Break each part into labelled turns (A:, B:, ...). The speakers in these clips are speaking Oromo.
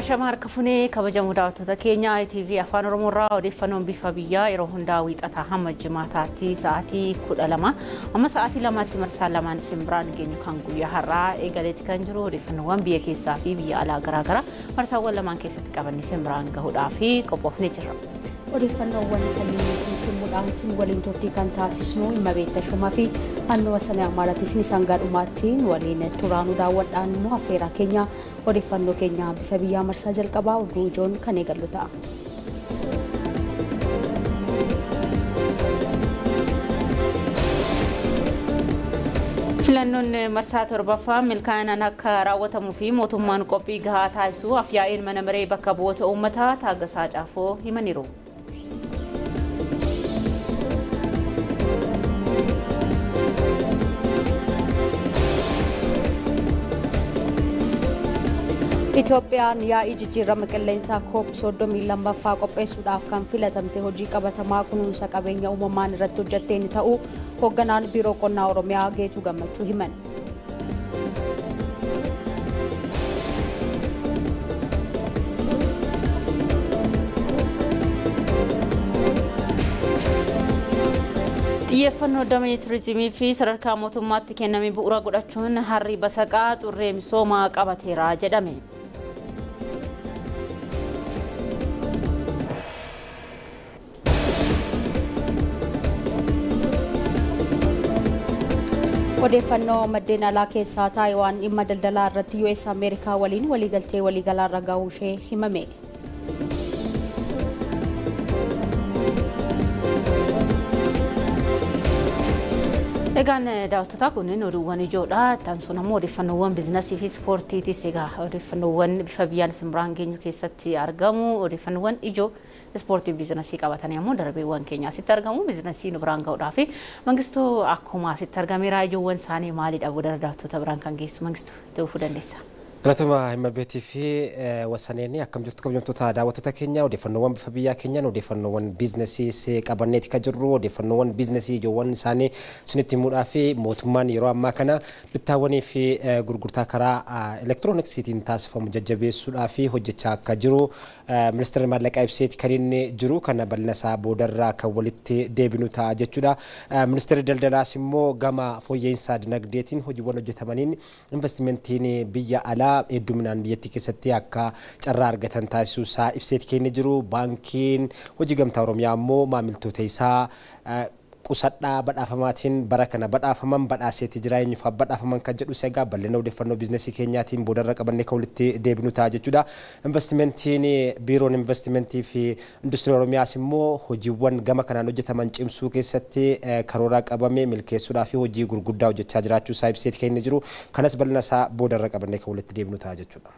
A: Ashama harka funee kabajamoo daawwattoota keenya ITV Afaan Oromoo irraa odeeffannoon bifa biyyaa yeroo hundaa wiixataa hamma jimaataatti sa'aatii 12 amma sa'aatii 2tti marsaa lamaan isin biraan geenyu kan guyyaa har'aa eegaleeti kan jiru odeeffannoowwan biyya keessaa fi biyya alaa garaagaraa marsaawwan lamaan keessatti qabanne isin biraan gahuudhaaf qophoofnee jirra.
B: Odeeffannoowwan kanneen isinitti himuudhaan isin waliin turtii kan taasisnu Himma Beettashumaa fi naannoo Wasanee Amaaraatiin isaan gaadhumaatti waliin turaanuu daawwadhaan immoo affeeraa keenya odeeffannoo keenya bifa biyyaa marsaa jalqabaa oduu ijoon kan eegallu ta'a.
A: Filannoon marsaa torbaffaa milkaa'inaan akka raawwatamuu fi mootummaan qophii gahaa taasisuu afyaa'iin mana maree bakka bu'oota uummataa Taaggasaa Caafoo himaniiru.
B: Itoophiyaan yaa'ii jijjiirama qilleensaa COP 32ffaa qopheessuudhaaf kan filatamte hojii qabatamaa kunuunsa qabeenya uumamaan irratti hojjetteen ta'uu hoogganaan Biiroo Qonnaa Oromiyaa Geetuu Gammachuu himan.
A: Xiyyeeffannoo damee turizimii fi sadarkaa mootummaatti kenname bu'uura godhachuun harri basaqaa xurree misoomaa qabateera jedhame.
B: Odeeffannoo maddeen alaa keessaa Taayiwaan dhimma daldalaa irratti US Ameerikaa waliin waliigaltee waliigalaa irra gahuu ishee himame.
A: Egaan daawwattoota kunneen oduuwwan ijoodha. Ittaan sun ammoo odeeffannoowwan biizinasii fi ispoortiitis egaa odeeffannoowwan bifa biyyaan isin biraan geenyu keessatti argamu. Odeeffannoowwan ijoo ispoortii biizinasii qabatanii ammoo darbeewwan keenya asitti argamu. Biizinasii nu biraan gahuudhaaf Mangistuu akkuma asitti argameera. Ijoowwan isaanii maalidha booda daawwattoota biraan kan geessu Mangistuu itti fufuu dandeessa.
C: Galatuma Himma Beetii fi Wasaneen akkam jirtu kabajamtoota daawwattoota keenya odeeffannoowwan bifa biyyaa keenyaan odeeffannoowwan biizinasii qabanneeti kan jirru odeeffannoowwan biizinasii ijoowwan isaanii isinitti himuudhaa fi mootummaan yeroo ammaa kana bittaawwanii fi gurgurtaa karaa elektirooniksiitiin taasifamu jajjabeessuudhaa fi hojjechaa akka jiru ministeerri maallaqaa ibseeti kan inni jiru kana bal'ina isaa boodarraa kan walitti deebinu ta'a jechuudha. Ministeerri daldalaas immoo gama fooyya'insa dinagdeetiin hojiiwwan hojjetamaniin investimentiin biyya alaa hedduminaan biyyattii keessatti akka carraa argatan taasisuu isaa ibseeti kennee jiru. Baankiin hojii gamtaa Oromiyaa immoo maamiltoota isaa qusadhaa badhaafamaatiin bara kana badhaafaman badhaaseeti jira eenyuuf badhaafaman kan jedhu egaa bal'ina odeeffannoo biizinasii keenyaatiin boodarra qabannee kan walitti deebinu ta'a jechuudha. Investimentiin biiroon investimentii fi industirii Oromiyaas immoo hojiiwwan gama kanaan hojjetaman cimsuu keessatti karoora qabame milkeessuudhaa fi hojii gurguddaa hojjechaa jiraachuu isaa ibseeti kennee jiru. Kanas bal'ina isaa boodarra qabannee kan walitti deebinu ta'a jechuudha.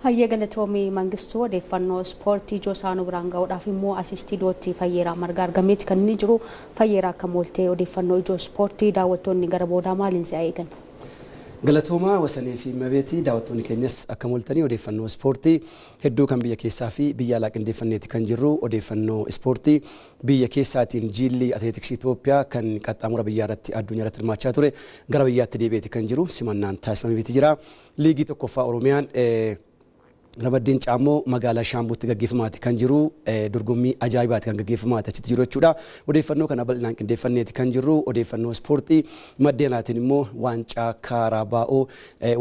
B: Hayyee galatoomii Mangistuu odeeffannoo ispoortii ijoo isaanuu biraan gahuudhaaf immoo as istiidiyootti Fayyeeraa Margaa argameeti kan inni jiru. Fayyeeraa akka mooltee odeeffannoo ijoo ispoortii daawwattoonni gara boodaa maaliin si'a eegan?
D: Galatoomaa Wasanee fi Mabeetii daawwattoonni keenyas akka mooltanii odeeffannoo ispoortii hedduu kan biyya keessaa fi biyya alaa qindeeffanneeti kan jirru odeeffannoo ispoortii biyya keessaatiin jiilli atileetiksii Itoophiyaa kan qaxxaamura biyyaa irratti addunyaa irratti hirmaachaa ture gara biyyaatti deebi'eeti kan jiru simannaan taasifameeti jira. Liigii tokkoffaa Oromiyaan Ramaddiin Caammoo magaalaa Shaambuutti gaggeeffamaati kan jiru dorgommii ajaa'ibaati kan gaggeeffamaati achitti jiru jechuudha. Odeeffannoo kana bal'inaan qindeeffanneeti kan jirru odeeffannoo ispoortii maddeen alaatiin immoo waancaa Kaarabaa'oo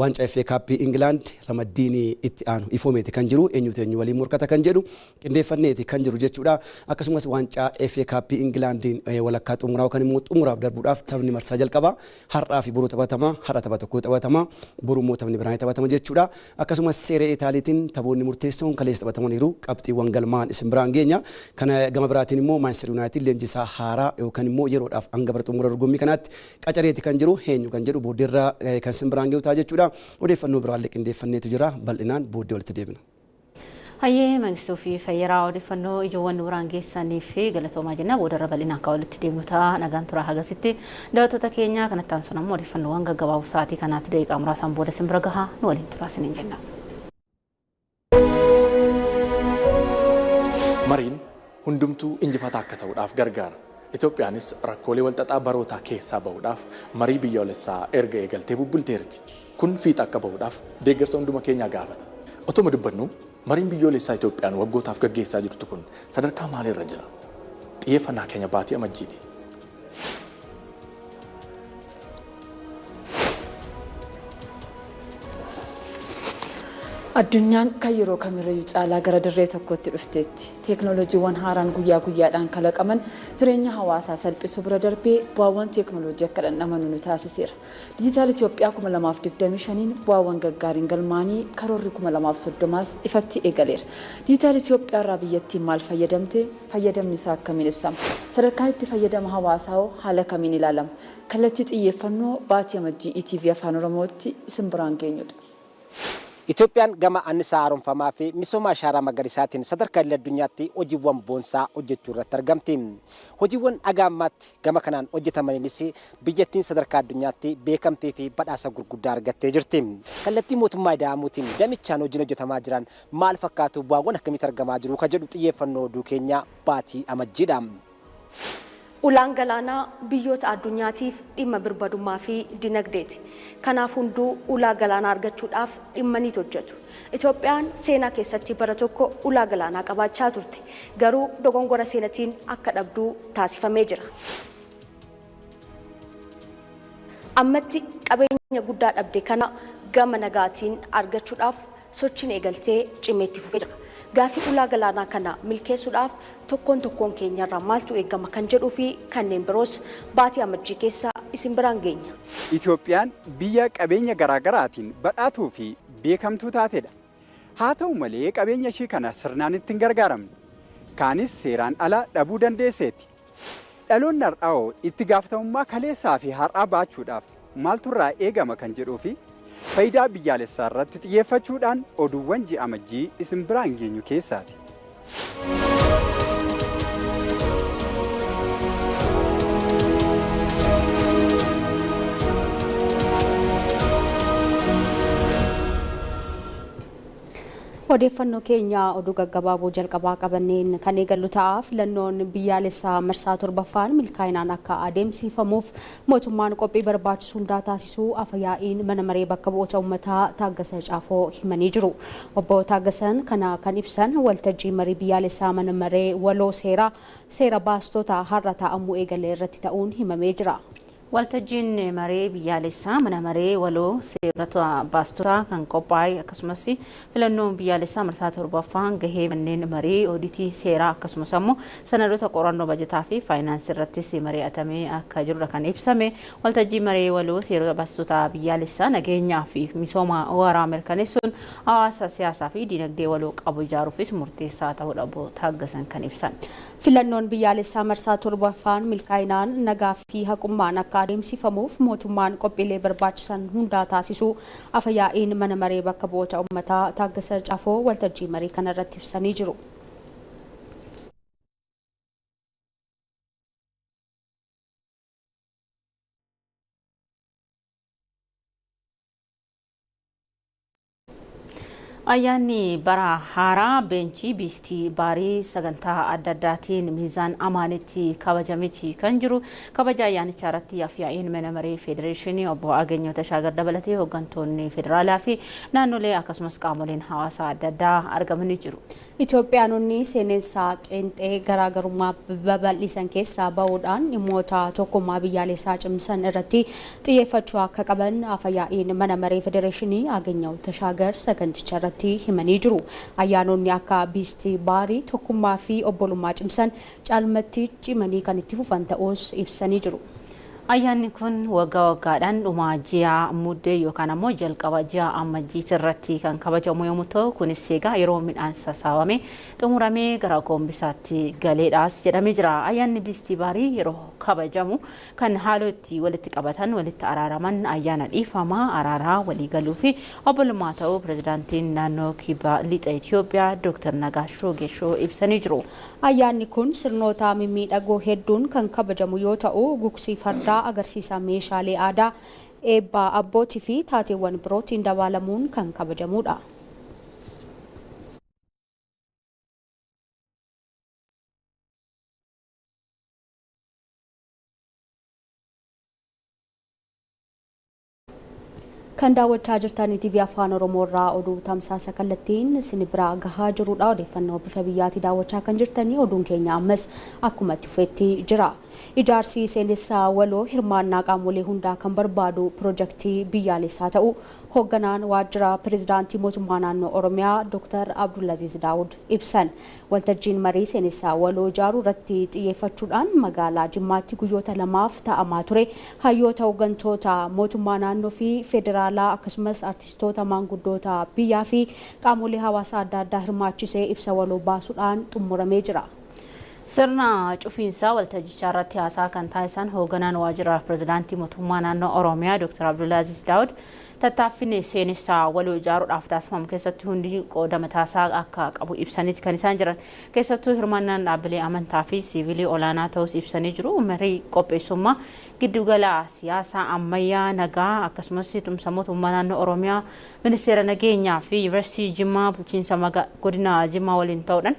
D: waancaa FA Kaappii Ingilaand ramaddiin itti aanu ifoomeeti kan jiru eenyutu eenyu waliin morkata kan jedhu qindeeffanneeti kan jiru jechuudha. Akkasumas waancaa FA Kaappii Ingilaandiin walakkaa xumuraa yookaan immoo xumuraaf darbuudhaaf taphni marsaa jalqaba har'aa fi boruu taphatama har'a tapha tokko taphatama boruu immoo taphni biraan taphatama jechuudha. Akkasumas seeree Itaaliitiin taphoonni murteessoon kaleessa taphatamaniiru qabxiiwwan galmaan isin biraan geenya. Kana gama biraatiin immoo Manchester United leenjisaa haaraa yookaan immoo yeroodhaaf hanga bara xumura dorgommii kanaatti qacareeti kan jiru eenyu kan jedhu booddeerraa kan isin biraan geeyu ta'a jechuudha. Odeeffannoo biraallee qindeeffanneetu jira bal'inaan booddee walitti deebina.
A: Hayyee Mangistuu fi Fayyeeraa odeeffannoo ijoowwan biraan geessanii fi galatoomaa jenna boodarra bal'inaan kan walitti deemnu ta'a nagaan turaa hagasitti daawwattoota keenya kanatti aansuun ammoo odeeffannoowwan gaggabaaboo sa'aatii kanaatti daqiiqaa muraasaan booda isin bira gahaa nu waliin turaa isiniin jenna.
E: Mariin hundumtuu injifataa akka ta'uudhaaf gargaara. Itoophiyaanis rakkoolee walxaxaa barootaa keessaa bahuudhaaf marii biyyoolessaa erga eegaltee bubbulteerti. Kun fiixa akka bahuudhaaf deeggarsa hunduma keenyaa gaafata. Otuma dubbannu Mariin biyyoolessaa Itoophiyaan waggootaaf gaggeessaa jirtu kun sadarkaa maaliirra jira? Xiyyeeffannaa keenya baatii amajjiiti.
F: Addunyaan kan yeroo kamirrayyuu caalaa gara dirree tokkotti dhufteetti. Teeknooloojiiwwan haaraan guyyaa guyyaadhaan kalaqaman jireenya hawaasaa salphisuu bira darbee bu'aawwan teeknooloojii akka dhandhamannu nu taasiseera. Dijitaal Itoophiyaa 2025 bu'aawwan gaggaariin galmaanii karoorri 2030s ifatti eegaleera. Dijitaal Itoophiyaa irraa biyyattiin maal fayyadamte? Fayyadamni isaa akkamiin ibsama? Sadarkaan itti fayyadama hawaasaa hoo haala kamiin ilaalama? Kallattii xiyyeeffannoo baatii amajjii ETV Afaan Oromootti isin biraan geenyudha.
C: Itoophiyaan gama annisaa haaromfamaa fi misooma ashaaraa magariisaatiin sadarkaa idil addunyaatti hojiiwwan boonsaa hojjechuu irratti argamti. Hojiiwwan haga ammaatti gama kanaan hojjetamaniinis biyyattiin sadarkaa addunyaatti beekamtii fi badhaasa gurguddaa argattee jirti. Kallattii mootummaa ida'amuutiin damichaan hojiin hojjetamaa jiran maal fakkaatu, bu'aawwan akkamitti argamaa jiru ka jedhu xiyyeeffannoo oduu keenya baatii amajjiidha.
G: Ulaan galaanaa biyyoota addunyaatiif dhimma birmadummaa fi dinagdeeti. Kanaaf hunduu ulaa galaanaa argachuudhaaf dhimma ni hojjetu. Itoophiyaan seenaa keessatti bara tokko ulaa galaanaa qabaachaa turte. Garuu dogongora seenatiin akka dhabduu taasifamee jira. Ammatti qabeenya guddaa dhabde kana gama nagaatiin argachuudhaaf sochiin eegaltee cimeetti fufee jira. Gaafii ulaa galaanaa kana milkeessuudhaaf tokkoon tokkoon keenyarraa maaltu eegama kan jedhuu fi kanneen biroos baatii amajjii keessa isin biraan geenya.
H: Itoophiyaan biyya qabeenya garaagaraatiin badhaatuu fi beekamtuu taatedha. Haa ta'u malee qabeenya ishii kana sirnaan ittiin gargaaramne. Kaanis seeraan ala dhabuu dandeesseetti. Dhaloonni har'aa'oo itti gaafatamummaa kaleessaa fi har'aa baachuudhaaf maaltu irraa eegama kan jedhuu fi faayidaa biyyaalessaa irratti xiyyeeffachuudhaan oduuwwan ji'a amajjii isin biraan geenyu keessaati.
B: Odeeffannoo keenya oduu gaggabaaboo jalqabaa qabanneen kan eegallu ta'a. Filannoon biyyaalessaa marsaa torbaffaan milkaa'inaan akka adeemsifamuuf mootummaan qophii barbaachisu hundaa taasisuu afyaa'iin mana maree bakka bu'oota uummataa Taaggasa Caafoo himanii jiru. Obbo Taaggasan kana kan ibsan waltajjii marii biyyaalessaa mana maree waloo seera baastota har'a taa'amuu eegale irratti ta'uun himamee jira.
A: Waltajjiin maree biyyaalessaa mana maree waloo seerota baastotaa kan qophaa'e akkasumas filannoon biyyaalessaa marsaa torbaffaan gahee manneen marii odiitii seeraa akkasumas ammoo sanadoota qorannoo bajataa fi faayinaansii irrattis mari'atamee akka jirudha kan ibsame. Waltajjii maree waloo seerota baastotaa biyyaalessaa nageenyaa fi misooma waaraa mirkaneessuun hawaasa siyaasaa fi dinagdee waloo qabu ijaaruufis murteessaa ta'uudha obbo Taaggasan kan ibsan.
B: Filannoon biyyaalessaa marsaa torbaffaan milkaa'inaan nagaa fi haqummaan akka adeemsifamuuf mootummaan qophiilee barbaachisan hundaa taasisuu afyaa'iin mana maree bakka bu'oota uummataa Taaggasa Caafoo waltajjii marii kanarratti ibsanii jiru.
A: Ayyaanni bara haaraa beenchii biistii baarii sagantaa adda addaatiin miizaan amaanitti kabajameeti kan jiru. Kabaja ayyaanichaa irratti afyaa'iin mana maree federeeshinii obbo Aganyoo Tashaagar dabalatee hooggantoonni federaalaa fi naannolee akkasumas qaamoleen hawaasaa adda addaa argamanii jiru.
B: Itoophiyaanonni seenessaa qeenxee garaagarummaa babal'isan keessaa bahuudhaan dhimmoota tokkummaa biyyaalessaa cimsan irratti xiyyeeffachuu akka qaban afyaa'iin mana maree federeeshinii Aganyoo Tashaagar saganticha irratti himanii jiru. Ayyaanonni akka biistii baarii tokkummaa fi obbolummaa cimsan caalmatti cimanii kan itti fufan ta'us ibsanii jiru.
A: Ayyaanni kun waggaa waggaadhaan dhuma ji'a muddee yookaan ammoo jalqaba ji'a amajjii irratti kan kabajamu yommuu ta'u kunis egaa yeroo midhaan sassaabame xumuramee gara goombisaatti galeedhaas jedhamee jira. Ayyaanni biistii baarii yeroo kabajamu kan haaloo itti walitti qabatan walitti araaraman ayyaana dhiifamaa araaraa waliigaluu fi obbolummaa ta'uu pirezidaantiin naannoo kibba lixa Itoophiyaa Dr. Nagaashoo Geeshoo ibsanii jiru.
B: Ayyaanni kun sirnoota mimmiidhagoo hedduun kan kabajamu yoo ta'u gugsii fardaa agarsiisa meeshaalee aadaa eebbaa abbootii fi taateewwan birootiin dabalamuun kan kabajamudha. Kan daawwachaa jirtan TV Afaan Oromoo irraa oduu tamsaasa kallattiin isin biraa gahaa jirudha. Odeeffannoo bifa biyyaatii daawwachaa kan jirtanii oduun keenya ammas akkuma itti fufeetti jira. Ijaarsi seenessaa waloo hirmaannaa qaamolee hundaa kan barbaadu piroojeektii biyyaalessaa ta'u hoogganaan waajjira pirezidaantii mootummaa naannoo Oromiyaa Dr. Abdulaziz Daawud ibsan. Waltajjiin marii seenessaa waloo ijaaruu irratti xiyyeeffachuudhaan magaalaa Jimmaatti guyyoota lamaaf taa'amaa ture. Hayyoota hooggantoota mootummaa naannoo fi federaalaa akkasumas artistoota maanguddoota biyyaa fi qaamolee hawaasaa adda addaa hirmaachisee ibsa waloo baasuudhaan xumuramee jira.
A: Sirna cufiinsaa waltajjichaa irratti haasaa kan taasisan hoogganaan waajjira pirezidaantii mootummaa naannoo Oromiyaa Dr. Abdulaziz Daawud tattaaffiin seenessaa waloo ijaaruudhaaf taasifamu keessatti hundi qooda mataasaa akka qabu ibsaniiti kan isaan jiran. Keessattuu hirmaannaan dhaabbilee amantaa fi siivilii olaanaa ta'us ibsanii jiru. Marii qopheessummaa giddugala siyaasaa ammayyaa nagaa akkasumas tumsa mootummaa naannoo Oromiyaa ministeera nageenyaa fi yuunivarsiitii Jimmaa bulchiinsa godina Jimmaa waliin ta'uudhaan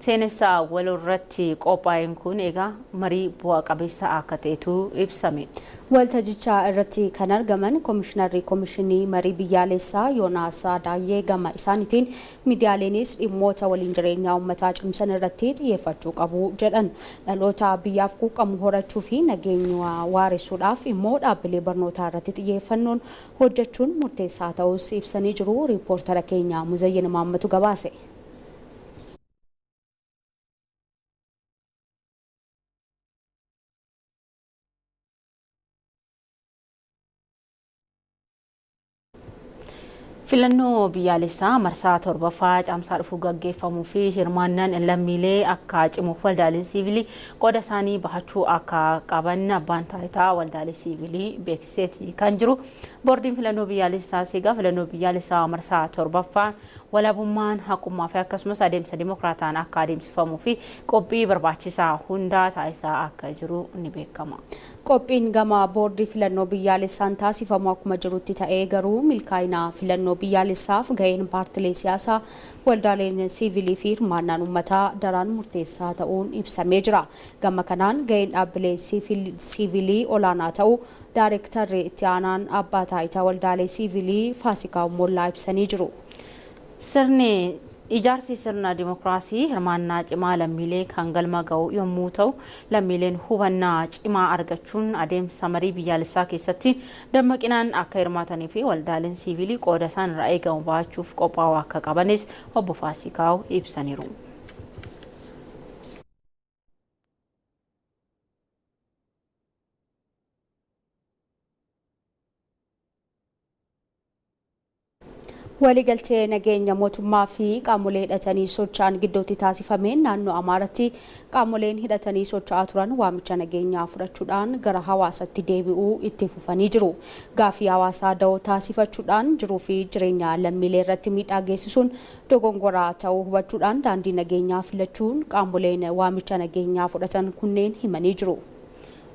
A: seenessaa waloo irratti qophaa'een kun egaa marii bu'a qabeessa akka ta'etu ibsame.
B: Waltajjichaa irratti kan argaman Komishinarri Komishinii Marii Biyyaalessaa Yoonaas Daayyee gama isaaniitiin miidiyaaleenis dhimmoota waliin jireenyaa uummataa cimsan irratti xiyyeeffachuu qabu jedhan. Dhaloota biyyaaf quuqamu horachuu fi nageenya waaressuudhaaf immoo dhaabbilee barnootaa irratti xiyyeeffannoon hojjechuun murteessaa ta'us ibsanii jiru. Riippoortara keenya Muzayyin Maammatu gabaase.
A: Filannoo biyyaalessaa marsaa torbaffaa caamsaa dhufuu gaggeeffamuu fi hirmaannaan lammiilee akka cimuuf waldaaleen siivilii qooda isaanii bahachuu akka qaban abbaan taayitaa waldaalee siivilii beeksiseeti kan jiru. Boordiin filannoo biyyaalessaa egaa filannoo biyyaalessaa marsaa torbaffaa walabummaan haqummaa fi akkasumas adeemsa dimokiraataan akka adeemsifamuu fi qophii barbaachisaa hundaa taasisaa akka jiru ni beekama.
B: Qophiin gama boordii filannoo biyyaalessaan taasifamu akkuma jirutti ta'ee garuu milkaa'ina filannoo biyyaalessaaf gaheen paartilee siyaasaa waldaaleen siivilii fi hirmaannaan uummataa daran murteessaa ta'uun ibsamee jira. Gama kanaan gaheen dhaabbilee siivilii olaanaa ta'u daayirektarri itti aanaan abbaa taayitaa waldaalee siivilii Faasikaa Mollaa ibsanii jiru.
A: Sirni ijaarsi sirna dimokiraasii hirmaannaa cimaa lammiilee kan galma ga'u yommuu ta'u lammiileen hubannaa cimaa argachuun adeemsa marii biyyaalessaa keessatti dammaqinaan akka hirmaatanii fi waldaaleen siivilii qooda isaan irraa eegamu bahachuuf qophaa'uu akka qabanis obbo Faasikaa'u ibsaniiru.
B: Waliigaltee nageenya mootummaa fi qaamolee hidhatanii socho'an gidduutti taasifameen naannoo Amaaraatti qaamoleen hidhatanii socho'aa turan waamicha nageenyaa fudhachuudhaan gara hawaasatti deebi'uu itti fufanii jiru. Gaaffii hawaasaa da'oo taasifachuudhaan jiruu fi jireenya lammiilee irratti miidhaa geessisuun dogongoraa ta'uu hubachuudhaan daandii nageenyaa filachuun qaamoleen waamicha nageenyaa fudhatan kunneen himanii jiru.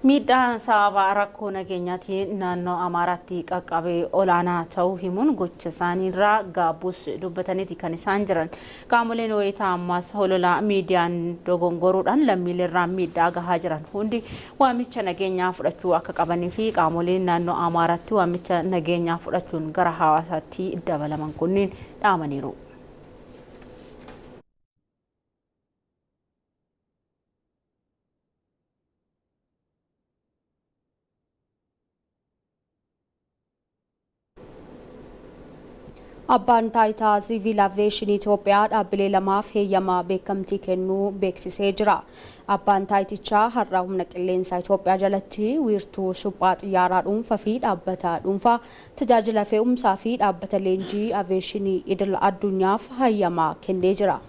A: Miidhaan sababa rakkoo nageenyaatiin naannoo Amaaraatti qaqqabee olaanaa ta'uu himuun gocha isaaniirraa gaabbuus dubbataniiti kan isaan jiran. Qaamoleen wayitaa ammaas hololaa miidiyaan dogongoruudhaan lammiileerraa miidhaa gahaa jiran hundi waamicha nageenyaa fudhachuu akka qabanii fi qaamoleen naannoo Amaaraatti waamicha nageenyaa fudhachuun gara hawaasaatti dabalaman kunniin dhaamaniiru.
B: Abbaan taayitaa siviil aviyeeshinii Itoophiyaa dhaabbilee lamaaf heeyyama beekamtii kennuu beeksisee jira. Abbaan taayitichaa har'a humna qilleensaa Itoophiyaa jalatti wiirtuu suphaa xiyyaaraa dhuunfaa fi dhaabbata dhuunfaa tajaajila fe'umsaa fi dhaabbata leenjii aviyeeshinii idil addunyaaf heeyyama kennee jira.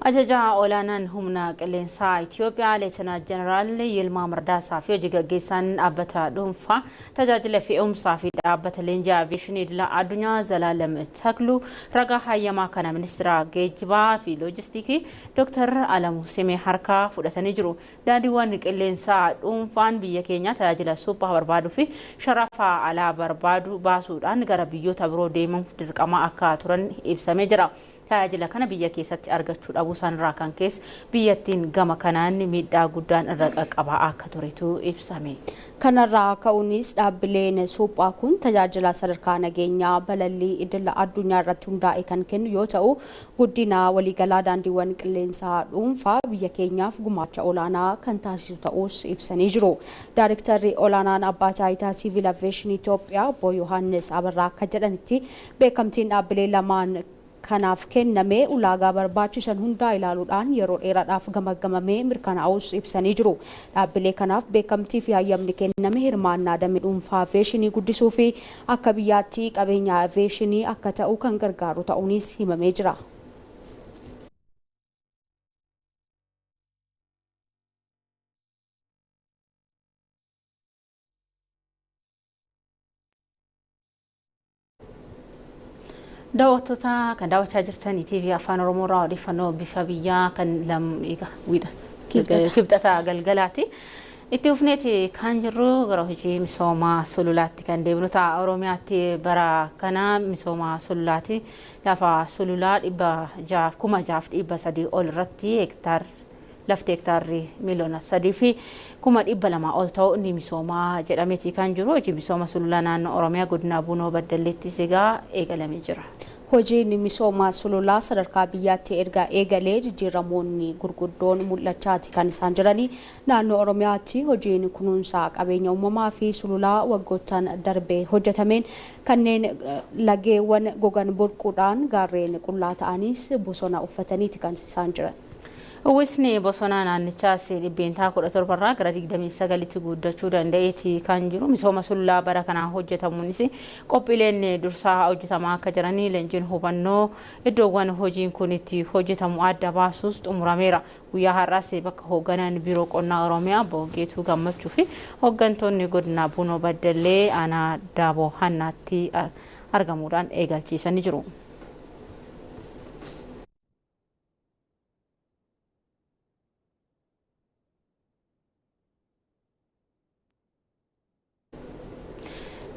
A: Ajajaa olaanaan humna qilleensaa Itoophiyaa Leetenaa Jeneraal Yilmaa Mardaasaa fi hojii gaggeessaan dhaabbata dhuunfaa tajaajila fe'umsaa fi dhaabbata leenjii aviyeeshinii idil addunyaa Zalaalem Takluu ragaa hayyamaa kana ministeera geejjibaa fi loojistiikii Dr. Alamuu Simee harkaa fudhatanii jiru. Daandiiwwan qilleensaa dhuunfaan biyya keenya tajaajila suphaa barbaaduu fi sharafa alaa barbaadu baasuudhaan gara biyyoota biroo deemuuf dirqama akka turan ibsamee jira. Tajaajila kana biyya keessatti argachuu dhabuu isaanirraa kan keessa biyyattiin gama kanaan miidhaa guddaan irra qaqqabaa akka turetu ibsame.
B: Kanarraa ka'uunis dhaabbileen suphaa kun tajaajila sadarkaa nageenyaa balallii idila addunyaa irratti hundaa'e kan kennu yoo ta'u, guddina waliigalaa daandiiwwan qilleensaa dhuunfaa biyya keenyaaf gumaacha olaanaa kan taasisu ta'us ibsanii jiru. Daarektarri olaanaan abbaa taayitaa siviil aviyeeshinii Itoophiyaa obbo Yohaannis Abarraa akka jedhanitti, beekamtiin dhaabbilee lamaan kanaaf kenname ulaagaa barbaachisan hundaa ilaaluudhaan yeroo dheeraadhaaf gamaggamamee mirkanaa'us ibsanii jiru. Dhaabbilee kanaaf beekamtii fi hayyamni kenname hirmaannaa damee dhuunfaa aviyeeshinii guddisuu fi akka biyyaatti qabeenya aviyeeshinii akka ta'u kan gargaaru ta'uunis himamee jira.
A: Daawwattoota kan daawwachaa jirtan TV Afaan Oromoo irraa odeeffannoo bifa biyyaa kan kibxata galgalaati. Itti fufneeti kan jirru gara hojii misooma sululaatti kan deemnu ta'a. Oromiyaatti bara kana misooma sululaati lafa sululaa 6,300 ol irratti hektaar lafti hektaarri 3,200,000 ol ta'u ni misoomaa jedhameeti kan jiru. Hojii misooma sululaa naannoo Oromiyaa godina Buunoo Baddalleettis egaa eegalamee jira.
B: Hojiin misooma sululaa sadarkaa biyyaatti erga eegalee jijjiiramoonni gurguddoon mul'achaati kan isaan jiranii. Naannoo Oromiyaatti hojiin kunuunsaa qabeenya uumamaa fi sululaa waggoottan darbee hojjetameen kanneen lageewwan gogan burquudhaan gaarreen qullaa ta'anis bosona uffataniiti kan isaan jiran.
A: Uwwisni bosonaa naannichaas 17% irraa gara 29tti guddachuu danda'eeti kan jiru. Misooma sululaa bara kanaa hojjetamuunis qophiileen dursaa hojjetamaa akka jiranii leenjiin hubannoo iddoowwan hojiin kun itti hojjetamu adda baasuus xumurameera. Guyyaa har'aas bakka hoogganaan biiroo qonnaa Oromiyaa obbo Geetuu Gammachuu fi hooggantoonni godina Buunoo Baddallee aanaa Daaboo Hannaatti argamuudhaan eegalchiisanii jiru.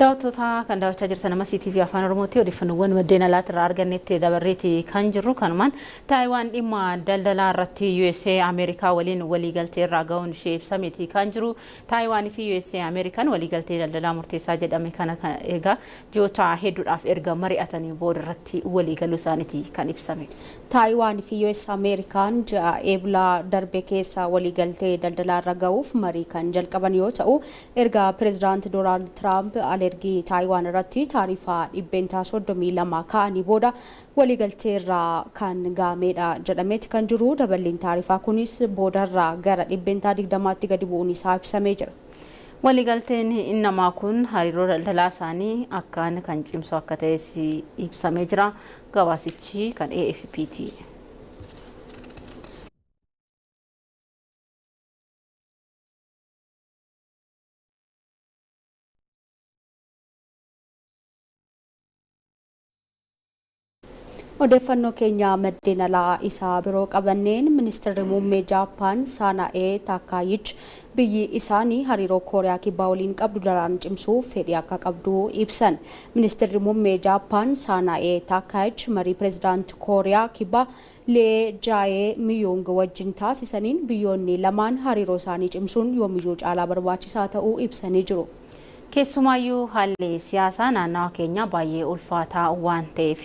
A: Daawwattoota kan daawwachaa jirtan amma CTV Afaan Oromootti odeeffannoowwan maddeen alaatirraa argannetti dabarreeti kan jirru. Kanumaan Taayiwaan dhimma daldalaa irratti USA Ameerikaa waliin waliigaltee irraa ga'uun ishee ibsameeti kan jiru. Taayiwaan fi USA Ameerikaan waliigaltee daldalaa murteessaa jedhame kana egaa ji'oota hedduudhaaf erga mari'atanii booda irratti waliigaluu isaaniiti kan ibsame.
B: Taayiwaan fi US Ameerikaan ji'a eeblaa darbe keessa waliigaltee daldalaa irra ga'uuf marii kan jalqaban yoo ta'u, erga pireezidaanti Doonaald Tiraamp alergii Taayiwaan irratti taarifaa 32% kaa'anii booda waliigaltee irraa kan ga'ameedha jedhameeti kan jiru. Daballiin taarifaa kunis boodarraa gara 20% gadi bu'uun isaa ibsamee jira.
A: Waliigalteen innamaa kun hariiroo daldalaa isaanii akkaan kan cimsu akka ta'es ibsamee jira. Gabaasichi kan AFP'ti.
B: Odeeffannoo keenya maddeen alaa isaa biroo qabanneen, ministeerri muummee Jaappaan Saanaa'ee Taakaayich biyyi isaanii hariiroo Kooriyaa Kibbaa waliin qabdu daran cimsuuf fedhii akka qabdu ibsan. Ministeerri muummee Jaappaan Saanaa'ee Taakaayich marii pireezidaantii Kooriyaa Kibbaa Lee Jaayee Miyong wajjin taasisaniin biyyoonni lamaan hariiroo isaanii cimsuun yoomiyyuu caalaa barbaachisaa ta'uu ibsanii jiru.
A: Keessumaayyuu haalli siyaasaa naannawa keenya baay'ee ulfaataa waan ta'eef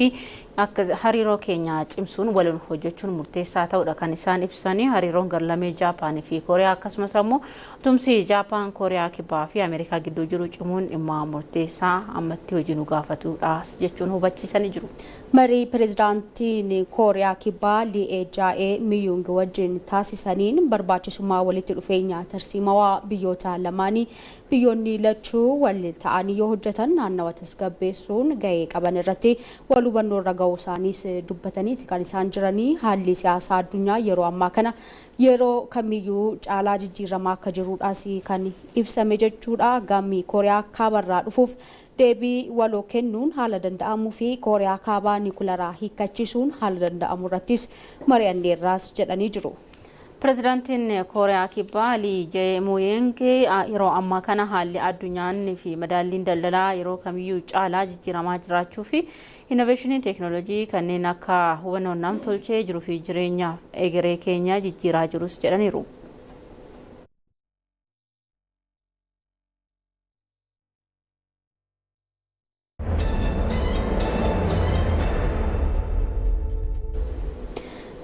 A: akka hariiroo keenya cimsuun waliin hojjechuun murteessaa ta'udha kan isaan ibsanii. Hariiroon garlamee Jaapaanii fi Kooriyaa akkasumas immoo tumsi Jaapaan, Kooriyaa Kibbaa fi Ameerikaa gidduu jiru cimuun dhimma murteessaa ammatti hojii nu gaafatudha jechuun hubachiisanii jiru.
B: Marii pireezidaantiin Kooriyaa Kibbaa Lee Jaa'ee Miyung wajjin taasisaniin barbaachisummaa walitti dhufeenya tarsiimawaa biyyoota lamaanii, biyyoonni lachuu wal ta'anii yoo hojjetan naannawa tasgabbeessuun gahee qaban irratti wal hubannoo irra ga'uu isaaniis dubbataniiti kan isaan jiranii. Haalli siyaasaa addunyaa yeroo ammaa kana yeroo kamiyyuu caalaa jijjiiramaa akka jiruudhaas kan ibsame jechuudha. Gammii Kooriyaa Kaabarraa dhufuuf deebii waloo kennuun haala danda'amuu fi Kooriyaa Kaabaa niikularaa hiikkachisuun haala danda'amu irrattis mari'anneerraas jedhanii jiru.
A: Pireezidaantiin Kooriyaa Kibbaa Lii Jae-myung yeroo ammaa kana haalli addunyaan fi madaalliin daldalaa yeroo kamiyyuu caalaa jijjiiramaa jiraachuu fi innoveeshiniin teekinooloojii kanneen akka hubannoo namtolchee jiruu fi jireenya egeree keenya jijjiiraa jirus jedhaniiru.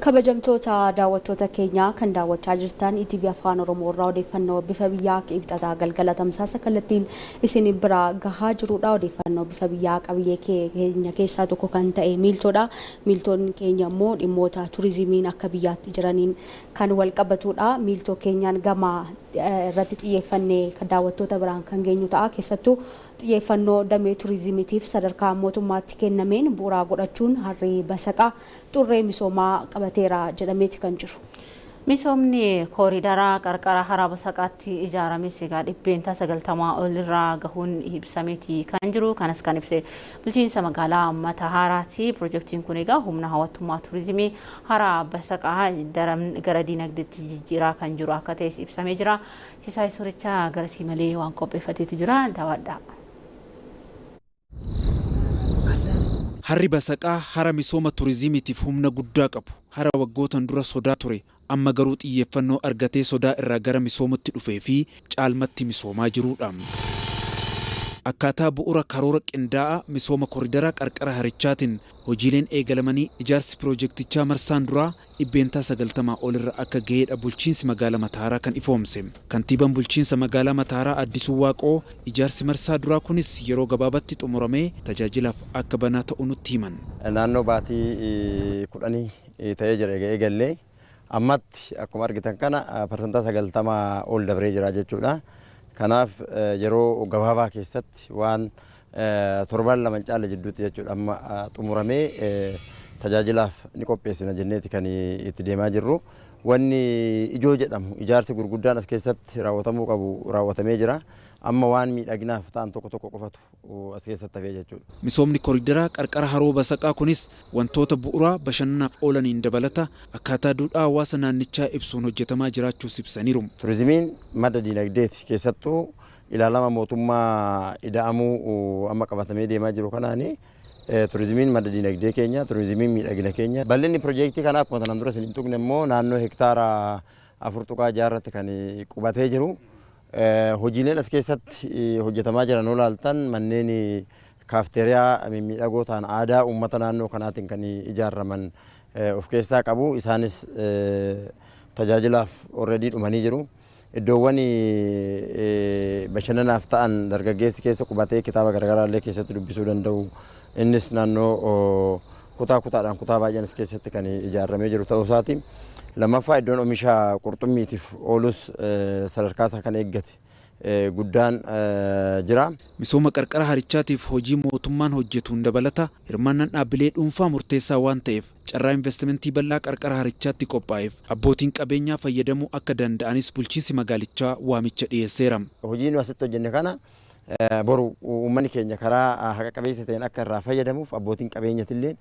B: Kabajamtoota daawwattoota keenyaa kan daawwachaa jirtan ETV Afaan Oromoo irraa odeeffannoo bifa biyyaa qixxataa galgala tamsaasa kallattiin isin bira gahaa jirudha. Odeeffannoo bifa biyyaa qabiyyee keenya keessaa tokko kan ta'e miiltoodha. Miiltoon keenya immoo dhimmoota turizimiin akka biyyaatti jiraniin kan wal qabatudha. Miiltoo keenyaan gama irratti xiyyeeffannee kan daawwattoota biraan kan geenyu ta'a. Keessattuu xiyyeeffannoo damee turizimiitiif sadarkaa mootummaatti kennameen bu'uura godhachuun harri Basaqaa xurree misoomaa qabateera jedhameeti kan jiru.
A: Misoomni kooridaraa qarqara hara Basaqaatti ijaarames egaa 90% ol irraa gahuun ibsameeti kan jiru. Kanas kan ibse bulchiinsa magaalaa Matahaaraati. Pirojektiin kun egaa humna hawwattummaa turizimii hara Basaqaa gara diinagdeetti jijjiiraa kan jiru akka ta'es ibsamee jira. Sisaay Soorichaa garasii malee waan qopheeffateetu jira. Daawwadhaa.
I: Harri Basaqaa hara misooma turizimiitiif humna guddaa qabu. Hara waggootan dura sodaa ture. Amma garuu xiyyeeffannoo argatee sodaa irraa gara misoomatti dhufee fi caalmatti misoomaa jirudha. Akkaataa bu'uura karoora qindaa'aa misooma koridaraa qarqara harichaatiin hojiileen eegalamanii ijaarsi pirojektichaa marsaan duraa 90% olirra akka ga'eedha bulchiinsi magaalaa Mataaraa kan ifoomse. Kantiibaan bulchiinsa magaalaa Mataaraa Addisuu Waaqoo ijaarsi marsaa duraa kunis yeroo gabaabatti xumuramee tajaajilaaf akka banaa ta'u nutti himan.
J: Naannoo baatii 10 ta'ee jira eegallee ammatti akkuma argitan kana 90% ol dabree jira jechuudha. Kanaaf yeroo gabaabaa keessatti waan torban lama caala jidduutti jechuudha amma xumuramee tajaajilaaf ni qopheessina jenneeti kan itti deemaa jirru. Wanni ijoo jedhamu ijaarsi gurguddaan as keessatti raawwatamuu qabu raawwatamee jira. Amma waan miidhaginaaf ta'an tokko tokko qofatu as keessatti hafee jechuudha.
I: Misoomni koridaraa qarqara haroo Basaqaa kunis wantoota bu'uuraa bashannanaaf oolaniin dabalata akkaataa duudhaa hawaasa naannichaa ibsuun hojjetamaa jiraachuus ibsaniiru.
J: Turizimiin madda diinagdeeti keessattuu ilaalama mootummaa ida'amuu amma qabatamee deemaa jiru kanaani turizimiin madda diinagdee keenya, turizimiin miidhagina keenya. Bal'inni pirojektii kanaa akkuma tanaan dura isin hin tuqne immoo naannoo hektaara 4.6 irratti kan qubatee jiru. Hojiileen as keessatti hojjetamaa jiran yoo ilaaltan manneen kaafteeriyaa mimmiidhagoo ta'an aadaa uummata naannoo kanaatiin kan ijaaraman of keessaa qabu. Isaanis tajaajilaaf already dhumanii jiru. Iddoowwan bashannanaaf ta'an dargaggeessi keessa qubatee kitaaba garaagaraa illee keessatti dubbisuu danda'u. Innis naannoo kutaa kutaadhaan kutaa baay'een as keessatti kan ijaaramee jiru ta'uu isaati. Lammaffaa iddoon oomisha qurxummiitiif oolus sadarkaa isaa kan eeggate guddaan jira.
I: Misooma qarqara harichaatiif hojii mootummaan hojjetuun dabalata hirmaannaan dhaabbilee dhuunfaa murteessaa waan ta'eef carraa investimentii bal'aa qarqara harichaatti qophaa'eef abbootiin qabeenyaa fayyadamuu akka danda'anis bulchiinsi magaalichaa waamicha dhiyeesseera.
J: Hojii nu asitti hojjenne kana boru uummanni keenya karaa haqa qabeessa ta'een akka irraa fayyadamuuf abbootiin qabeenyatillee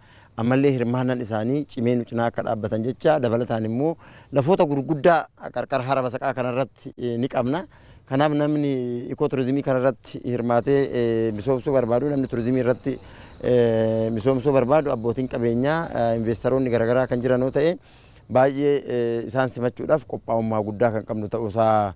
J: ammallee hirmaannaan isaanii cimee nu cinaa akka dhaabbatan jecha dabalataan immoo lafoota gurguddaa qarqara hara Basaqaa kanarratti ni qabna. Kanaaf namni ikooturizimii kanarratti hirmaatee misoomsuu barbaadu, namni turizimii irratti misoomsuu barbaadu abbootiin qabeenyaa investoroonni garaagaraa kan jiran yoo ta'e baay'ee isaan simachuudhaaf qophaa'ummaa guddaa kan qabnu ta'uusaa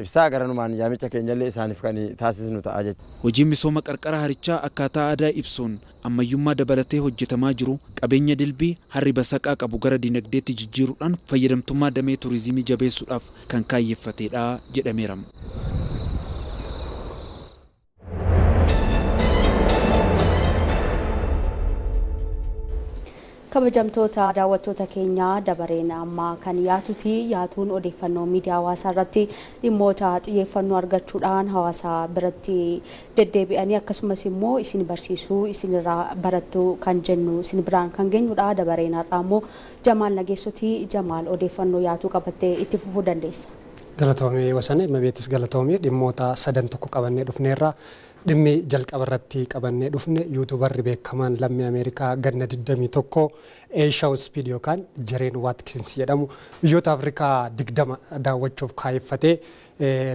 J: ibsaa garanumaan yaamicha keenyallee isaaniif kan taasisnu ta'a jechuudha.
I: Hojiin misooma qarqara harichaa akkaataa aadaa ibsuun ammayyummaa dabalatee hojjetamaa jiru qabeenya dilbii harri Basaqaa qabu gara diinagdeetti jijjiiruudhaan fayyadamtummaa damee turizimii jabeessuudhaaf kan kaayyeeffatedha jedhameera.
B: Kabajamtoota daawwattoota keenyaa dabareen ammaa kan yaatuti. Yaatuun odeeffannoo miidiyaa hawaasaa irratti dhimmoota xiyyeeffannoo argachuudhaan hawaasa biratti deddeebi'anii akkasumas immoo isin barsiisuu isinirraa barattu kan jennu isin biraan kan geenyudha. Dabareen har'aa immoo Jamaal Nageessoti. Jamaal, odeeffannoo yaatuu qabattee itti fufuu dandeessa.
K: Galatoomii Wasanee, Mabeettis galatoomii dhimmoota sadan tokko qabannee dhufneerra. Dhimmi jalqaba irratti qabannee dhufne yuutuubarri beekamaan lammii Ameerikaa ganna 21 IShowSpeed yookaan Jareen Waatkins jedhamu biyyoota Afrikaa 20 daawwachuuf kaayeffatee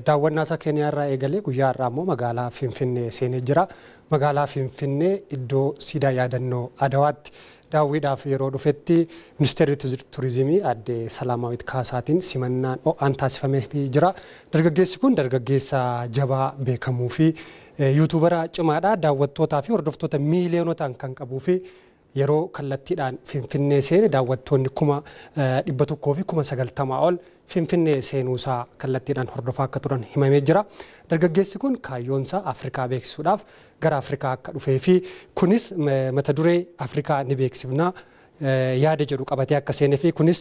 K: daawwannaa isaa Keeniyaa irraa eegalee guyyaa har'aa immoo magaalaa Finfinnee seenee jira. Magaalaa Finfinnee iddoo siidaa yaadannoo Adawaatti daawwiidhaaf yeroo dhufetti ministeerri turizimii aadde Salaamaawit Kaasaatiin simannaan ho'aan taasifameefii jira. Dargaggeessi kun dargaggeessa jabaa beekamuu fi yuutuubara cimaadha. Daawwattootaa fi hordoftoota miiliyonotaan kan qabuu fi yeroo kallattiidhaan Finfinnee seene daawwattoonni 190,000 ol Finfinnee seenuusaa kallattiidhaan hordofaa akka turan himamee jira. Dargaggeessi kun kaayyoonsaa Afrikaa beeksisuudhaaf gara Afrikaa akka dhufee fi kunis mata duree Afrikaa ni beeksifnaa yaada jedhu qabatee akka seenee fi kunis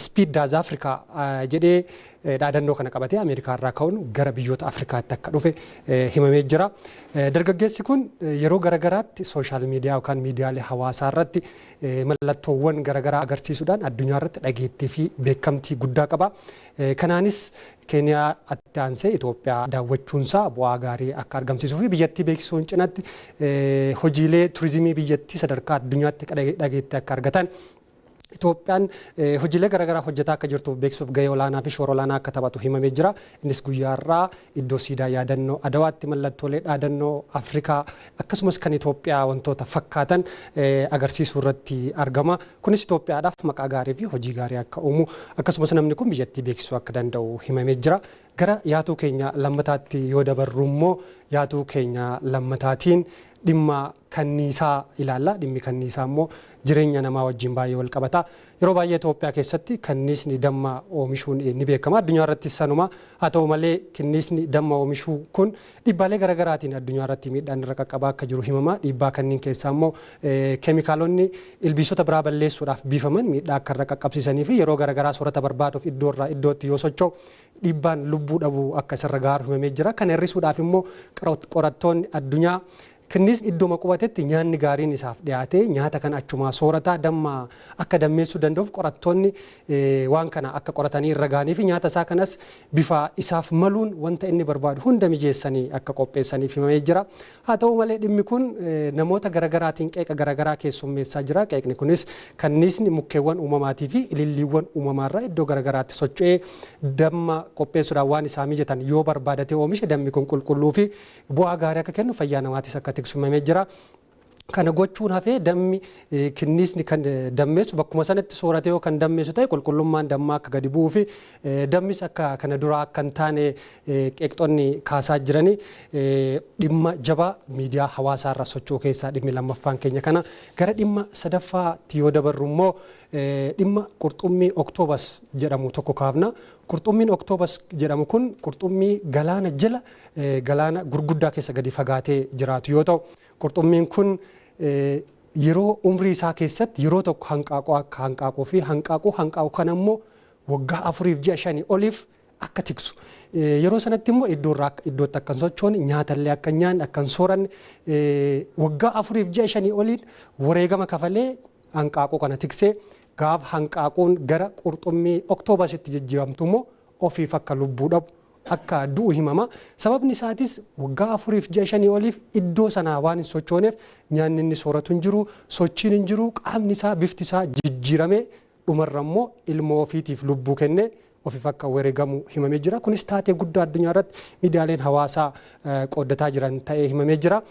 K: Speed Does Africa jedhee dhaadannoo kana qabatee Ameerikaa irraa ka'uun gara biyyoota Afrikaatti akka dhufe himamee jira. Dargaggeessi kun yeroo garagaraatti sooshaal miidiyaa yookaan miidiyaalee hawaasaa irratti mallattoowwan garagaraa agarsiisuudhaan addunyaa irratti dhageettii fi beekamtii guddaa qaba. Kanaanis Keeniyaa itti aansee Itoophiyaa daawwachuunsaa bu'aa gaarii akka argamsiisuu fi biyyattii beeksisuun cinatti hojiilee turizimii biyyattii sadarkaa addunyaatti dhageettii akka argatan Itoophiyaan hojiilee garaagaraa hojjetaa akka jirtuuf beeksisuuf gahee olaanaa fi shoora olaanaa akka taphatu himamee jira. Innis guyyaa har'aa iddoo siidaa yaadannoo Adawaatti mallattoolee dhaadannoo Afrikaa akkasumas kan Itoophiyaa wantoota fakkaatan agarsiisuu irratti argama. Kunis Itoophiyaadhaaf maqaa gaarii fi hojii gaarii akka uumu akkasumas namni kun biyyattii beeksisuu akka danda'u himamee jira. Gara yaatuu keenya lammataatti yoo dabarru immoo yaatuu keenya lammataatiin dhimma kanniisaa ilaalla. Dhimmi kanniisaa immoo jireenya namaa wajjin baay'ee wal qabata. Yeroo baay'ee Itoophiyaa keessatti kanniisni damma oomishuun ni beekama. Addunyaa irrattis sanuma. Haa ta'u malee kanniisni damma oomishuu kun dhiibbaalee garaagaraatiin addunyaa irratti miidhaan irra qaqqabaa akka jiru himama. Dhiibbaa kanneen keessaa immoo keemikaalonni ilbiisota biraa balleessuudhaaf biifaman miidhaa akka irra qaqqabsiisanii fi yeroo garaagaraa soorata barbaaduuf iddoo irraa iddootti yoo socho'u dhiibbaan lubbuu dhabuu akka isarra gaaru himamee jira. Kana hir'isuudhaaf immoo qorattoonni addunyaa Kanniisni iddoo qubatetti nyaanni gaariin isaaf dhiyaatee nyaata kana achumaa soorataa damma akka dammeessuu danda'uuf qorattoonni waan kana akka qoratanii irra gahanii fi nyaata isaa kanas bifa isaaf maluun wanta inni barbaadu hunda mijeessanii akka qopheessaniif himamee jira. Haa ta'u malee dhimmi kun namoota garaagaraatiin qeeqa garaagaraa keessummeessaa jira. Qeeqni kunis kanniisni mukkeewwan uumamaatii fi ililliiwwan uumamaarraa iddoo garaagaraatti socho'ee damma qopheessuudhaan waan isaa mijatan yoo barbaadatee oomishe dammi kun qulqulluu fi bu'aa gaarii akka kennu fayyaa namaatis akka tiksumamee jira. Kana gochuun hafee dammi kinniisni kan dammeessu bakkuma sanatti sooratee yoo kan dammeessu ta'e qulqullummaan dammaa akka gadi bu'uu fi dammis akka kana duraa akka hin taane qeeqxonni kaasaa jiranii dhimma jabaa miidiyaa hawaasaa irra socho'u keessaa dhimmi lammaffaan keenya kana gara dhimma sadaffaatti yoo dabarru immoo dhimma qurxummii Oktoobas jedhamu tokko kaafna. Qurxummiin Oktoobas jedhamu kun qurxummii galaana jala galaana gurguddaa keessa gadi fagaatee jiraatu yoo ta'u qurxummiin kun yeroo umrii isaa keessatti yeroo tokko hanqaaquu akka hanqaaquu fi hanqaaquu kan ammoo waggaa 4 fi ji'a 5 oliif akka tiksu. Yeroo sanatti immoo iddoo irraa iddootti akka hin sochoone nyaatallee akka hin nyaanne akka hin sooranne waggaa 4 fi ji'a 5 oliin wareegama kafalee hanqaaquu kana tiksee gaafa hanqaaquun gara qurxummii Oktoobasitti jijjiiramtu immoo ofiif akka lubbuu dhabu akka du'u himama. Sababni isaatis waggaa 4 fi ji'a 5 oliif iddoo sanaa waan hin sochooneef nyaanni inni sooratu hin jiru, sochiin hin jiru, qaamni isaa bifti isaa jijjiiramee dhumarra immoo ilmoo ofiitiif lubbuu kennee ofiif akka wareegamu himamee jira. Kunis taatee guddaa addunyaa irratti miidiyaaleen hawaasaa qooddataa jiran ta'ee himamee jira.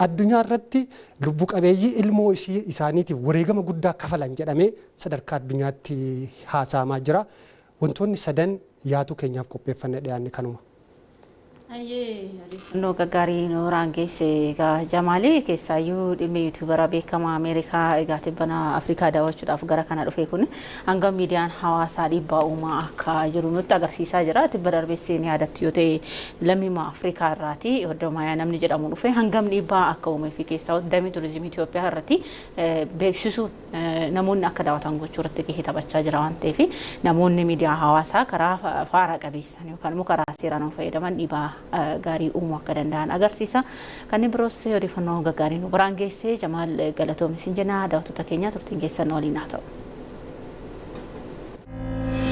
K: Addunyaa irratti lubbuu qabeeyyii ilmoo isaaniitiif wareegama guddaa kafalan jedhamee sadarkaa addunyaatti haasa'amaa jira. Wantoonni sadan yaatuu keenyaaf qopheeffanne dhiyaanne kanuma.
A: Odeeffannoo gaggaarii nooraan geesse egaa Jamaalii keessaayyuu dhimmi yuutuubaraa beekamaa Ameerikaa egaa tibbana Afrikaa daawwachuudhaaf gara kana dhufe kun hanga miidiyaan hawaasaa dhiibbaa uumaa akka jiru nutti agarsiisaa jira. Tibba darbeessee ni yaadattu yoo ta'e lammii Afrikaa irraati Hoddomaayaa namni jedhamu dhufe hangam dhiibbaa akka uumee fi keessaa damee turizimii Itoophiyaa irratti beeksisuu namoonni akka daawwatan gochuu irratti gahee taphachaa jira waan ta'eef namoonni miidiyaa hawaasaa karaa faara qabeessan yookaan immoo karaa seeraan fayyadaman dhiibbaa gaarii uumuu akka danda'an agarsiisa. Kanneen biroos odeeffannoo gaggaarii nu biraan geesse Jamaal galatoomi siin jenna. Daawwattoota keenya turtiin keessan waliin haa ta'u.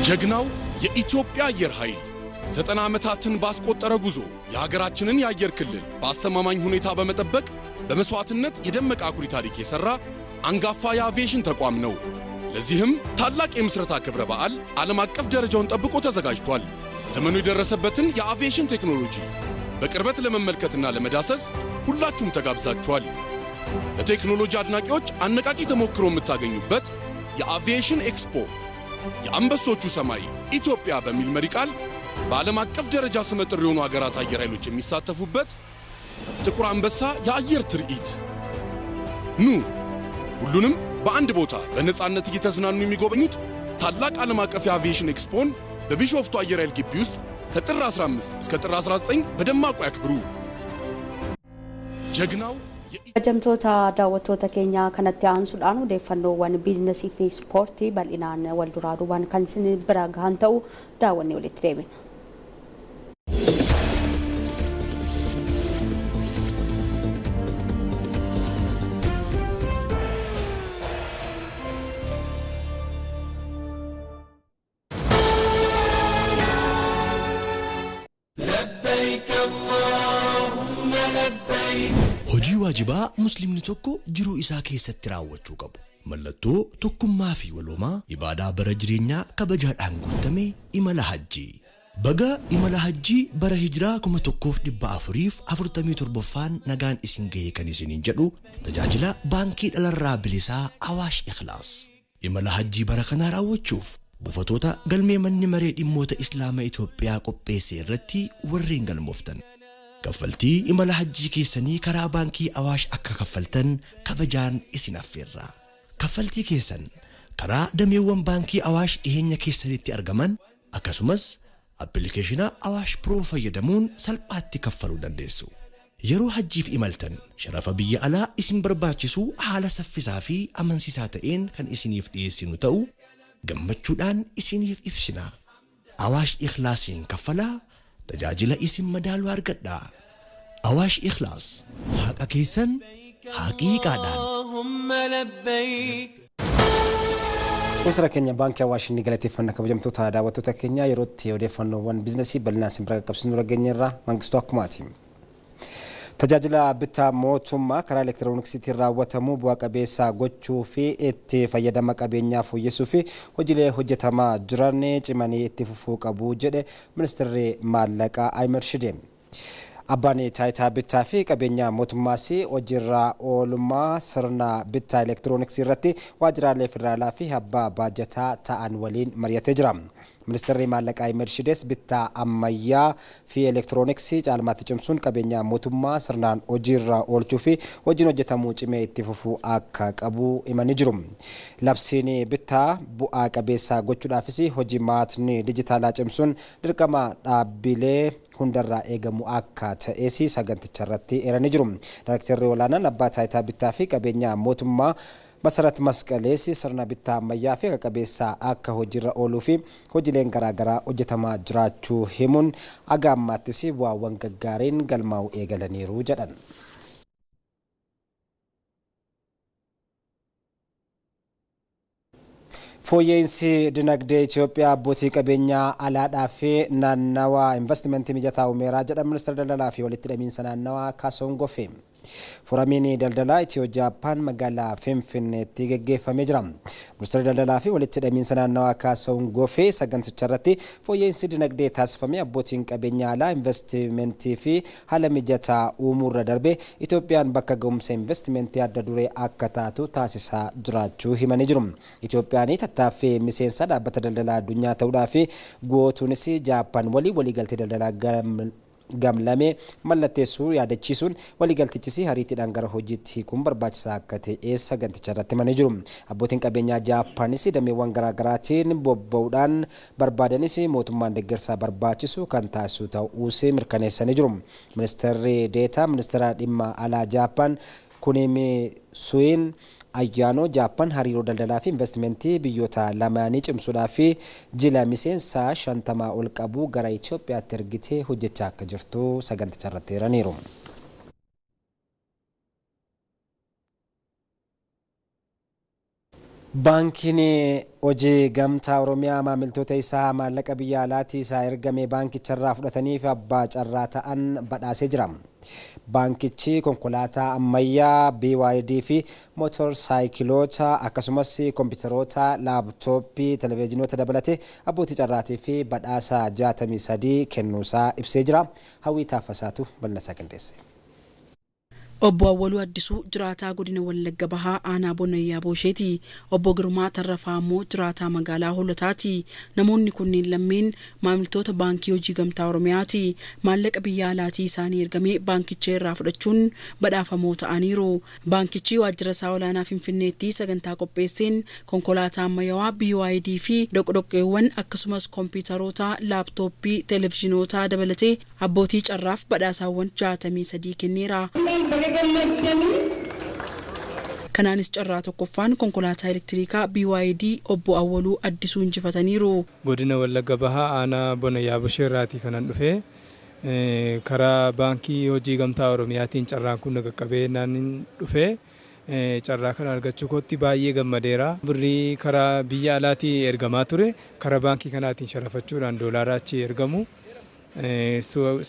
L: ጀግናው የኢትዮጵያ አየር ኃይል 90 ዓመታትን ባስቆጠረ ጉዞ የሀገራችንን የአየር ክልል በአስተማማኝ ሁኔታ በመጠበቅ በመስዋዕትነት የደመቀ አኩሪ ታሪክ የሰራ አንጋፋ የአቪዬሽን ተቋም ነው። ለዚህም ታላቅ የምስረታ ክብረ በዓል ዓለም አቀፍ ደረጃውን ጠብቆ ተዘጋጅቷል። ዘመኑ የደረሰበትን የአቪዬሽን ቴክኖሎጂ በቅርበት ለመመልከትና ለመዳሰስ ሁላችሁም ተጋብዛችኋል። ለቴክኖሎጂ አድናቂዎች አነቃቂ ተሞክሮ የምታገኙበት የአቪዬሽን ኤክስፖ የአንበሶቹ ሰማይ ኢትዮጵያ በሚል መሪ ቃል በዓለም አቀፍ ደረጃ ስመጥር የሆኑ ሀገራት አየር ኃይሎች የሚሳተፉበት ጥቁር አንበሳ የአየር ትርኢት። ኑ ሁሉንም በአንድ ቦታ በነጻነት እየተዝናኑ የሚጎበኙት ታላቅ ዓለም አቀፍ የአቪዬሽን ኤክስፖን በቢሾፍቱ አየር ኃይል ግቢ ውስጥ ከጥር 15 እስከ ጥር 19 በደማቁ ያክብሩ። ጀግናው
B: Kabajamtoota daawwattoota keenya kanatti aansuudhaan odeeffannoowwan biizinasii fi ispoortii bal'inaan wal duraa duubaan kan isin bira gahan ta'u daawwannee walitti deebina.
M: Hojii waajibaa muslimni tokko jiruu isaa keessatti raawwachuu qabu. Mallattoo tokkummaa fi waloomaa ibaadaa bara jireenyaa kabajaadhaan guutame imala hajjii. Baga imala hajjii bara hijiraa 1447ffaan nagaan isin ga'e kan isiniin jedhu tajaajila baankii dhalarraa bilisaa Awaash Ikhlaas. Imala hajjii bara kanaa raawwachuuf buufatoota galmee manni maree dhimmoota Islaama Itoophiyaa qopheesse irratti warreen galmooftan. Kaffaltii imala hajjii keessanii karaa baankii Awaash akka kaffaltan kabajaan isin affeerra. Kaffaltii keessan karaa dameewwan baankii Awaash dhiheenya keessanitti argaman akkasumas appilikeeshina Awaash Pro fayyadamuun salphaatti kaffaluu dandeessu. Yeroo hajjiif imaltan sharafa biyya alaa isin barbaachisu haala saffisaa fi amansiisaa ta'een kan isiniif dhiyeessinu ta'u gammachuudhaan isiniif ibsina. Awaash Ikhlaasiin kaffalaa tajaajila isin madaalu argadhaa. Awaash Ikhlaas haqa keessan haqiiqaadhaan.
C: Ispoonsara keenya baankii Awaash inni galateeffanna kabajamtoota daawwattoota keenya yerootti odeeffannoowwan biizinasii bal'inaan isin bira qaqqabsiisnu dhageenyerra Mangistuu Akkumaati. Tajaajila bittaa mootummaa karaa elektirooniksiitiin raawwatamu bu'a qabeessa gochuu fi itti fayyadama qabeenyaa fooyyessuu fi hojiilee hojjetamaa jiran cimanii itti fufuu qabu jedhe ministeerri maallaqaa Ahmed Shide. Abbaan taayitaa bittaa fi qabeenyaa mootummaas hojiirra oolmaa sirna bittaa elektirooniksii irratti waajjiraalee federaalaa fi abbaa baajataa ta'an waliin mari'atee jira. Ministeerri maallaqaa Ahmed Shidees bittaa ammayyaa fi elektirooniksii caalmaatti cimsuun qabeenyaa mootummaa sirnaan hojiirra oolchuu fi hojiin hojjetamuu cimee itti fufuu akka qabu himanii jiru. Labsiin bittaa bu'aa qabeessa gochuudhaafis hojii maatni dijitaalaa cimsuun dirqama dhaabbilee hundarraa eegamu akka ta'es saganticha irratti eeranii jiru. Daayirektarri olaanaan abbaa taayitaa bittaa fi qabeenyaa mootummaa Masarat Masqalees sirna bittaa ammayyaa fi qabeessa akka hojiirra ooluu fi hojiileen garaagaraa hojjetamaa jiraachuu himuun haga ammaattis bu'aawwan gaggaariin galmaa'uu eegalaniiru jedhan. Fooyya'insi dinagdee Itoophiyaa abbootii qabeenyaa alaadhaa fi naannawaa investimentii mijataa uumeeraa jedhan ministeera daldalaa fi walitti hidhamiinsa naannawaa Kaasahuun Goffee. Foramiin daldalaa Itiyoo Jaappaan magaalaa Finfinneetti geggeeffamee jira. Ministeerri daldalaa fi walitti hidhamiinsa naannawaa Kaasahuun Goffee saganticha irratti fooyya'insi dinagdee taasifame abbootiin qabeenyaa alaa investimentii fi haala mijataa uumuurra darbee Itoophiyaan bakka ga'umsa investimentii adda duree akka taatu taasisaa jiraachuu himanii jiru. Itoophiyaan tattaaffii miseensa dhaabbata daldalaa addunyaa ta'uudhaa fi gootuunis Jaappaan walii waliigaltee daldalaa gamlamee mallatteessuu yaadachiisuun waliigaltichis hariitiidhaan gara hojiitti hiikuun barbaachisaa akka ta'e saganticha irratti himanii jiru. Abbootiin qabeenyaa Jaappaanis dameewwan garaagaraatiin bobba'uudhaan barbaadanis mootummaan deeggarsa barbaachisu kan taasisu ta'uus mirkaneessanii jiru. Ministeerri Deetaa ministeera dhimma alaa Jaappaan Kunimi Suyin Ayyaanoo Jaappaan hariiroo daldalaa fi investimentii biyyoota lamaanii cimsuudhaa fi jila miseensa 50 ol qabu gara Itoophiyaatti ergitee hojjechaa akka jirtu saganticha irratti eeraniiru. Baankiin hojii gamtaa Oromiyaa maamiltoota isaa maallaqa biyya alaatii isaa ergame baankicharraa fudhataniif abbaa carraa ta'an badhaasee jira. Baankichi konkolaataa ammayyaa BYD fi mootor saayikiloota akkasumas kompiitaroota, laaptooppii, televezyiinoota dabalatee abbootii carraatii fi badhaasa 63 kennuusaa ibsee jira. Hawwii Taaffasaatu bal'insaa qindeesse.
N: Obbo Awwaluu Addisuu jiraataa godina Wallagga Bahaa aanaa Bonayyaa Boosheeti. Obbo Girmaa Tarrafaa immoo jiraataa magaalaa Hoolotaati. Namoonni kunneen lammeen maamiltoota baankii hojii gamtaa Oromiyaati. Maallaqa biyya alaatii isaanii ergamee baankicha irraa fudhachuun badhaafamoo ta'aniiru. Baankichi waajjira isaa olaanaa Finfinneetti sagantaa qopheesseen konkolaataa ammayyaawaa BYD fi doqdoqqeewwan akkasumas kompiitaroota, laaptooppii, televezyiinoota dabalatee abbootii carraaf badhaasaawwan 63 kenneera. Kanaanis carraa tokkoffaan konkolaataa elektirikaa BYD obbo Awwaluu Addisuu injifataniiru.
O: Godina Wallagga Bahaa aanaa Bonayyaa Bosheerraatii kanan dhufe karaa baankii hojii gamtaa Oromiyaatiin carraan kun qaqqabee naan dhufe carraa kana argachuu kootti baay'ee gammadeera. Birrii karaa biyya alaatii ergamaa ture karaa baankii kanaatiin sharafachuudhaan doolaara achi ergamu.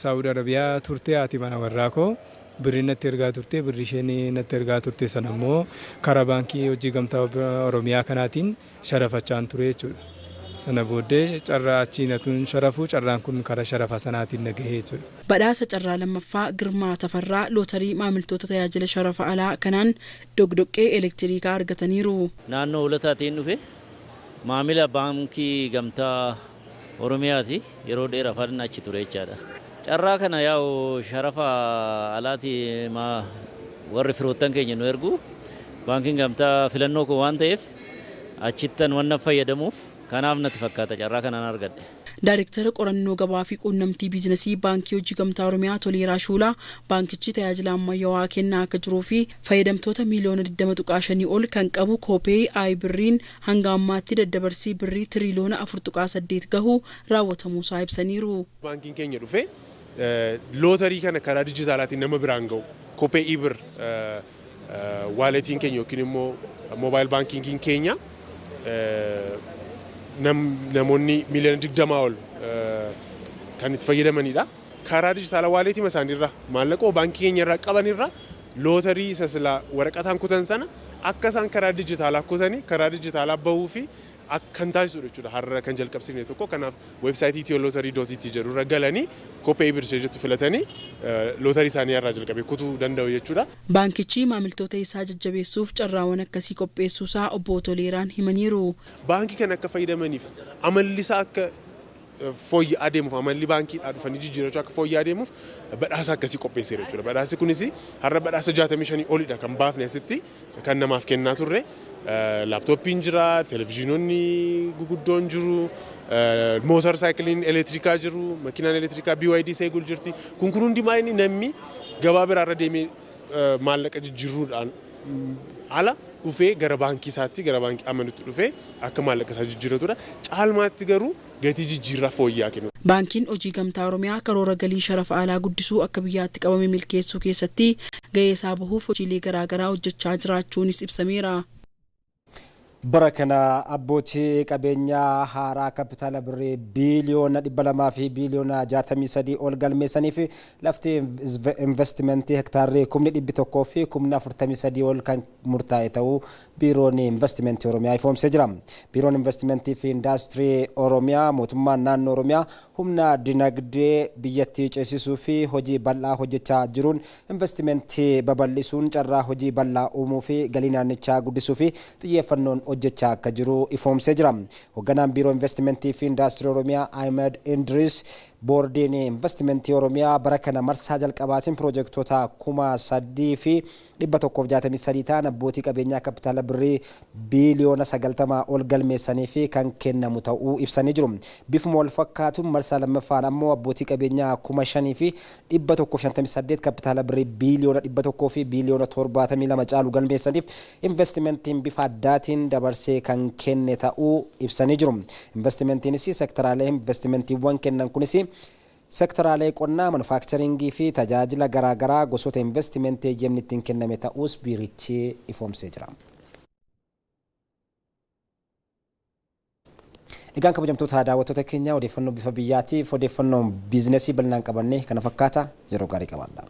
O: Saawud Arabiyaa turte haati mana warraa koo birrii natti ergaa turte, birrii isheen natti ergaa turte sana immoo karaa baankii hojii gamtaa Oromiyaa kanaatiin sharafachaan ture jechuudha. Sana booddee carraa achiin atuun sharafuu carraan kun karaa sharafa sanaatiin na gahee jechuudha.
N: Badhaasa carraa lammaffaa Girmaa Tafarraa lootarii maamiltoota tajaajila sharafa alaa kanaan doqdoqqee elektirikaa argataniiru.
P: Naannoo Hoolotaatiin dhufe maamila baankii gamtaa Oromiyaati yeroo dheeraaf achi ture jechaadha. Carraa kana yaa'u sharafa alaatii warri firoottan keenya nu ergu baankiin gamtaa filannoo koo waan ta'eef achittan waan fayyadamuuf kanaaf natti fakkaata carraa kanaan argadhe.
N: Daayirektara qorannoo gabaa fi quunnamtii biizinasii baankii hojii gamtaa Oromiyaa Toleeraa Shuulaa baankichi tajaajila ammayyaawaa kennaa akka jiruu fi fayyadamtoota miiliyoona 20.5 ol kan qabu koopee ayi birriin hanga ammaatti daddabarsii birrii tiriiliyoona 4.8 gahu raawwatamuusaa ibsaniiru.
Q: Baankiin keenya dhufe lootarii kana karaa dijitaalaatiin nama biraan gahu koopee ibir waaletiin keenya yookiin immoo moobaayil baankiingiin keenya namoonni miiliyoona 20 ol kan itti fayyadamanidha. Karaa dijitaalaa waaleetii isaaniirra maallaqoo baankii keenya irraa qabanirra lootarii isa silaa waraqataan kutan sana akka isaan karaa dijitaalaa kutanii karaa dijitaalaa bahuu fi kan taasisudha jechuudha. Har'a kan jalqabsiifne tokko kanaaf weebsaayitii ethioLottery.et jedhu irra galanii kophee ibirsee jettu filatanii lootarii isaanii irraa jalqabee kutuu danda'u jechuudha.
N: Baankichi maamiltoota isaa jajjabeessuuf carraawwan akkasii qopheessuusaa obbo Toleeraan himaniiru.
Q: Baankii kana akka fayyadamaniif amalli isaa akka fooyya'aa deemuuf amalli baankiidhaa dhufanii jijjiirachuu akka fooyya'aa deemuuf badhaasa akkasii qopheesseera jechuudha. Badhaasi kunis har'a badhaasa 65 olidha kan baafne asitti kan namaaf kennaa turre. Laaptooppiin jira, televezyiinoonni guguddoon jiru, mootor saayikiliin elektirikaa jiru, makiinaan elektirikaa BYD seegul jirti. Kun kun hundi maayini namni gabaa biraarra deemee maallaqa jijjiiruudhaan ala dhufee gara baankii isaatti gara baankii amanutti dhufee akka maallaqa isaa jijjiiratudha. Caalmaatti garuu gatii jijjiirraa fooyya'aa kennu.
N: Baankiin hojii gamtaa Oromiyaa karoora galii sharafa alaa guddisuu akka biyyaatti qabame milkeessuu keessatti gahee isaa bahuuf hojiilee garaagaraa hojjechaa jiraachuunis ibsameera.
C: Bara kana abbootii qabeenyaa haaraa kapitaala birrii biiliyoona 200 fi biiliyoona 63 ol galmeessanii fi lafti investimentii hektaarri 1,100 fi 43 ol kan murtaa'e ta'uu biiroon investimentii Oromiyaa ifoomsee jira. Biiroon investimentii fi indaastirii Oromiyaa mootummaan naannoo Oromiyaa humna dinagdee biyyattii ceesisuu fi hojii bal'aa hojjechaa jiruun investimentii babal'isuun carraa hojii bal'aa uumuu fi galii naannichaa guddisuu fi xiyyeeffannoon hojjechaa akka jiru ifoomsee jira. Hoogganaan biiroo investimentii fi indaastirii Oromiyaa Ahmed Indris boordiin investimentii Oromiyaa bara kana marsaa jalqabaatiin piroojektota 3,163 ta'an abbootii qabeenyaa kapitaala birrii biiliyoona 90 ol galmeessanii fi kan kennamu ta'uu ibsanii jiru. Bifuma wal fakkaatuun marsaa lammaffaan ammoo abbootii qabeenyaa 5,158 kapitaala birrii biiliyoona 100 fi biiliyoona 72 caalu galmeessaniif investimentiin bifa addaatiin dabarsee kan kenne ta'uu ibsanii jiru. Investimentiinis sektoraalee investimentiiwwan kennan kunis sektoraalee qonnaa, manufaakcharingii fi tajaajila garaagaraa gosoota investimentii eeyyamni ittiin kenname ta'uus biirichi ifoomsee jira. Egaan kabajamtoota daawwattoota keenya, odeeffannoo bifa biyyaatiif odeeffannoo biizinesii bal'inaan qabannee kana fakkaata. Yeroo gaarii qabaadha.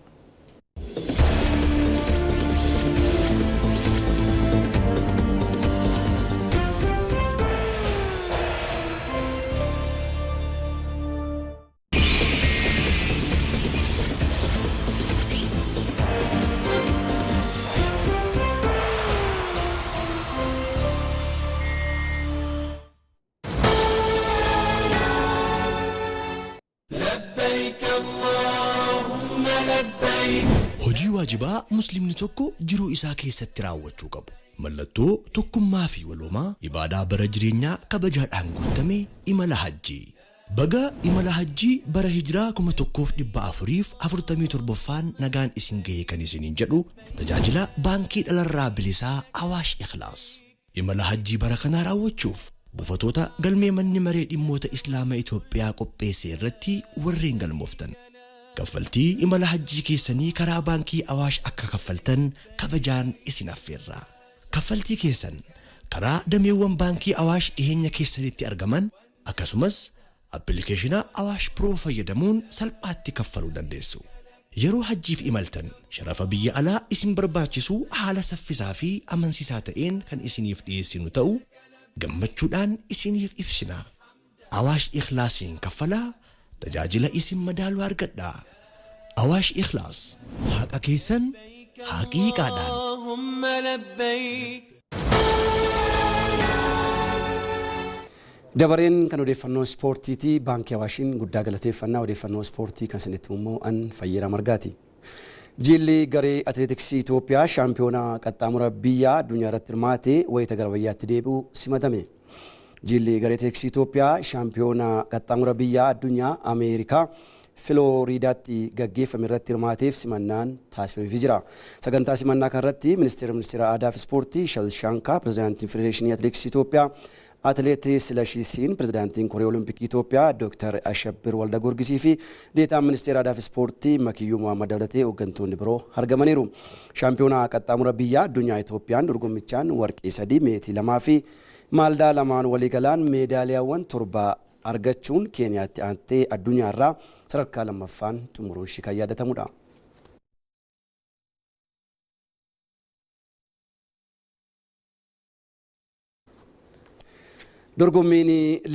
M: Hojii waajibaa muslimni tokko jiruu isaa keessatti raawwachuu qabu. Mallattoo tokkummaa fi waloomaa ibaadaa bara jireenyaa kabajaadhaan guutame, imala hajjii. Baga imala hajjii bara hijiraa 1447ffaan nagaan isin ga'e kan isiniin jedhu tajaajila baankii dhalarraa bilisaa Awaash Ikhlaas. Imala hajjii bara kanaa raawwachuuf buufatoota galmee manni maree dhimmoota Islaama Itoophiyaa qopheesse irratti warreen galmooftan, kaffaltii imala hajjii keessanii karaa baankii Awaash akka kaffaltan kabajaan isin affeerra. Kaffaltii keessan karaa dameewwan baankii Awaash dhiheenya keessanitti argaman, akkasumas appilikeeshina Awaash Pro fayyadamuun salphaatti kaffaluu dandeessu. Yeroo hajjiif imaltan sharafa biyya alaa isin barbaachisu haala saffisaa fi amansiisaa ta'een kan isiniif dhiyeessinu ta'u gammachuudhaan isiniif ibsina. Awaash Ikhlaasiin kaffalaa, tajaajila isin madaalu argadhaa. Awaash Ikhlaas, haqa keessan haqiiqaadhaan.
D: Dabareen kan odeeffannoo ispoortiiti. Baankii Awaashiin guddaa galateeffannaa. Odeeffannoo ispoortii kan isinitti immoo an Fayyeeraa Margaati. Jilli garee atileetiksii Itoophiyaa shaampiyoonaa qaxxaamura biyyaa addunyaa irratti hirmaate wayita gara biyyaatti deebi'u simatame. Jilli garee atileetiksii Itoophiyaa shaampiyoonaa qaxxaamura biyyaa addunyaa Ameerikaa Filooriidaatti gaggeeffame irratti hirmaateef simannaan taasifameefii jira. Sagantaa simannaa kanarratti ministeera aadaa fi ispoortii Shal Shaankaa, pirezidaantiin Federeeshinii Atileetiksii Itoophiyaa Atileet Silashii Siin, pirezidaantiin Koree Olompikii Itoophiyaa Dooktar Ashabbir Walda Goorgisii fi deetaan ministeera aadaa fi ispoortii Makiyyuu Muhammad dabalatee hooggantoonni biroo argamaniiru. Shaampiyoonaa qaxxaamura biyyaa addunyaa Itoophiyaan dorgommichaan warqee 3, meetii 2 fi maaldaa 2 waliigalaan meedaaliyaawwan 7 argachuun Keeniyaatti aantee addunyaarraa sadarkaa lammaffaan xumuruun ishee kan yaadatamudha. Dorgommiin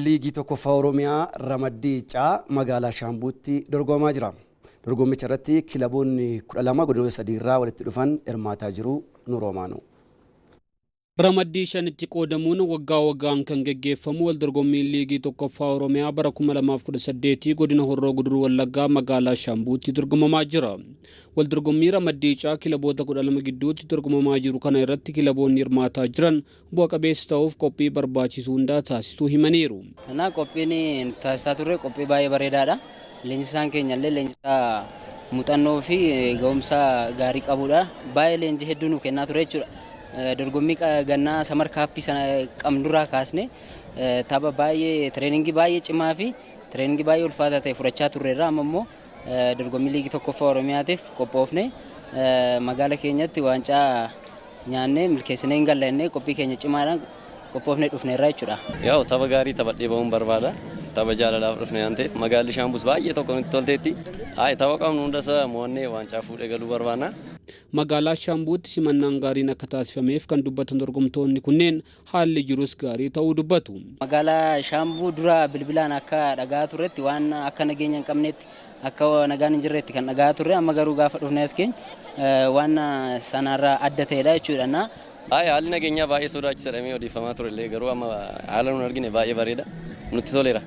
D: liigii tokkoffaa Oromiyaa ramaddii C magaalaa Shaambuutti dorgomamaa jira. Dorgommicha irratti kilaboonni 12 godinoota 3 irraa walitti dhufan hirmaataa jiru. Nuuroomaanuu.
R: Ramaddii 5tti qoodamuun waggaa waggaan kan geggeeffamu wal dorgommiin liigii tokkoffaa Oromiyaa bara 2018 godina Horroo Guduruu Wallaggaa magaalaa Shaambuutti dorgomamaa jira. Wal dorgommii ramaddii C kilaboota 12 gidduutti dorgomamaa jiru kana irratti kilaboonni hirmaataa jiran bu'a qabeessa ta'uuf qophii barbaachisu hundaa taasisuu himaniiru.
S: Kana qophiin taasisaa turre qophii baay'ee bareedaadha. Leenjisaan keenya illee leenjisaa muuxannoo fi ga'umsa gaarii qabudha. Baay'ee leenjii hedduu nu kennaa ture jechuudha. Dorgommii gannaa samar kaappii sana qabnurraa kaasne tapha baay'ee, tireeningii baay'ee cimaa fi tireeningii baay'ee ulfaataa ta'e fudhachaa turreerra. Amma immoo dorgommii liigii tokkoffaa Oromiyaatiif qophoofne magaala keenyatti waancaa nyaannee milkeessinee hin galla qophii keenya cimaadhaan qophoofne dhufneerra jechuudha.
T: Yaa'u tapha gaarii taphadhee bahuun barbaada. Tapha jaalalaaf dhufne waan ta'eef magaalli Shaambuus baay'ee tokko nutti tolteetti. Hayi, tapha qabnu hundasaa mo'annee waancaa fuudhee galuu barbaanna.
R: Magaalaa Shaambuutti simannaan gaariin akka taasifameef kan dubbatan dorgomtoonni kunneen haalli jirus gaarii ta'uu dubbatu.
S: Magaalaa Shaambuu dura bilbilaan akka dhagaa turretti waan akka nageenya hin qabnetti, akka nagaan hin jirretti kan dhagaa turre, amma garuu gaafa dhufne as keenya waan sanarraa adda ta'edha jechuudha.
T: Hayi, haalli nageenyaa baay'ee sodaachisaadha odeeffamaa ture illee, garuu amma haala nuun argine baay'ee bareeda, nutti toleera.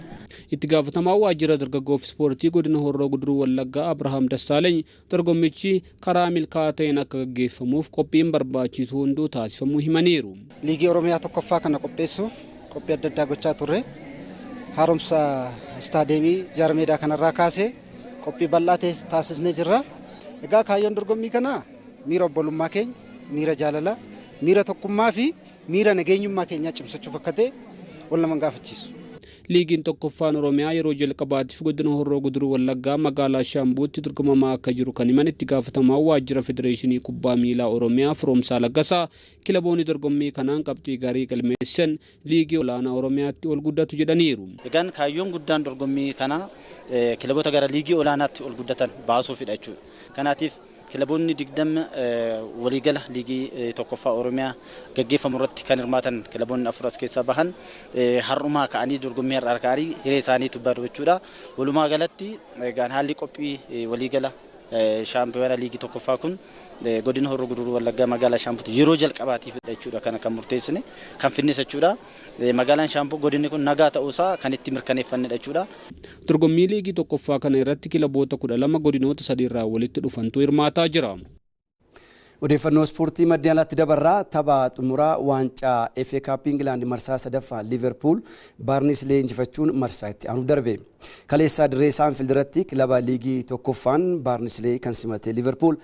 R: Itti gaafatamaa waajjira dargaggoo fi ispoortii godina Horroo Guduruu Wallaggaa Abrahaam Dassaaleeny dorgommichi karaa milkaa'aa ta'een akka gaggeeffamuuf qophiin barbaachisu hunduu taasifamuu himaniiru.
U: Liigii Oromiyaa tokkoffaa kana qopheessuuf qophii adda addaa gochaa turre. Haaromsa istaadeemii jaarmeedaa kanarraa kaasee qophii bal'aa taasisnee jirra. Egaa kaayyoon dorgommii kanaa miira obbolummaa keenya, miira jaalalaa, miira tokkummaa fi miira nageenyummaa keenyaa cimsachuuf akka ta'e wal nama gaafachiisu.
R: Liigiin tokkoffaan Oromiyaa yeroo jalqabaatiif godina Horroo Guduruu Wallaggaa magaalaa Shaambuutti dorgomamaa akka jiru kan himan itti gaafatamaa waajjira Federeeshinii Kubbaa Miilaa Oromiyaa Firoomsaa Laggasaa kilaboonni dorgommii kanaan qabxii gaarii galmeessan liigii olaanaa Oromiyaatti ol guddatu jedhaniiru.
E: Egaan kaayyoon guddaan dorgommii kana kilaboota gara liigii olaanaatti ol guddatan baasuufidha jechuudha. Kanaatiif kilaboonni 20 waliigala liigii tokkoffaa Oromiyaa gaggeeffamu irratti kan hirmaatan kilaboonni 4 as keessaa bahan har'umaa ka'anii dorgommii har'aa ka'anii hiree isaaniitu baru jechuudha. Walumaa galatti egaan haalli qophii waliigala shaampiyoona liigii tokkoffaa kun godina Horroo Guduruu Wallaggaa magaalaa Shaambuutti yeroo jalqabaatiif jechuudha kana kan murteessine kan finnis jechuudha. Magaalaan Shaambuu godinni kun nagaa ta'uusaa kan itti mirkaneeffannedha jechuudha.
R: Dorgommii liigii tokkoffaa kana irratti kilaboota 12 godinoota 3 irraa walitti dhufantu hirmaataa jira.
D: Odeeffannoo ispoortii maddeen alaatti dabarraa tapha xumuraa waancaa FA Cup Ingilaand marsaa sadaffaa Liverpool Baarnislee injifachuun marsaa itti aanuuf darbe. Kaleessaa dirree Saanfiild irratti kilaba liigii tokkoffaan Baarnislee kan simate Liverpool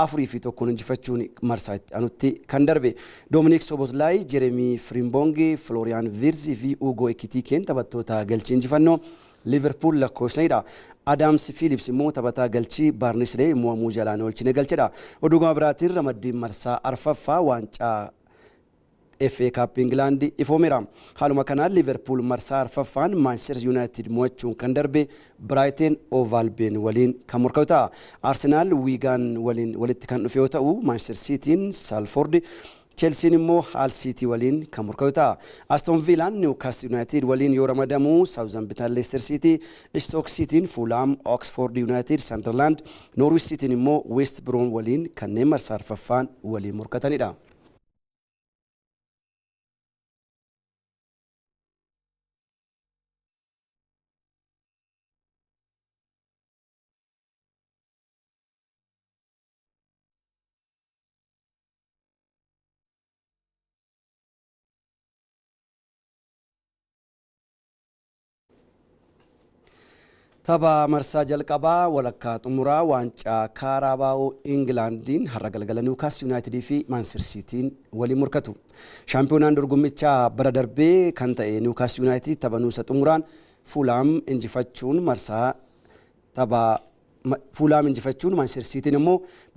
D: 4-1 injifachuun marsaa itti aanutti kan darbe. Doominik Soboslaayi, Jeremii Frimbong, Florian Wirtz fi Ugo Ekitiikeen taphattoota galchii injifannoo Liverpool lakkoofsanidha. Adams Phillips immoo taphataa galchii Baarnislee mo'amuu jalaan oolchine galchedha. Oduu gama biraatiin ramaddiin marsaa arfaffaa waancaa FA Cup Ingilaand ifoomeera. Haaluma kanaan Liverpool marsaa arfaffaan Manchester United mo'achuun kan darbe Brighton Hove Albion waliin kan morkatu ta'a. Arsenal Wigan waliin walitti kan dhufe yoo ta'u Manchester Cityin Salford, Chelsean immoo Hull City waliin kan morkatu ta'a. Aston Villaan Newcastle United waliin yoo ramadamu Southampton Leicester City, Stoke Cityin Fulham, Oxford United, Sunderland, Norwich Cityin immoo West Brom waliin kanneen marsaa arfaffaan waliin morkatanidha. Tapha marsaa jalqabaa walakkaa xumuraa waancaa Kaarabaa'oo Ingilaandiin har'a galgala Niwukaastil Yuunaayitidii fi Maanchister Siitiin waliin morkatu. Shaampiyoonaan dorgommichaa bara darbee kan ta'e Niwukaastil Yuunaayitid tapha nuusa xumuraan Fuulaam injifachuun marsaa tapha Fuulaam injifachuun Maanchister Siitiin immoo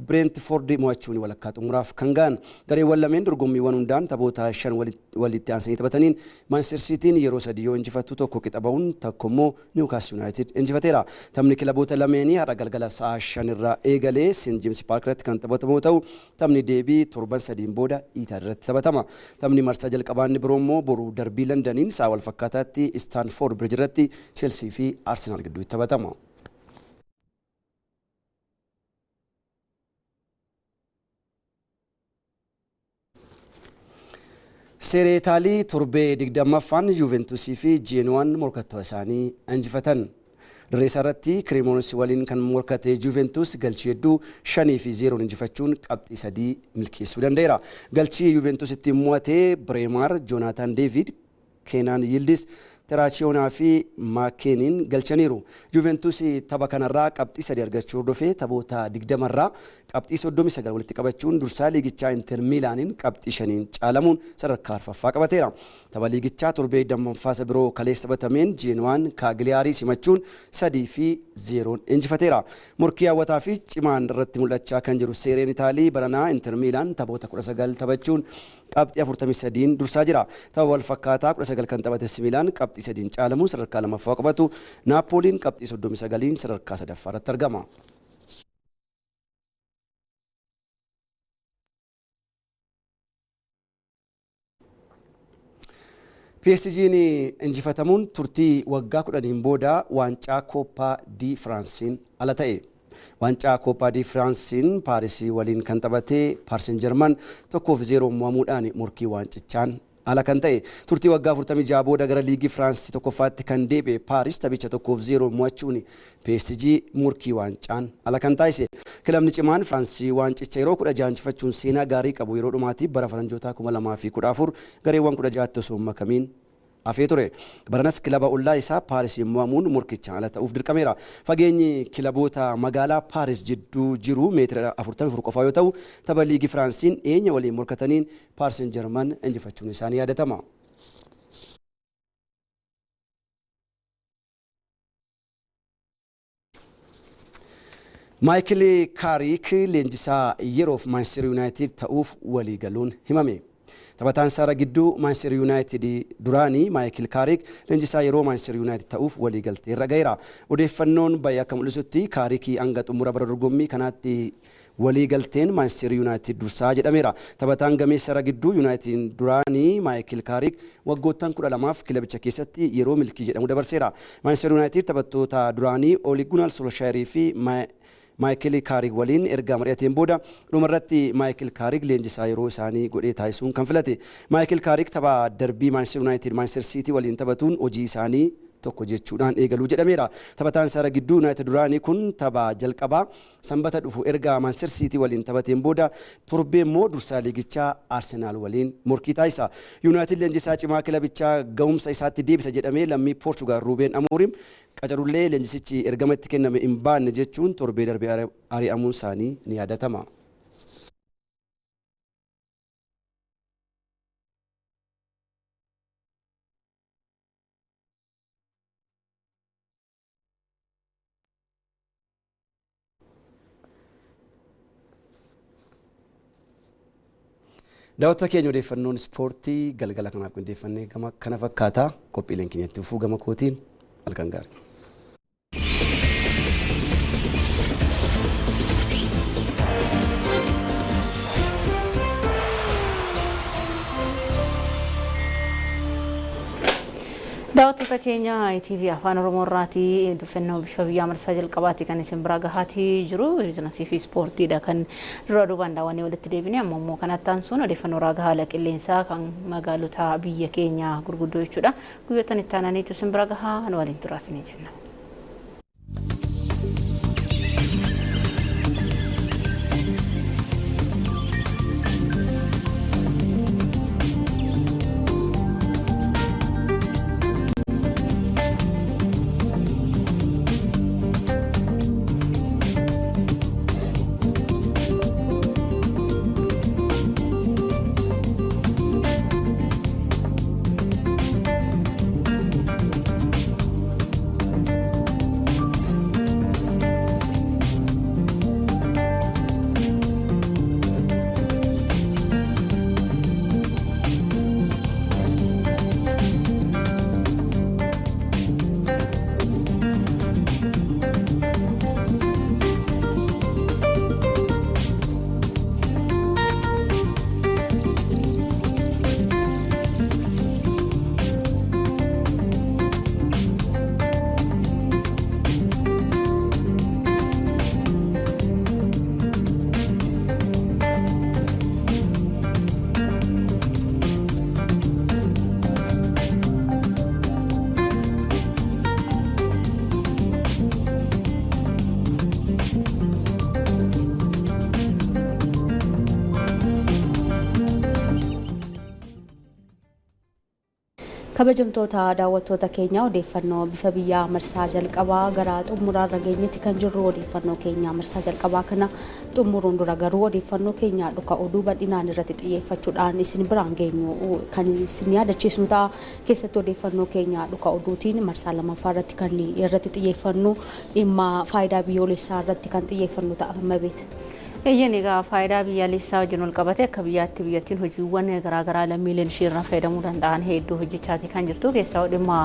D: Bireentifoord mo'achuun walakkaa xumuraaf kan ga'an. Gareewwan lameen dorgommiiwwan hundaan taphoota 5 walitti aansanii taphataniin Maanchister Siitiin yeroo 3 yoo injifatu tokko qixa ba'uun tokko immoo Niwukaastil Yuunaayitid injifateera. Taphni kilaboota lameenii har'a galgala sa'a 5 irraa eegalee St James Park irratti kan taphatamu yoo ta'u taphni deebii torban 3 booda Iitaal irratti taphatama. Taphni marsaa jalqabaa inni biroo immoo boru darbii Londaniin sa'a wal fakkaataatti Istaanfoord Bridge irratti Chelsea fi Arsenaal gidduutti taphatama. Serie Itaalii torbee 20ffaan Juventusii fi Jeenuwaan morkattoota isaanii injifatan. Dirree irratti Cremonese waliin kan morkate Juventus galchii hedduu 5-0 injifachuun qabxii 3 milkeessuu danda'eera. Galchii Juventus ittiin mo'ate Bremer, Jonathan David, Kenan Yildiz, Terachiyoonaa fi Makeeniin galchaniiru. Juventus tapha kanarraa qabxii 3 argachuu hordofee taphoota 20 irraa qabxii 39 walitti qabachuun dursaa liigichaa Inter Miilaaniin qabxii 5 caalamuun sadarkaa arfaffaa qabateera. Tapha liigichaa torbee 20ffaa biroo kaleessa taphatameen Jeenuwaan Kaagliyaarii simachuun 3-0 injifateera. Morkii hawwataa fi cimaan irratti mul'achaa kan jiru Seereen Itaalii baranaa Inter Miilaan taphoota 19 taphachuun qabxii 43 dursaa jira. Tapha wal fakkaataa 19 kan taphate Miilaan qabxii 3 caalamuun sadarkaa 2ffaa qabatu. Naapooliin qabxii 39 sadarkaa 3ffaa irratti argama. PSG'n injifatamuun turtii waggaa 10 booda waancaa Kooppaa di Firaansiin ala ta'e. Waancaa Kooppaa di Firaansiin Paarisii waliin kan taphate Paaris Saint-Germain 1-0 mo'amuudhaan morkii waancichaan ala kan ta'e. Turtii waggaa 46 booda gara liigii Firaansii tokkoffaatti kan deebi'e Paaris taphicha 1-0 mo'achuun PSG morkii waancaan ala kan taasise. Kilabni cimaan Firaansii waancicha yeroo 16 injifachuun seenaa gaarii qabu yeroo dhumaatiif bara faranjootaa 2014 gareewwan 16tti osoo hin makamiin hafee ture. Baranas kilaba ollaa isaa Paaris mo'amuun morkichaan ala ta'uuf dirqameera. Fageenyi kilaboota magaalaa Paaris jidduu jiru meetira 44 qofaa yoo ta'u tapha liigii Firaansiin dhiyeenya waliin morkataniin Paaris Saint-Germain injifachuun isaanii yaadatama. Maayikil Kaariik leenjisaa yeroof Maanchister Yuunaayitid ta'uuf waliigaluun himame. Taphataan sarara gidduu Maanchister Yuunaayitid duraanii Maayikil Kaariik leenjisaa yeroo Maanchister Yuunaayitid ta'uuf waliigaltee irra gaheera. Odeeffannoon bahe akka mul'isutti Kaariik hanga xumura bara dorgommii kanaatti waliigalteen Maanchister Yuunaayitid dursaa jedhameera. Taphataan gameessa sarara gidduu Yuunaayitid duraanii Maayikil Kaariik waggoottan 12f kilabicha keessatti yeroo milkii jedhamu dabarseera. Maanchister Yuunaayitid taphattoota duraanii Ole Gunnar Solskjaer fi Maayikil Kaarik waliin erga mari'ateen booda dhumarratti Maayikil Kaarik leenjisaa yeroo isaanii godhee taasisuun kan filate. Maayikil Kaarik tapha darbii Maanchister Yuunaayitid Maanchister Siitii waliin taphatuun hojii isaanii tokko jechuudhaan eegaluu jedhameera. Taphataan sarara gidduu Yuunaayitid duraanii kun tapha jalqabaa sanbata dhufu erga Maanchister Siitii waliin taphateen booda torbee immoo dursaa liigichaa Arsenaal waliin morkii taasisa. Yuunaayitid leenjisaa cimaa kilabichaa ga'umsa isaatti deebisa jedhamee lammii Poorchugaal Ruubeen Amooriim qacarullee leenjisichi ergama itti kenname hin baanne jechuun torbee darbee ari'amuun isaanii ni yaadatama. Daawwattoota keenya odeeffannoon ispoortii galgala kanaaf qindeeffannee gama kana fakkaata. Qophiileen keenyatti fufuu gama kootiin halkan gaarii.
A: Daawwattoota keenya ITV Afaan Oromoo irraatii odeeffannoo bifa biyyaa marsaa jalqabaati kan isin bira gahaatii jiru biizinasii fi ispoortiidha kan dura duubaan daawwannee walitti deebine amma immoo kanatti aansuun odeeffannoo raaga haala qilleensaa kan magaalota biyya keenya gurguddoo jechuudha guyyoottan itti aananiitu isin bira gahaa nu waliin turaa isinii jenna.
B: Kabajamtoota daawwattoota keenya odeeffannoo bifa biyyaa marsaa jalqabaa gara xumuraarra geenyetti kan jirru odeeffannoo keenya marsaa jalqabaa kana xumuruun dura garuu odeeffannoo keenya dhuka oduu bal'inaan irratti xiyyeeffachuudhaan isin biraan geenyu kan isin yaadachiisnu ta'a. Keessattuu odeeffannoo keenya dhuka oduutiin marsaa lammaffaa irratti kan irratti xiyyeeffannu dhimma faayidaa biyyoolessaa irratti kan xiyyeeffannu ta'a. Mabeet.
A: Eeyyeen egaa faayidaa biyyaalessaa wajjin wal qabate akka biyyaatti biyyattiin hojiiwwan garaagaraa lammiileen ishee irraa fayyadamuu danda'an hedduu hojjechaati kan jirtu keessaa dhimma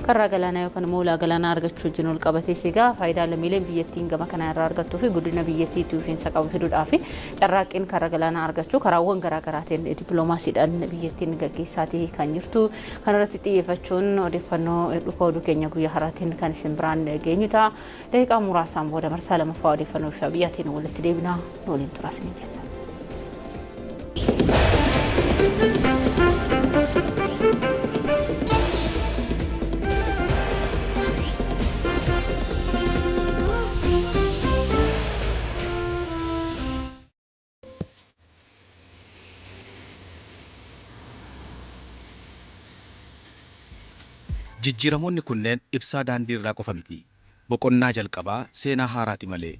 A: karraa galaanaa yookaan immoo ulaa galaanaa argachuu wajjin wal qabates egaa faayidaa lammiileen biyyattiin gama kana irraa argattuu fi guddina biyyattii itti fufiinsa qabu fiduudhaaf carraaqqiin karra galaanaa argachuu karaawwan garaagaraatiin dippiloomaasiidhaan biyyattiin gaggeessaati kan jirtu kanarratti xiyyeeffachuun odeeffannoo dhuka oduu keenya guyyaa har'aatiin kan isin biraan geenyu ta'a. Daqiiqaa muraasaan booda marsaa lammaffaa odeeffannoo bifa biyyaatiin walitti deebina. Waliin turaa isin jenna.
F: Jijjiiramoonni kunneen ibsaa daandii irraa qofa miti. Boqonnaa jalqabaa seenaa haaraati malee.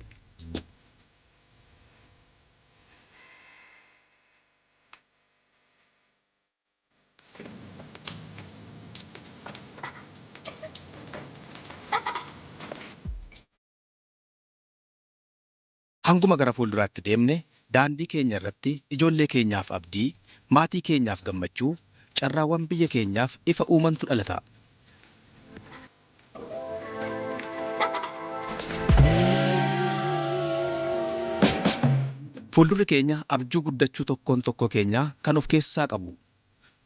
F: Hanguma gara fuulduraatti deemne daandii keenya irratti ijoollee keenyaaf abdii, maatii keenyaaf gammachuu, carraawwan biyya keenyaaf ifa uumantu dhalata. Fuuldurri keenya abjuu guddachuu tokkoon tokko keenyaa kan of keessaa qabu.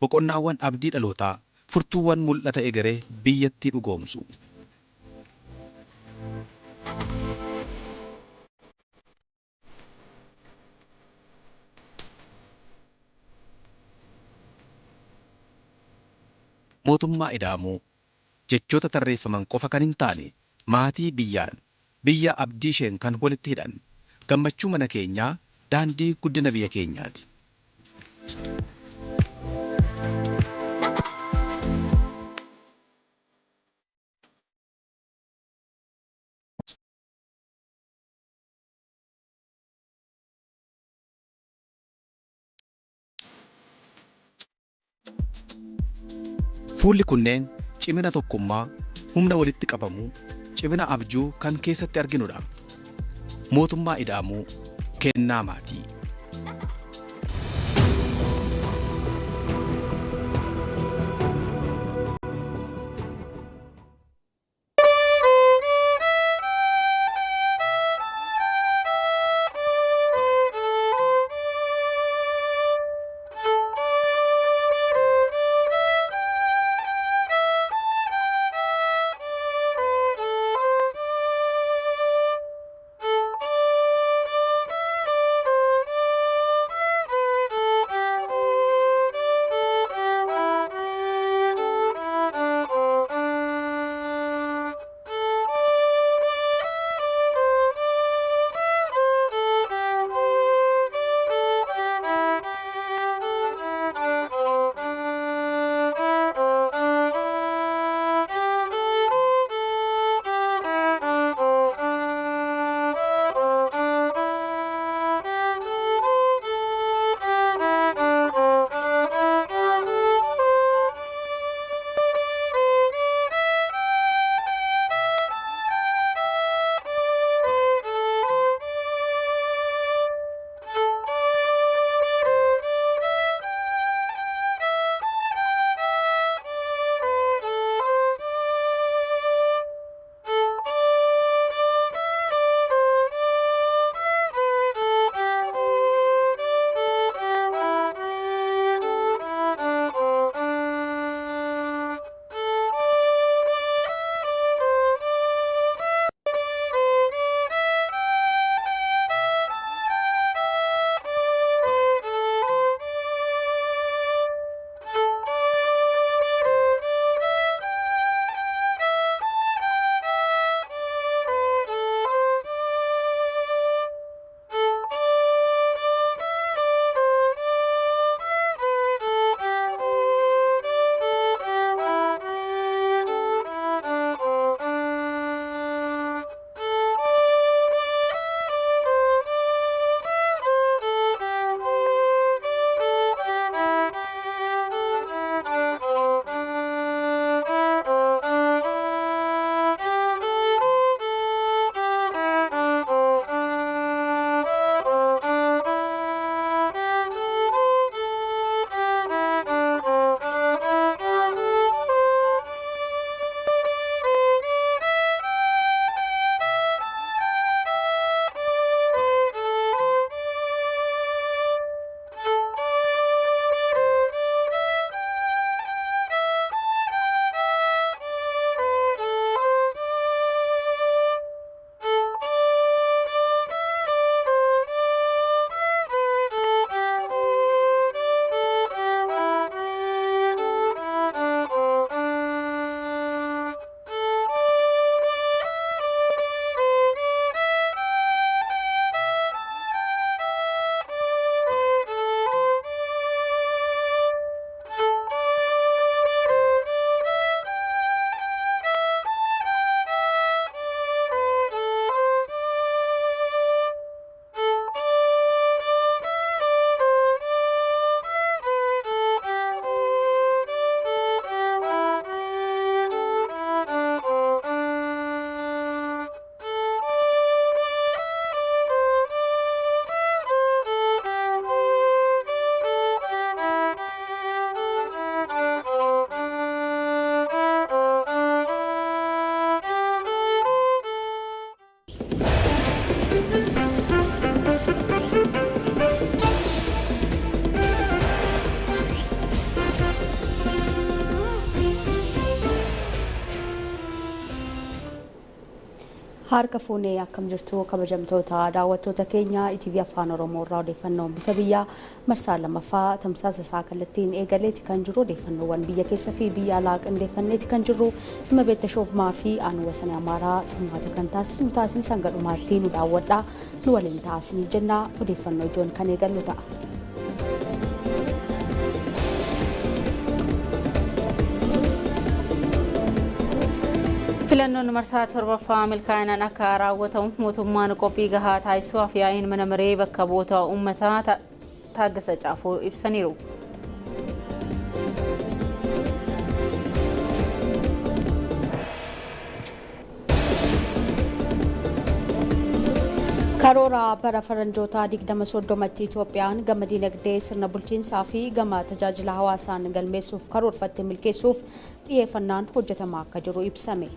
F: Boqonnaawwan abdii dhalootaa, furtuuwwan mul'ata egeree biyyattii dhugoomsu. Mootummaa Ida'amuu jechoota tarreeffaman qofa kan hin taane maatii biyyaan, biyya abdii isheen kan walitti hidhan gammachuu mana keenyaa daandii guddina biyya keenyaati. Fuulli kunneen cimina tokkummaa, humna walitti qabamuu, cimina abjuu kan keessatti arginudha. Mootummaa Ida'amuu, kennaa maatii.
B: Harka fuunee akkam jirtu kabajamtoota daawwattoota keenya ETV Afaan Oromoo irraa odeeffannoon bifa biyyaa marsaa lammaffaa tamsaasa isaa kallattiin eegaleeti kan jiru odeeffannoowwan biyya keessa fi biyya alaa qindeeffanneeti kan jirru dhimma beektashoofumaa fi aanuu wasanee amaaraa xumuraata kan taasisnu taasisni hanga dhumaatti nu daawwadhaa nu waliin taasisni jenna odeeffannoo ijoon kan eegallu ta'a.
A: Filannoon marsaa torbaffaa milkaa'inaan akka raawwatamu mootummaan qophii gahaa taasisuu afyaa'iin mana maree bakka bu'oota uummataa Taaggasa Caafoo ibsaniiru.
B: Karoora bara faranjoota 2030tti Itoophiyaan gama dinagdee sirna bulchiinsaa fi gama tajaajila hawaasaan galmeessuuf karoorfatte milkeessuuf xiyyeeffannaan hojjetamaa akka jiru ibsame.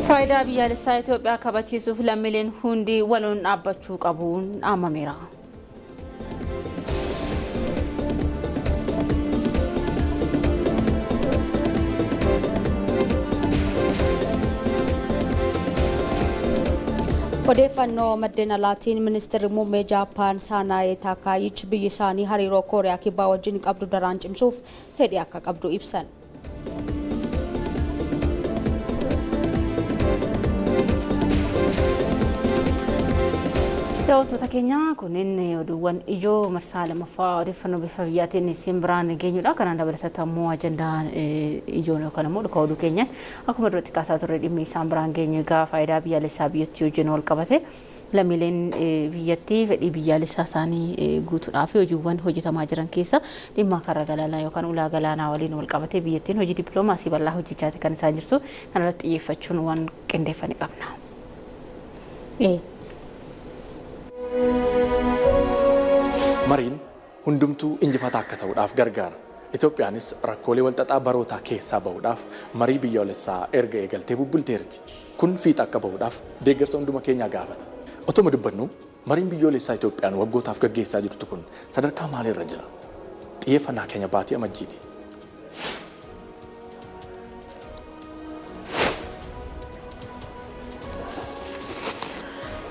A: Faayidaa biyyaalessaa Itoophiyaa kabachiisuuf lammiileen hundi waloon dhaabbachuu qabuun dhaamameera.
B: Odeeffannoo maddeen alaatiin ministeerri muummee Jaappaan Saanaayee Taakaayichi biyyi isaanii hariiroo Kooriyaa Kibbaa wajjin qabdu daraan cimsuuf fedhii akka qabdu ibsan.
A: Daawwattoota keenya kunneen oduuwwan ijoo marsaa lammaffaa odeeffannoo bifa biyyaatiin isin biraan geenyudha. Kanaan dabalatatti ammoo ajandaa ijoon yookaan immoo dhuka oduu keenyan akkuma duratti kaasaa turre dhimmi isaan biraan geenyu egaa faayidaa biyyaalessaa biyyattii wajjin wal qabate lammiileen biyyattii fedhii biyyaalessaa isaanii guutuudhaaf hojiiwwan hojjetamaa jiran keessa dhimma karaa galaanaa yookaan ulaa galaanaa waliin wal qabate biyyattiin hojii dippiloomaasii bal'aa hojjechaa kan isaan jirtu kanarratti xiyyeeffachuun waan qindeeffame qabna.
G: Mariin hundumtuu injifataa akka ta'uudhaaf gargaara. Itoophiyaanis rakkoolee walxaxaa barootaa keessaa bahuudhaaf marii biyyoolessaa erga eegaltee bubbulteerti. Kun fiixa akka bahuudhaaf deeggarsa hunduma keenyaa gaafata. Otuma dubbannu mariin biyyoolessaa Itoophiyaan waggootaaf gaggeessaa jirtu kun sadarkaa maaliirra jira? Xiyyeeffannaa keenya baatii amajjiiti.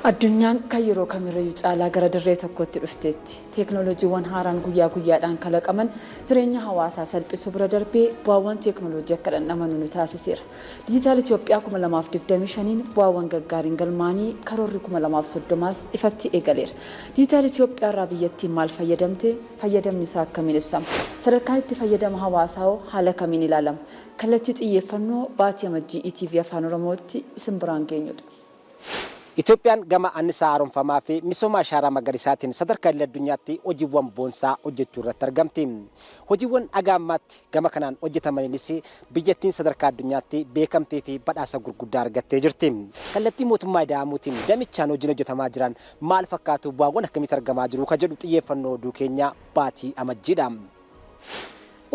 V: Addunyaan kan yeroo kamirrayyuu caalaa gara dirree tokkotti dhufteetti. Teeknooloojiiwwan haaraan guyyaa guyyaadhaan kalaqaman jireenya hawaasaa salphisuu bira darbee bu'aawwan teeknooloojii akka dhandhamannu nu taasiseera. Dijitaal Itoophiyaa 2025 bu'aawwan gaggaariin galmaanii karoorri 2030s ifatti eegaleera. Dijitaal Itoophiyaa irraa biyyattiin maal fayyadamte? Fayyadamni isaa akkamiin ibsama? Sadarkaan itti fayyadama hawaasaa hoo haala kamiin ilaalama? Kallattii xiyyeeffannoo baatii amajjii ETV Afaan Oromootti isin biraan geenyudha.
C: Itoophiyaan gama annisaa haaromfamaa fi misooma ashaaraa magariisaatiin sadarkaa idil addunyaatti hojiiwwan boonsaa hojjechuu irratti argamti. Hojiiwwan haga ammaatti gama kanaan hojjetamaniinis biyyattiin sadarkaa addunyaatti beekamtii fi badhaasa gurguddaa argattee jirti. Kallattii mootummaa ida'amuutiin damichaan hojiin hojjetamaa jiran maal fakkaatu bu'aawwan akkamitti argamaa jiru ka jedhu xiyyeeffannoo oduu keenya baatii amajjiidha.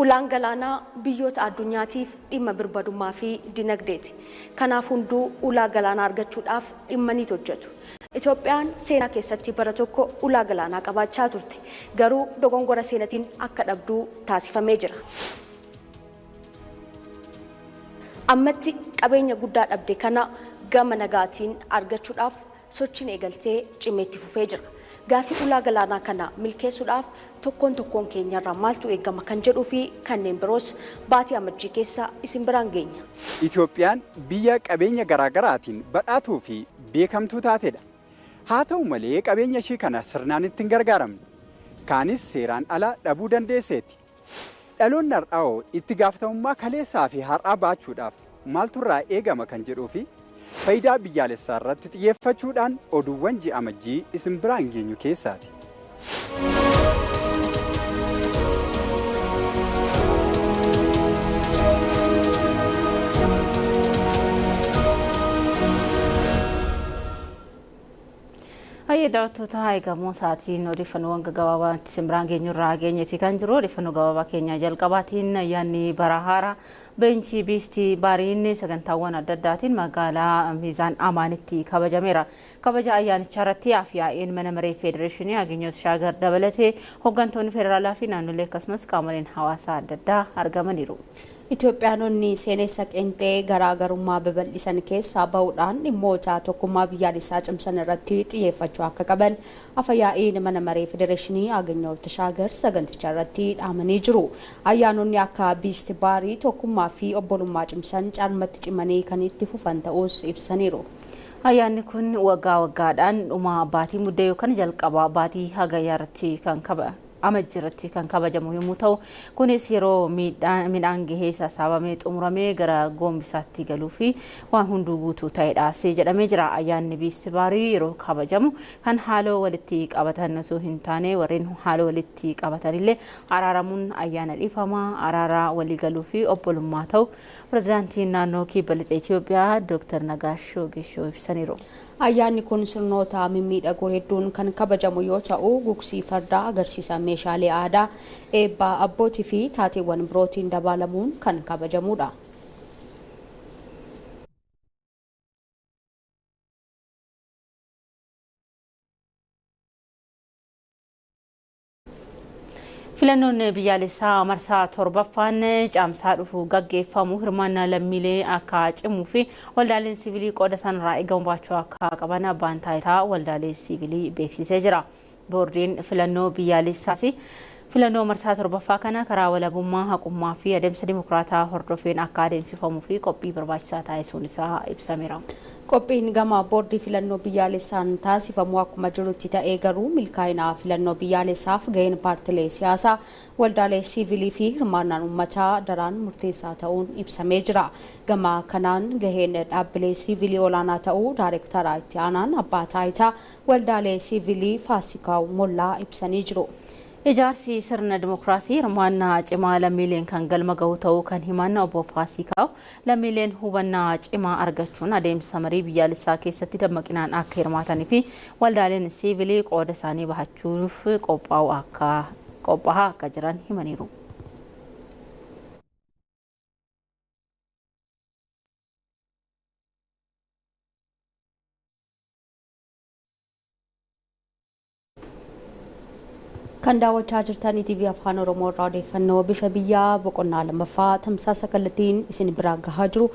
W: Ulaan galaanaa biyyoota addunyaatiif dhimma birmadummaa fi dinagdeeti. Kanaaf hunduu ulaa galaanaa argachuudhaaf dhimma ni hojjetu. Itoophiyaan seenaa keessatti bara tokko ulaa galaanaa qabaachaa turte. Garuu dogongora seenaatiin akka dhabduu taasifamee jira. Ammatti qabeenya guddaa dhabde kana gama nagaatiin argachuudhaaf sochiin eegaltee cimeetti fufee jira. Gaafii ulaa galaanaa kana milkeessuudhaaf tokkoon tokkoon keenyarraa maaltu eegama kan jedhuu fi kanneen biroos baatii amajjii keessa isin biraan geenya.
H: Itoophiyaan biyya qabeenya garaagaraatiin badhaatuu fi beekamtuu taatedha. Haa ta'u malee qabeenya ishii kana sirnaan itti hin gargaaramne. Kaanis seeraan ala dhabuu dandeesseetti. Dhaloonni har'aa itti gaafatamummaa kaleessaa fi har'aa baachuudhaaf maaltu irraa eegama kan jedhuu fi faayidaa biyyaalessaa irratti xiyyeeffachuudhaan oduuwwan ji'a amajjii isin biraan geenyu keessaati.
A: Hayyee daawwattoota eegamoo sa'aatiin odeeffannoowwan gaggabaabaa simbiraan geenyurraa geenyeeti kan jiru odeeffannoo gabaabaa keenya jalqabaatiin ayyaanni bara haaraa beenchii biistii baariin sagantaawwan adda addaatiin magaalaa Miizaan Amaanitti kabajameera. Kabaja ayyaanichaa irratti afyaa'een mana maree federeeshinii Ageenyoot Shaagar dabalatee hooggantoonni federaalaa fi naannolee akkasumas qaamoleen hawaasaa adda addaa argamaniiru.
B: Itoophiyaanonni seenessa qeenxee garaagarummaa babal'isan keessaa bahuudhaan dhimmoota tokkummaa biyyaalessaa cimsan irratti xiyyeeffachuu akka qaban afyaa'iin mana maree federeeshinii Ageenyaw Tashaagar saganticha irratti dhaamanii jiru. Ayyaanonni akka biisti baarii tokkummaa fi obbolummaa cimsan caalmatti cimanii kan itti fufan ta'us ibsaniiru.
A: Ayyaanni kun waggaa waggaadhaan dhuma baatii muddee yookaan jalqaba baatii hagayyaa irratti kan amajjii irratti kan kabajamu yommuu ta'u kunis yeroo midhaan gahee sassaabamee xumuramee gara goombisaatti galuu fi waan hunduu guutuu ta'edha jedhamee jira. Ayyaanni biisti baarii yeroo kabajamu kan haaloo walitti qabatan osoo hin taane warreen haaloo walitti qabatanillee araaramuun ayyaana dhiifamaa araaraa walii galuu fi obbolummaa ta'u pirezidaantiin naannoo kibba lixa Itoophiyaa Dooktar Nagaashoo Geeshoo ibsaniiru.
B: Ayyaanni kun sirnoota mimmiidhagoo hedduun kan kabajamu yoo ta'u gugsii fardaa agarsiisa meeshaalee aadaa eebbaa abbootii fi taateewwan birootiin dabalamuun kan kabajamudha.
A: Filannoon biyyaalessaa marsaa torbaffaan caamsaa dhufu gaggeeffamu hirmaannaa lammiilee akka cimuu fi waldaaleen siivilii qooda sanarraa eegamu baachuu akka qaban abbaan taayitaa waldaalee siivilii beeksisee jira. Boordiin filannoo biyyaalessaas filannoo marsaa torbaffaa kana karaa walabummaa haqummaa fi adeemsa dimokiraataa hordofeen akka adeemsifamuu fi qophii barbaachisaa taasisuun isaa ibsameera.
B: Qophiin gama boordii filannoo biyyaalessaan taasifamu akkuma jirutti ta'ee garuu milkaa'ina filannoo biyyaalessaaf gaheen paartilee siyaasaa waldaalee siivilii fi hirmaannaan uummataa daran murteessaa ta'uun ibsamee jira. Gama kanaan gaheen dhaabbilee siivilii olaanaa ta'uu daayirektara itti aanaan abbaa taayitaa waldaalee siivilii Faasikaw Mollaa ibsanii jiru.
A: Ijaarsi sirna dimokiraasii hirmaannaa cimaa lammiileen kan galma gahu ta'uu kan himan obbo Faasikaw lammiileen hubannaa cimaa argachuun adeemsa marii biyyaalessaa keessatti dammaqinaan akka hirmaatanii fi waldaaleen siivilii qooda isaanii bahachuuf qophaa'aa akka jiran himaniiru.
B: Kan daawwachaa jirtan TV Afaan Oromoo irraa odeeffannoo bifa biyyaa boqonnaa lammaffaa tamsaasa kallattiin isin biraa gahaa jiru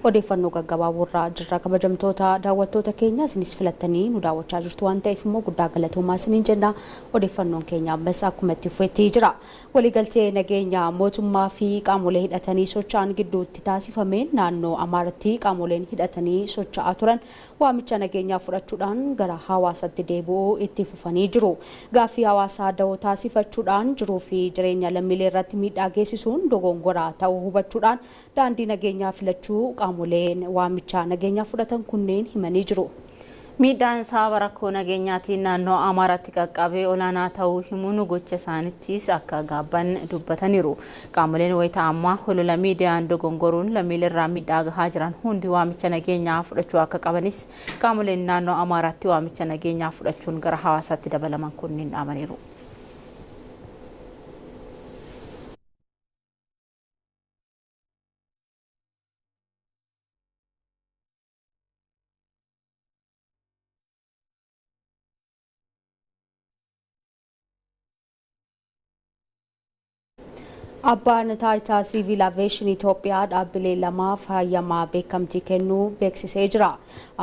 B: odeeffannoo gaggabaaboo irraa jirra. Kabajamtoota daawwattoota keenya isinis filattanii nu daawwachaa jirtu waan ta'eef immoo guddaa galatoomaa isiniin jenna. Odeeffannoon keenya ammas akkuma itti fufetti jira. Waliigaltee nageenya mootummaa fi qaamolee hidhatanii socho'an gidduutti taasifameen naannoo Amaaraatti qaamoleen hidhatanii socho'aa turan waamicha nageenyaa fudhachuudhaan gara hawaasaatti deebi'uu itti fufanii jiru. Gaaffii hawaasaa da'oo taasifachuudhaan jiruu fi jireenya lammiilee irratti miidhaa geessisuun dogongoraa ta'uu hubachuudhaan daandii nageenyaa filachuu qaamoleen waamicha nageenyaa fudhatan kunneen himanii jiru.
A: Miidhaan sababa rakkoo nageenyaatiin naannoo Amaaraatti qaqqabee olaanaa ta'uu himuun gocha isaaniittis akka gaabban dubbataniiru. Qaamoleen wayitaa ammaa holola miidiyaan dogongoruun lammiilee irraa miidhaa gahaa jiran hundi waamicha nageenyaa fudhachuu akka qabanis qaamoleen naannoo Amaaraatti waamicha nageenyaa fudhachuun gara hawaasaatti dabalaman kunniin dhaamaniiru.
B: Abbaan taayitaa siviil aviyeeshinii Itoophiyaa dhaabbilee lamaaf hayyamaa beekamtii kennuu beeksisee jira.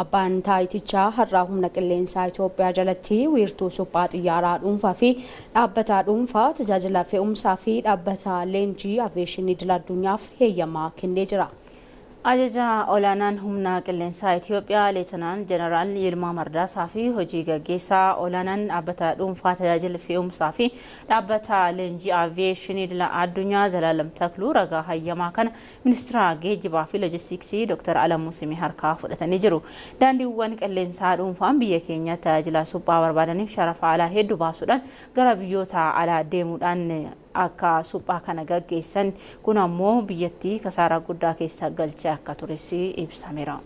B: Abbaan taayitichaa har'a humna qilleensaa Itoophiyaa jalatti wiirtuu suphaa xiyyaaraa dhuunfaa fi dhaabbata dhuunfaa tajaajila fe'umsaa fi dhaabbata leenjii aviyeeshinii idil addunyaaf heeyyamaa kennee jira.
A: Ajaja olaanaan humna qilleensaa Itoophiyaa Leetenaan Jeneraal Yilmaa Mardaasaa fi hojii gaggeessaa olaanaan dhaabbata dhuunfaa tajaajila fe'umsaa fi dhaabbata leenjii aviyeeshinii idil addunyaa Zalaalam Takluu ragaa hayyamaa kana ministeera geejjibaa fi loojistiksii Dr. Alamuu Simee harkaa fudhatanii jiru. Daandiiwwan qilleensaa dhuunfaan biyya keenya tajaajila suphaa barbaadaniif sharafa alaa hedduu baasuudhaan gara biyyoota alaa deemuudhaan akka suphaa kana gaggeessan kun ammoo biyyattii kasaaraa guddaa keessa galchee akka tures ibsameera.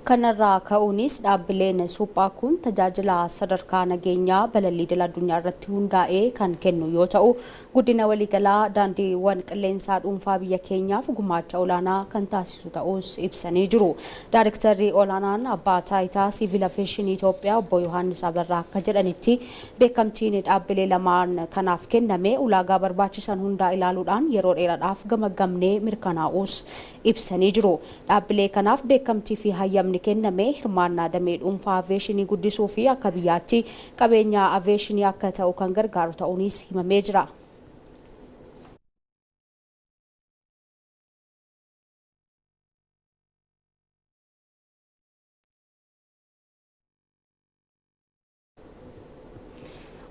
B: Kanarraa ka'uunis dhaabbileen suphaa kun tajaajila sadarkaa nageenyaa balallii idil addunyaa irratti hundaa'ee kan kennu yoo ta'u, guddina waliigalaa daandiiwwan qilleensaa dhuunfaa biyya keenyaaf gumaacha olaanaa kan taasisu ta'us ibsanii jiru. Daarektarri olaanaan abbaa taayitaa siviil aviyeeshinii Itoophiyaa obbo Yohaannis Abarraa akka jedhanitti, beekamtiin dhaabbilee lamaan kanaaf kenname ulaagaa barbaachisan hundaa ilaaluudhaan yeroo dheeraadhaaf gamaggamnee mirkanaa'uus ibsanii jiru. Dhaabbilee kanaaf beekamtii fi hayyamni kenname hirmaannaa damee dhuunfaa aviyeeshinii guddisuu fi akka biyyaatti qabeenya aviyeeshinii akka ta'u kan gargaaru ta'uunis himamee jira.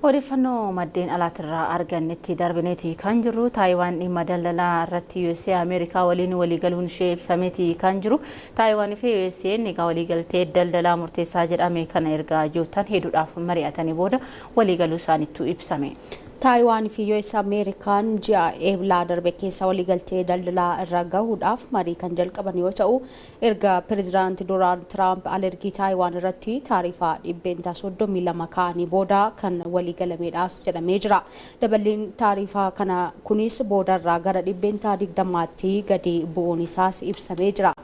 A: Odeeffannoo maddeen alaatirraa argannetti darbineeti kan jirru. Taayiwaan dhimma daldalaa irratti USA Ameerikaa waliin waliigaluun ishee ibsameeti kan jiru. Taayiwaan fi USA'n egaa waliigaltee daldalaa murteessaa jedhame kana erga ji'oottan hedduudhaaf mari'atanii booda waliigaluu isaaniitu ibsame.
B: Taayiwaan fi US Ameerikaan ji'a Eeblaa darbe keessa waliigaltee daldalaa irra gahuudhaaf marii kan jalqaban yoo ta'u, erga pireezidaanti Doonaald Tiraamp alergii Taayiwaan irratti taarifaa 32% kaa'anii booda kan waliigalameedhaas jedhamee jira. Daballiin taarifaa kana kunis boodarraa gara 20%tti gadi bu'uun isaas ibsamee jira.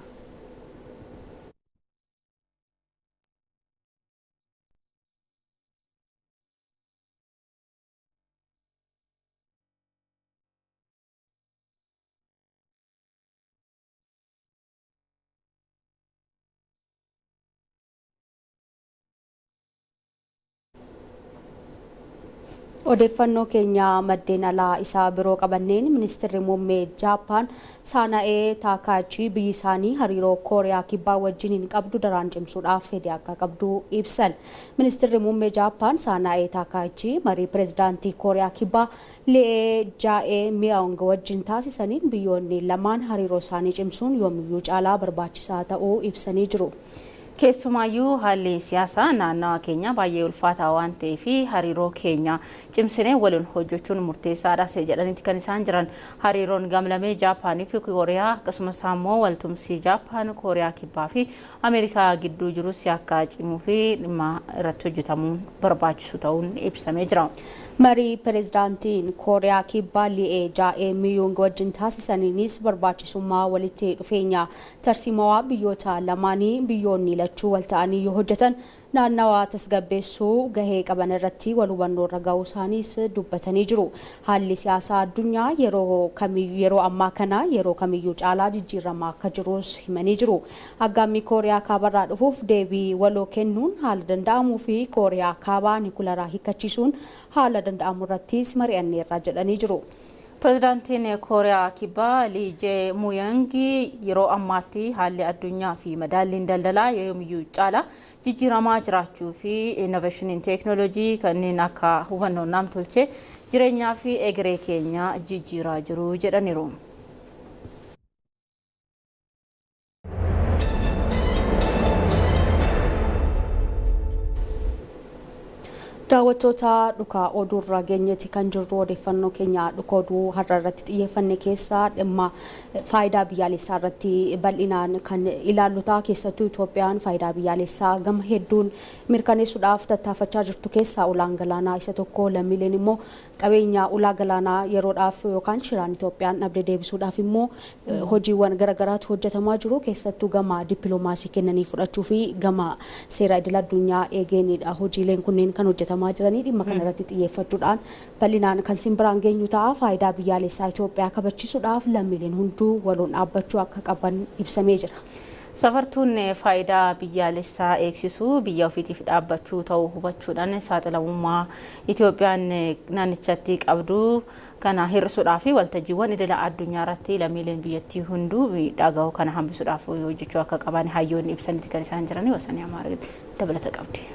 B: Odeeffannoo keenya maddeen alaa isaa biroo qabanneen, ministeerri muummee Jaappaan Saanaa'ee Taakaachi biyyi isaanii hariiroo Kooriyaa Kibbaa wajjiniin qabdu daraan cimsuudhaaf fedhii akka qabdu ibsan. Ministeerri muummee Jaappaan Saanaa'ee Taakaachi marii pireezidaantii Kooriyaa Kibbaa Li'ee Jaa'ee Miyaong wajjin taasisaniin biyyoonni lamaan hariiroo isaanii cimsuun yoomiyyuu caalaa barbaachisaa ta'uu ibsanii jiru.
A: Keessumaayyuu haalli siyaasaa naannawa keenya baay'ee ulfaataa waan ta'eef, hariiroo keenya cimsinee waliin hojjechuun murteessaadha jedhaniiti kan isaan jiran. Hariiroon gamlamee Jaapaanii fi Kooriyaa, akkasumas ammoo waltumsii Jaapaan, Kooriyaa Kibbaa fi Ameerikaa gidduu jirus akka cimuu fi dhimma irratti hojjetamuun barbaachisu ta'uun ibsamee jira.
B: Marii pireezidaantiin Kooriyaa Kibbaa Li'ee Jaa'ee Miyuung wajjin taasisaniinis barbaachisummaa walitti dhufeenya tarsiimawaa biyyoota lamaanii, biyyoonni lachuu wal ta'anii yoo hojjetan naannawaa tasgabbeessuu gahee qaban irratti wal hubannoo irra gahuu isaaniis dubbatanii jiru. Haalli siyaasaa addunyaa yeroo ammaa kana yeroo kamiyyuu caalaa jijjiiramaa akka jirus himanii jiru. Aggaammii Kooriyaa Kaabarraa dhufuuf deebii waloo kennuun haala danda'amuu fi Kooriyaa Kaabaa niwukilaraa hiikkachiisuun haala danda'amu irrattis mari'anneerra jedhanii jiru.
A: Pireezidaantiin Kooriyaa Kibbaa Lii Jee Muyang yeroo ammaatti haalli addunyaa fi madaalliin daldalaa yoomiyyuu caalaa jijjiiramaa jiraachuu fi innoveeshiniin teeknooloojii kanneen akka hubannoo namtolchee jireenyaa fi egeree keenya jijjiiraa jiru jedhaniiru.
B: Daawwattoota, dhuka oduurra geenyetti kan jirru. Odeeffannoo keenya dhuka oduu har'a irratti xiyyeeffanne keessaa dhimma faayidaa biyyaalessaa irratti bal'inaan kan ilaallu ta'a. Keessattuu Itoophiyaan faayidaa biyyaalessaa gama hedduun mirkaneessuudhaaf tattaafachaa jirtu keessaa ulaan galaanaa isa tokko. Lammiileen immoo qabeenya ulaa galaanaa yeroodhaaf yookaan shiraan Itoophiyaan dhabde deebisuudhaaf immoo hojiiwwan garagaraatu hojjetamaa jiru. Keessattuu gama dippiloomaasii kennanii fudhachuu fi gama seera idil addunyaa eegeenidha hojiileen kunneen kan hojjetamaa jiranii. Dhimma kana irratti xiyyeeffachuudhaan bal'inaan kan simbiraan geenyu ta'a. Faayidaa biyyaalessaa Itoophiyaa kabachiisuudhaaf lammiileen hunduu waloon dhaabbachuu akka qaban ibsamee jira.
A: Safartuun faayidaa biyyaalessaa eegsisuu biyya ofiitiif dhaabbachuu ta'uu hubachuudhaan, saaxilamummaa Itoophiyaan naannichatti qabdu kana hir'isuudhaa fi waltajjiiwwan idila addunyaa irratti lammiileen biyyattii hunduu miidhaa gahuu kana hambisuudhaaf hojjechuu akka qaban hayyoonni ibsanitti kan isaan jiran. Wasanii Amaaraa dabalata qabdi.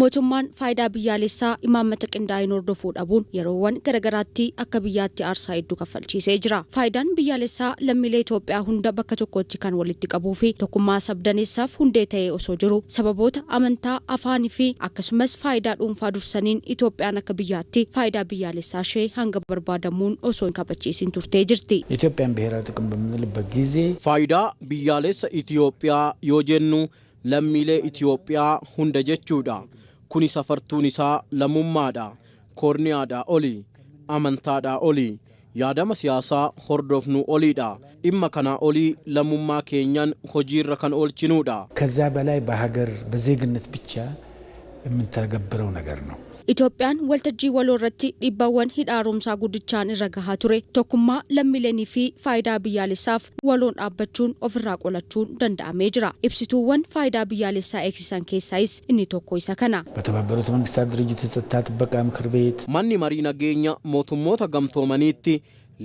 B: Mootummaan faayidaa biyyaalessaa imaammata qindaa'een hordofuu dhabuun yeroowwan garagaraatti akka biyyaatti aarsaa hedduu kaffalchiisee jira. Faayidaan biyyaalessaa lammiilee Itoophiyaa hunda bakka tokkotti kan walitti qabuu fi tokkummaa sabdaneessaaf hundee ta'ee osoo jiru sababoota amantaa, afaanii fi akkasumas faayidaa dhuunfaa dursaniin Itoophiyaan akka biyyaatti faayidaa biyyaalessaa ishee hanga barbaadamuun osoo hin kabachiisin turtee jirti.
I: የኢትዮጵያን ብሔራዊ ጥቅም በምንልበት ጊዜ
J: Faayidaa biyyaalessa Itoophiyaa yoo jennu lammiilee Itoophiyaa hunda jechuudha. Kuni safartuun isaa lammummaadha, koorniyaadhaa oli, amantaadhaa oli, yaadama siyaasaa hordofnu oliidha. Dhimma kanaa olii lammummaa keenyan hojiirra kan oolchinuudha.
I: ከዛ በላይ በሀገር በዜግነት ብቻ የምንተገብረው ነገር ነው።
B: Itoophiyaan waltajjii waloo irratti dhiibbaawwan hidha haaromsaa guddichaan irra gahaa ture tokkummaa lammiileenii fi faayidaa biyyaalessaaf waloon dhaabbachuun ofirraa qolachuun danda'amee jira. Ibsituuwwan faayidaa biyyaalessaa eegsisan keessaayis inni tokko isa kana.
I: በተባበሩት መንግስታት ድርጅት የጸጥታ ጥበቃ ምክር ቤት
J: Manni marii nageenya mootummoota gamtoomaniitti,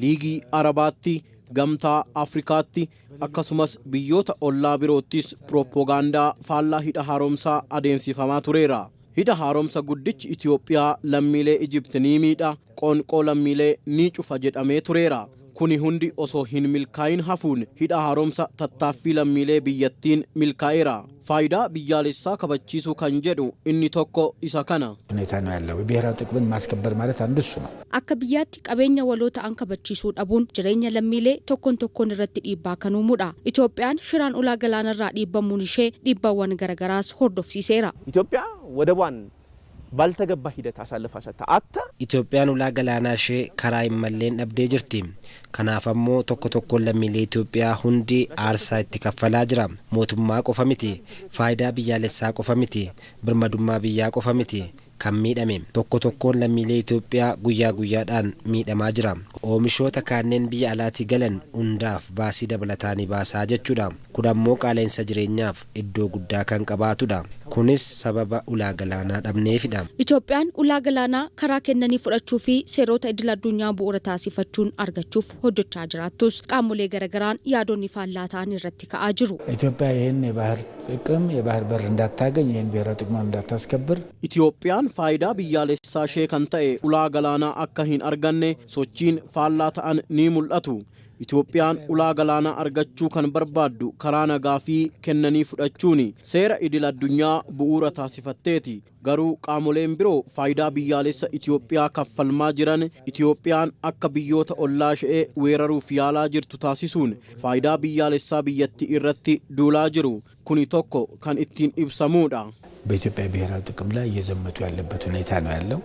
J: liigii Arabaatti, gamtaa Afrikaatti akkasumas biyyoota ollaa biroottis pirooppogaandaa faallaa hidha haaromsaa adeemsifamaa tureera. Hidha haaromsa guddichi Itoophiyaa lammiilee Ijipti ni miidha, qoonqoo lammiilee ni cufa jedhamee tureera. Kuni hundi osoo hin milkaa'in hafuun hidha haaromsa tattaaffii lammiilee biyyattiin milkaa'eera. Faayidaa biyyaalessaa kabachiisuu kan jedhu inni tokko isa kana.
I: ሁኔታ ነው ያለው። የብሔራዊ ጥቅምን ማስከበር ማለት አንዱ እሱ ነው።
B: Akka biyyaatti qabeenya waloo ta'an kabachiisuu dhabuun jireenya lammiilee tokkoon tokkoon irratti dhiibbaa kan uumudha. Itoophiyaan shiraan ulaa galaanarraa dhiibbamuun ishee dhiibbaawwan garagaraas hordofsiiseera.
K: ኢትዮጵያ ወደቧን ባልተገባ ሂደት አሳልፋ ሰጥታ አታ
C: Itoophiyaan ulaa galaanaa ishee karaa hin malleen dhabdee jirti. Kanaaf ammoo tokko tokkoon lammiilee Itoophiyaa hundi aarsaa itti kaffalaa jira. Mootummaa qofa miti, faayidaa biyyaalessaa qofa miti, birmadummaa biyyaa qofa miti kan miidhame. Tokko tokkoon lammiilee Itoophiyaa guyyaa guyyaadhaan miidhamaa jira. Oomishoota kanneen biyya alaatii galan hundaaf baasii dabalataa ni baasaa jechuudha. Kun ammoo qaala'insa jireenyaaf iddoo guddaa kan qabaatudha. Kunis sababa ulaa galaanaa dhabneefidha.
B: Itoophiyaan ulaa galaanaa karaa kennanii fudhachuu fi seerota idil addunyaa bu'uura taasifachuun argachuuf hojjechaa jiraattus qaamolee garagaraan yaadonni faallaa ta'an irratti ka'aa jiru.
I: ኢትዮጵያ ይህን የባህር ጥቅም የባህር በር እንዳታገኝ ይህን ብሔራዊ ጥቅሟን እንዳታስከብር
J: Itoophiyaan faayidaa biyyaalessaa ishee kan ta'e ulaa galaanaa akka hin arganne sochiin faallaa ta'an ni mul'atu. Itoophiyaan ulaa galaanaa argachuu kan barbaaddu karaa nagaa fi kennanii fudhachuuni seera idil addunyaa bu'uura taasifatteeti. Garuu qaamoleen biroo faayidaa biyyaalessa Itoophiyaa kaffalmaa jiran Itoophiyaan akka biyyoota ollaa ishee weeraruuf yaalaa jirtu taasisuun faayidaa biyyaalessaa biyyattii irratti duulaa jiru. Kuni tokko kan ittiin ibsamuudha.
I: በኢትዮጵያ ብሔራዊ ጥቅም ላይ እየዘመቱ ያለበት ሁኔታ ነው ያለው።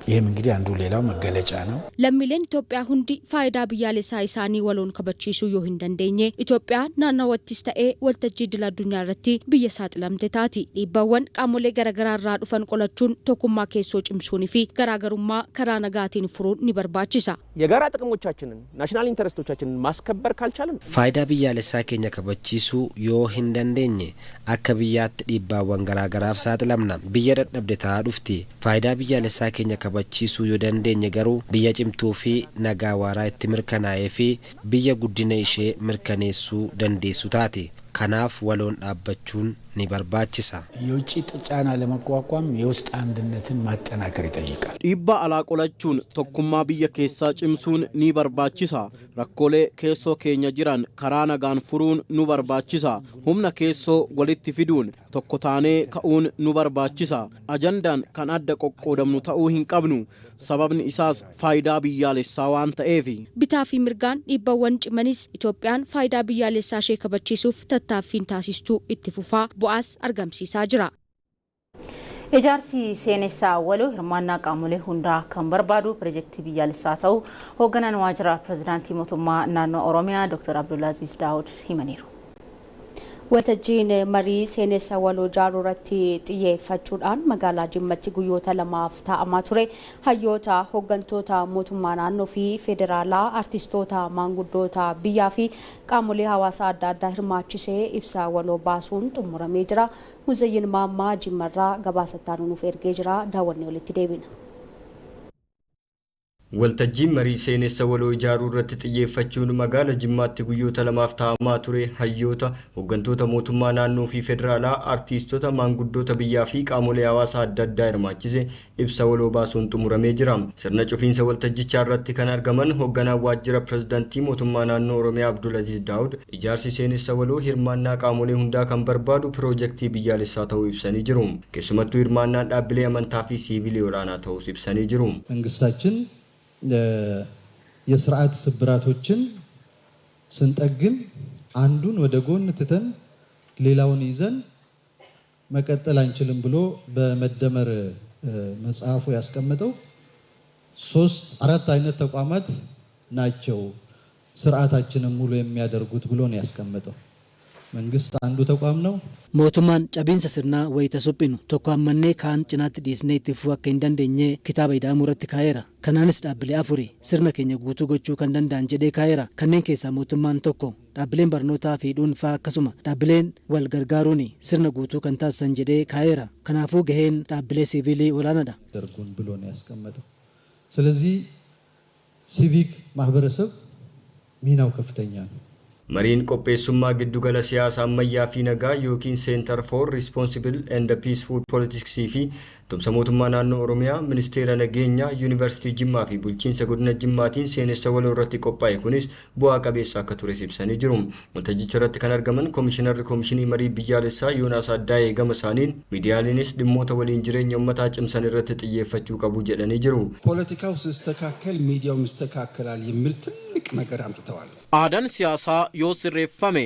I: ይህም እንግዲህ አንዱ ሌላው መገለጫ ነው።
B: Lammiileen Itoophiyaa hundi faayidaa biyyaalessaa isaanii waloon kabachiisuu yoo hin dandeenye Itoophiyaan naannawattis ta'ee waltajjii idil addunyaa irratti biyya saaxilamte taati. Dhiibbaawwan qaamolee garaagaraa irraa dhufan qolachuun tokkummaa keessoo cimsuunii fi garaagarummaa karaa nagaatiin furuun ni barbaachisa.
K: የጋራ ጥቅሞቻችንን ናሽናል ኢንተረስቶቻችንን ማስከበር ካልቻልን
C: Faayidaa biyyaalessaa keenya kabachiisuu yoo hin dandeenye akka biyyaatti dhiibbaawwan garaagaraaf saaxilamna. Biyya dadhabde ta'aa dhufti. Faayidaa biyyaalessaa keenya kabachiisuu yoo dandeenye garuu biyya cimtuu fi nagaa waaraa itti mirkanaa'ee fi biyya guddina ishee mirkaneessuu dandeessu taati. Kanaaf waloon dhaabbachuun ni barbaachisa.
I: የውጭ ጫና ለመቋቋም የውስጥ አንድነትን ማጠናከር ይጠይቃል።
J: Dhiibbaa alaa qolachuun tokkummaa biyya keessaa cimsuun ni barbaachisa. Rakkoolee keessoo keenya jiran karaa nagaan furuun nu barbaachisa. Humna keessoo walitti fiduun tokko taanee ka'uun nu barbaachisa. Ajandaan kan adda qoqqoodamnu ta'uu hin qabnu. Sababni isaas faayidaa biyyaalessaa waan ta'eefi.
B: Bitaa fi mirgaan dhiibbaawwan cimanis Itoophiyaan faayidaa biyyaalessaa ishee kabachiisuuf tattaaffiin taasistuu itti fufaa bu'aas argamsiisaa jira.
A: Ijaarsi seenessaa waloo hirmaannaa qaamolee hundaa kan barbaadu pirojektii biyyaalessaa ta'uu hoogganaan waajjira pirezidaantii mootummaa naannoo Oromiyaa Dr. Abdulaaziz Daawud himaniiru.
B: Waltajjiin marii seenessa waloo ijaaruu irratti xiyyeeffachuudhaan magaalaa Jimmatti guyyoota lamaaf taa'amaa ture. Hayyoota, hooggantoota mootummaa naannoo fi federaalaa, artistoota, maanguddoota biyyaa fi qaamolee hawaasaa adda addaa hirmaachisee ibsa waloo baasuun xumuramee jira. Muzayyin Maammaa Jimmarraa gabaasa nuuf ergee jira. Daawwannee walitti deebina.
L: Waltajjiin marii seenessa waloo ijaaruu irratti xiyyeeffachuun magaala Jimmaatti guyyoota lamaaf taa'amaa ture hayyoota, hooggantoota mootummaa naannoo fi federaalaa, artiistota, maanguddoota biyyaa fi qaamolee hawaasaa adda addaa hirmaachise ibsa waloo baasuun xumuramee jira. Sirna cufiinsa waltajjichaa irratti kan argaman hoogganaan waajjira pirezidaantii mootummaa naannoo Oromiyaa Abdulaziz Daawud ijaarsi seenessa waloo hirmaannaa qaamolee hundaa kan barbaadu piroojeektii biyyaalessaa ta'uu ibsanii jiru. Keessumattuu hirmaannaan dhaabbilee amantaa fi siivilii olaanaa ta'uus ibsanii jiru.
O: መንግስታችን የስርዓት ስብራቶችን ስንጠግን አንዱን ወደ ጎን ትተን ሌላውን ይዘን መቀጠል አንችልም ብሎ በመደመር መጽሐፉ ያስቀመጠው 3 4 አይነት ተቋማት ናቸው ስርዓታችንን ሙሉ የሚያደርጉት ብሎ ነው ያስቀመጠው። መንግስት አንዱ ተቋም ነው።
P: Mootummaan cabiinsa sirnaa wayita suphinu tokko hammannee kaan cinaatti dhiisnee itti fufuu akka hin dandeenye kitaaba ida'amuu irratti kaa'eera. Kanaanis dhaabbilee afuri sirna keenya guutuu gochuu kan danda'an jedhee kaa'eera. Kanneen keessaa mootummaan tokko, dhaabbileen barnootaa fi dhuunfaa akkasuma dhaabbileen wal gargaaruun sirna guutuu kan taasisan jedhee kaa'eera. Kanaafuu gaheen dhaabbilee siivilii olaanaadha.
O: ደርጉን ብሎ ነው ያስቀመጠው። ስለዚህ ሲቪክ ማህበረሰብ ሚናው ከፍተኛ ነው።
L: Mariin qopheessummaa giddugala siyaasa ammayyaa fi nagaa yookiin Center for Responsible and Peaceful Politics fi tumsa mootummaa naannoo Oromiyaa, ministeera nageenyaa, Yuunivarsiitii Jimmaa fi bulchiinsa godina Jimmaatiin seenessa waloo irratti qophaa'e kunis bu'aa qabeessa akka ture ibsanii jiru. Waltajjicha irratti kan argaman Koomishinarri Koomishinii Marii Biyyaalessaa Yoonaas Addaayee gama isaaniin miidiyaaleenis dhimmoota waliin jireenya uummataa cimsan irratti xiyyeeffachuu qabu jedhanii jiru.
X: ፖለቲካው ሲስተካከል ሚዲያውም ይስተካከላል የሚል ትልቅ ነገር አምጥተዋል።
J: Aadaan siyaasaa yoo sirreeffame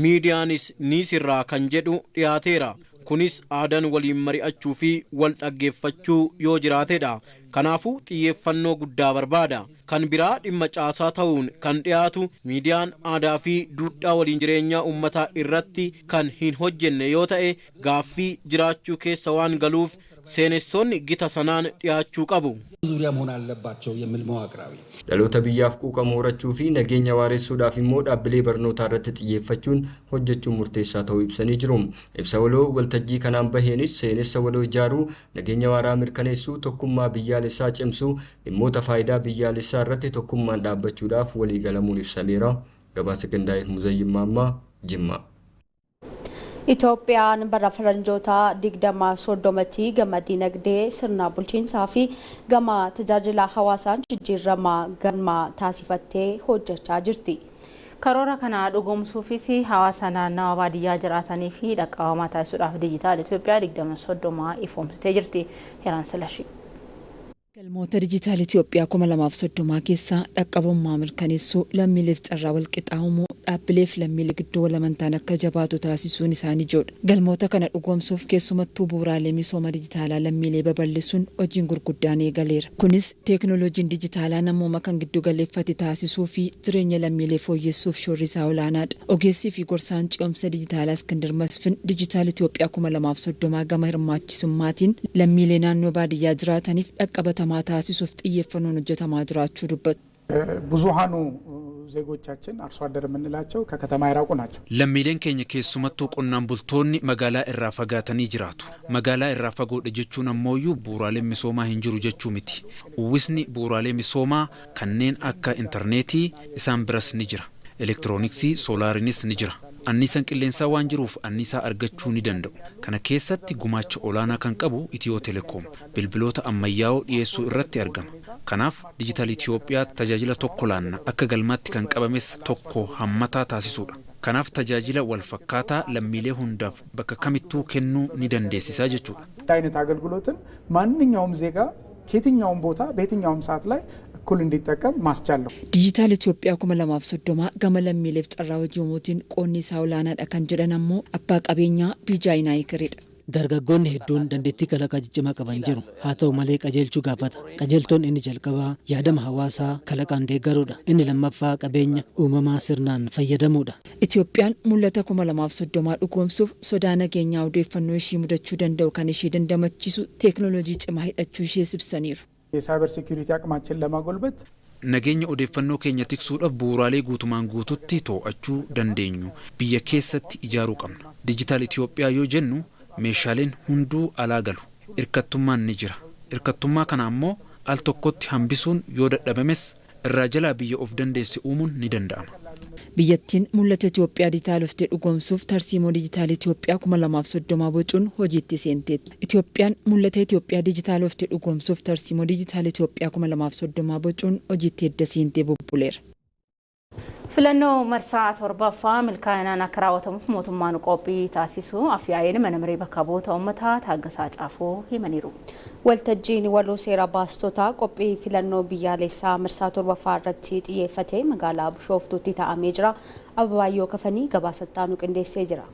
J: miidiyaanis ni sirraa kan jedhu dhiyaateera. Kunis aadaan waliin mari'achuu fi wal dhaggeeffachuu yoo jiraatedha. Kanaafuu xiyyeeffannoo guddaa barbaada. Kan biraa dhimma caasaa ta'uun kan dhiyaatu miidiyaan aadaa fi duudhaa waliin jireenyaa uummataa irratti kan hin hojjenne yoo ta'e gaaffii jiraachuu keessa waan galuuf seenessoonni gita sanaan dhiyaachuu qabu.
X: ዙሪያ መሆን አለባቸው የሚል መዋቅራዊ
L: Dhaloota biyyaaf quuqamu horachuu fi nageenya waaressuudhaaf immoo dhaabbilee barnootaa irratti xiyyeeffachuun hojjechuun murteessaa ta'uu ibsanii jiru. Ibsa waloo waltajjii kanaan baheenis seenessa waloo ijaaruu, nageenya waaraa mirkaneessuu, tokkummaa biyyaalessaa cimsuu, dhimmoota faayidaa biyyaalessaa irratti tokkummaan dhaabbachuudhaaf walii galamuun ibsameera. Gabaasa qindaa'eef Muzayyin Maammaa, Jimmaa.
B: Itoophiyaan bara faranjoota 2030tti gama dinagdee, sirna bulchiinsaa fi gama tajaajila hawaasaan jijjiirama galma taasifattee hojjechaa jirti.
A: Karoora kana dhugoomsuufis hawaasa naannawa baadiyyaa jiraatanii fi dhaqqabamaa taasisuudhaaf Dijitaal Itoophiyaa 2030 ifoomsitee jirti. Heraan Silashii.
V: Galmoota Dijitaal Itoophiyaa 2030 keessaa dhaqqabummaa mirkaneessuu, lammiileef carraa walqixxaa'umuu, dhaabbileef lammiilee gidduu walamantaan akka jabaatu taasisuun isaanii ijoodha. Galmoota kana dhugoomsuuf keessumattuu bu'uuraalee misooma dijitaalaa lammiilee babal'isuun hojiin gurguddaan eegaleera. Kunis teeknooloojiin dijitaalaa namooma kan giddu galeeffate taasisuu fi jireenya lammiilee fooyyessuuf shoorri isaa olaanaadha. Ogeessii fi gorsaan ce'umsa dijitaalaa Iskandar Masfin Dijitaal Itoophiyaa 2030 gama hirmaachisummaatiin lammiilee naannoo baadiyyaa jiraataniif dhaqqabatamaa taasisuuf xiyyeeffannoon hojjetamaa jiraachuu dubbatu.
Y: ብዙሃኑ ዜጎቻችን አርሶ አደር የምንላቸው ከከተማ የራቁ ናቸው።
Z: Lammiileen keenya keessumattuu qonnaan bultoonni magaalaa irraa fagaatanii jiraatu. Magaalaa irraa fagoodha jechuun ammooyyuu bu'uuraaleen misoomaa hin jiru jechuu miti. Uwwisni bu'uuraalee misoomaa kanneen akka intarneetii isaan biras ni jira. Elektirooniksii soolaariinis ni jira. Anniisaan qilleensaa waan jiruuf anniisaa argachuu ni danda'u. Kana keessatti gumaacha olaanaa kan qabu Itiyoo Telekoom bilbiloota ammayyaa'oo dhiyeessuu irratti argama. Kanaaf Dijitaal Itoophiyaa tajaajila tokko laanna akka galmaatti kan qabames tokko hammataa taasisuudha. Kanaaf tajaajila wal fakkaataa lammiilee hundaaf bakka kamittuu kennuu ni dandeessisaa jechuudha.
Y: አይነት አገልግሎትን ማንኛውም ዜጋ ከየትኛውም ቦታ በየትኛውም ሰዓት ላይ እኩል እንዲጠቀም ማስቻል ነው።
V: Dijitaal Itoophiyaa 2030 gama lammiileef carraa hojii uumuutiin qoodni isaa olaanaadha kan jedhan ammoo abbaa qabeenyaa Biijaay Naayikiridha.
P: Dargaggoonni hedduun dandeettii kalaqaa ciccimaa qaban jiru. Haa ta'u malee qajeelchuu gaafata. Qajeeltoon inni jalqabaa yaadama hawaasaa kalaqaan deeggaruudha. Inni lammaffaa qabeenya uumamaa sirnaan fayyadamuudha.
V: Itoophiyaan mul'ata 2030 dhugoomsuuf sodaa nageenyaa odeeffannoo ishii mudachuu danda'u kan ishee dandamachiisu teeknooloojii cimaa hidhachuu ishees ibsaniiru.
Y: የሳይበር ሴኩሪቲ አቅማችን ለማጎልበት
Z: Nageenya odeeffannoo keenya tiksuudhaaf bu'uuraalee guutumaan guututti to'achuu dandeenyu biyya keessatti ijaaruu qabna. Dijitaal Itoophiyaa yoo jennu meeshaaleen hunduu alaa galu. Hirkattummaan ni jira. Hirkattummaa kana ammoo Al tokkotti hambisuun yoo dadhabames irraa jalaa biyya of dandeesse uumuun ni danda'ama.
V: Biyyattiin mul'ata Itoophiyaa dijitaaloftee dhugoomsuuf tarsiimoo dijitaalii Itoophiyaa 2030 bocuun hojiitti seenteetti. Itoophiyaan mul'ata Itoophiyaa dijitaaloftee dhugoomsuuf tarsiimoo dijitaalii Itoophiyaa 2030 bocuun hojiitti edda seentee bubbuleera.
A: Filannoo marsaa torbaffaa milkaa'inaan akka raawwatamuuf mootummaan qophii taasisu afyaa'een mana maree bakka bu'oota uummataa Taaggasaa Caafoo himaniiru.
B: Waltajjiin waloo seera baastotaa qophii filannoo biyyaalessaa marsaa torbaffaa irratti xiyyeeffatee magaalaa Bishooftuutti taa'amee jira. Ababaayyoo Kafanii gabaasa itti qindeessee jira.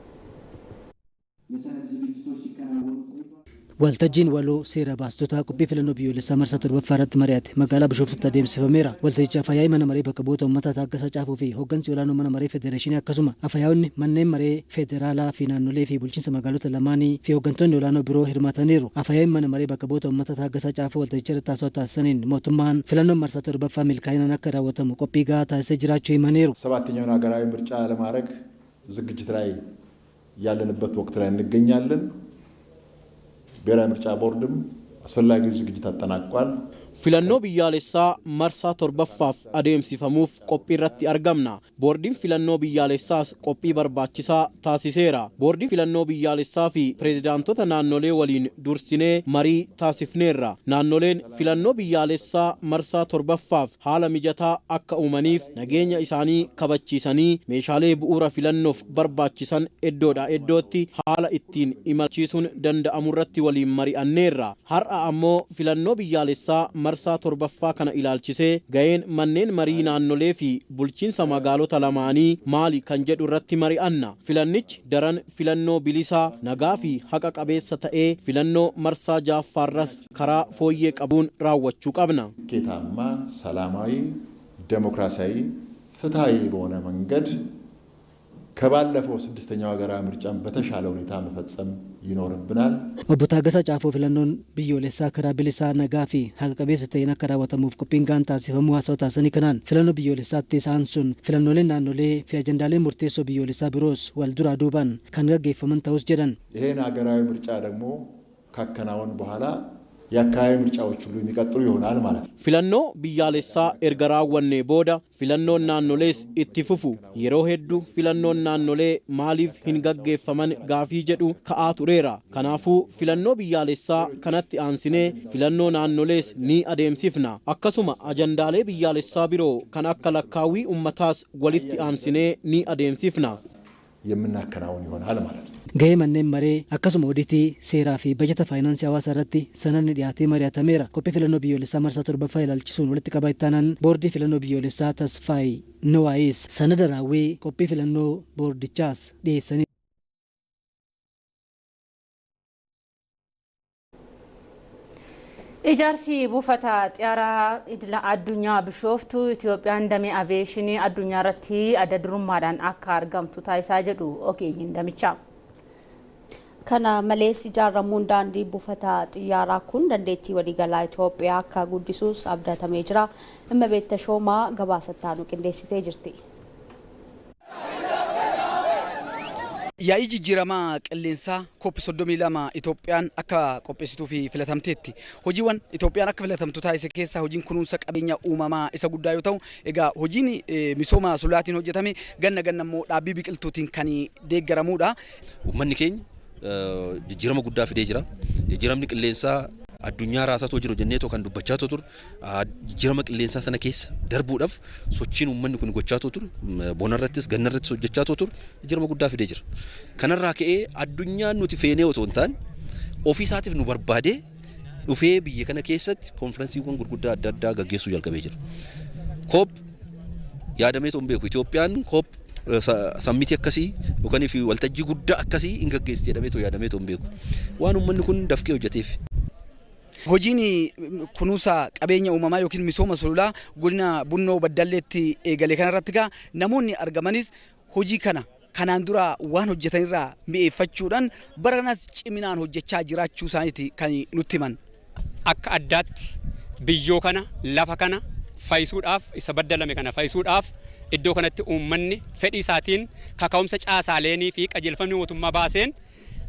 P: Waltajjiin waloo seera baastotaa qophii filannoo biyyoolessaa marsaa torbaffaa irratti mari'ate magaalaa Bishooftuutti adeemsifameera. Waltajjicha afyaa'ii mana maree bakka bu'oota uummataa Taaggasaa Caafoo fi hooggansi olaanoo mana maree federeeshinii akkasuma afyaa'onni manneen maree federaalaa fi naannolee fi bulchiinsa magaalota lamaanii fi hooggantoonni olaanoo biroo hirmaataniiru. Afyaa'iin mana maree bakka bu'oota uummataa Taaggasaa Caafoo waltajjicha irratti haasawaa taasisaniin mootummaan filannoon marsaa torbaffaa milkaa'inaan akka raawwatamu qophii gahaa taasisee jiraachuu himaniiru.
M: ሰባተኛውን ሀገራዊ ምርጫ ለማድረግ ዝግጅት ላይ ያለንበት ወቅት ላይ እንገኛለን። ብሔራዊ ምርጫ ቦርድም አስፈላጊውን ዝግጅት አጠናቋል።
J: Filannoo biyyaalessaa marsaa torbaffaaf adeemsifamuuf qophii irratti argamna. Boordiin filannoo biyyaalessaas qophii barbaachisaa taasiseera. Boordii filannoo biyyaalessaa fi pireezidaantota naannolee waliin dursinee marii taasifneerra. Naannoleen filannoo biyyaalessaa marsaa torbaffaaf haala mijataa akka uumaniif nageenya isaanii kabachiisanii meeshaalee bu'uura filannoof barbaachisan iddoodhaa iddootti haala ittiin imalchiisuun danda'amu irratti waliin mari'anneerra. Har'a ammoo filannoo biyyaalessaa marsaa torbaffaa kana ilaalchisee ga'een manneen marii naannolee fi bulchiinsa magaalota lamaanii maali kan jedhu irratti mari'anna. Filannichi daran filannoo bilisaa nagaa fi haqa qabeessa ta'ee filannoo marsaa ja'affaarras karaa fooyyee qabuun raawwachuu qabna.
M: ስኬታማ፣ ሰላማዊ፣ ዴሞክራሲያዊ፣ ፍትሃዊ በሆነ መንገድ ከባለፈው ስድስተኛው ሀገራዊ ምርጫን በተሻለ ሁኔታ መፈጸም ይኖርብናል።
P: Obbo Taaggasaa Caafoo filannoon biyyoolessaa karaa bilisaa nagaa fi haqa qabeessa ta'een akka raawwatamuuf qophiin gahaan taasifamuu haasawaa taasisanii kanaan filannoo biyyoolessaatti isaan sun filannooleen naannolee fi ajandaaleen murteessoo biyyoolessaa biroos wal duraa duubaan kan gaggeeffaman ta'us jedhan.
M: ይሄን ሀገራዊ ምርጫ ደግሞ ካከናወን በኋላ የአካባቢ ምርጫዎች ሁሉ የሚቀጥሉ ይሆናል ማለት ነው።
J: Filannoo biyyaalessaa erga raawwannee booda filannoon naannolees itti fufu. Yeroo hedduu filannoon naannolee maaliif hin gaggeeffaman gaafii jedhu ka'aa tureera. Kanaafuu filannoo biyyaalessaa kanatti aansinee filannoo naannolees ni adeemsifna. Akkasuma ajandaalee biyyaalessaa biroo kan akka lakkaawwii ummataas walitti aansinee ni adeemsifna.
M: የምናከናውን ይሆናል ማለት ነው።
P: Ga'ee manneen maree akkasuma odiitii seeraa fi bajata faayinaansii hawaasaa irratti sanadni dhiyaatee mari'atameera. Qophii filannoo biyyoolessaa marsaa torbaffaa ilaalchisuun walitti qabaa ittaanaan boordii filannoo biyyoolessaa Tasfaayee Niwaayis sanada raawwii qophii filannoo boordichaas dhiyeessanii.
A: Ijaarsi buufata xiyyaaraa idila addunyaa Bishooftuu Itoophiyaan damee aviyeeshinii addunyaa irratti adda durummaadhaan akka argamtu taasisaa jedhu ogeeyyiin damichaa.
B: Kana malees ijaaramuun daandii buufata xiyyaaraa kun dandeettii waliigalaa Itoophiyaa akka guddisuus abdatamee jira. Immabeet Tashoomaa gabaasa itti qindeessitee jirti.
N: Yaa'ii jijjiiramaa qilleensaa COP 32 Itoophiyaan akka qopheessituu fi filatamteetti. Hojiiwwan Itoophiyaan akka filatamtu taasise keessaa hojiin kunuunsa qabeenya uumamaa isa guddaa yoo ta'u, egaa hojiin misooma sululaatiin hojjetame ganna ganna immoo dhaabbii biqiltuutiin kan deeggaramudha.
Q: Uummanni keenya jijjiirama guddaa fidee jira. Jijjiiramni qilleensaa addunyaa raasaa jiru jennee kan dubbachaa ture. Jijjiirama qilleensaa sana keessa darbuudhaaf sochiin uummanni kun gochaa ture. Bonarrattis gannarrattis hojjechaa ture. Jijjiirama guddaa fidee jira. Kanarraa ka'ee addunyaan nuti feenee otoo hin taane ofii isaatiif nu barbaadee dhufee biyya kana keessatti konferensiiwwan gurguddaa adda addaa gaggeessuu jalqabee jira. COP yaadamee hin beeku. Itoophiyaan COP sammitii akkasii yookaan fi waltajjii guddaa akkasii hin gaggeessi jedhamee yaadamee hin beeku. Waan uummanni kun dafqee hojjeteef.
N: Hojiin kunuunsa qabeenya uumamaa yookiin misooma sululaa godina Bunnoo Baddalleetti eegale kanarratti egaa namoonni argamanis hojii kana kanaan dura waan hojjetanirraa mi'eeffachuudhaan bara kanas ciminaan hojjechaa jiraachuu isaaniiti kan nutti himan.
S: Akka addaatti biyyoo kana lafa kana fayyisuudhaaf isa baddalame kana fayyisuudhaaf iddoo kanatti uummanni fedhii isaatiin kaka'umsa caasaaleenii fi qajeelfamni mootummaa baaseen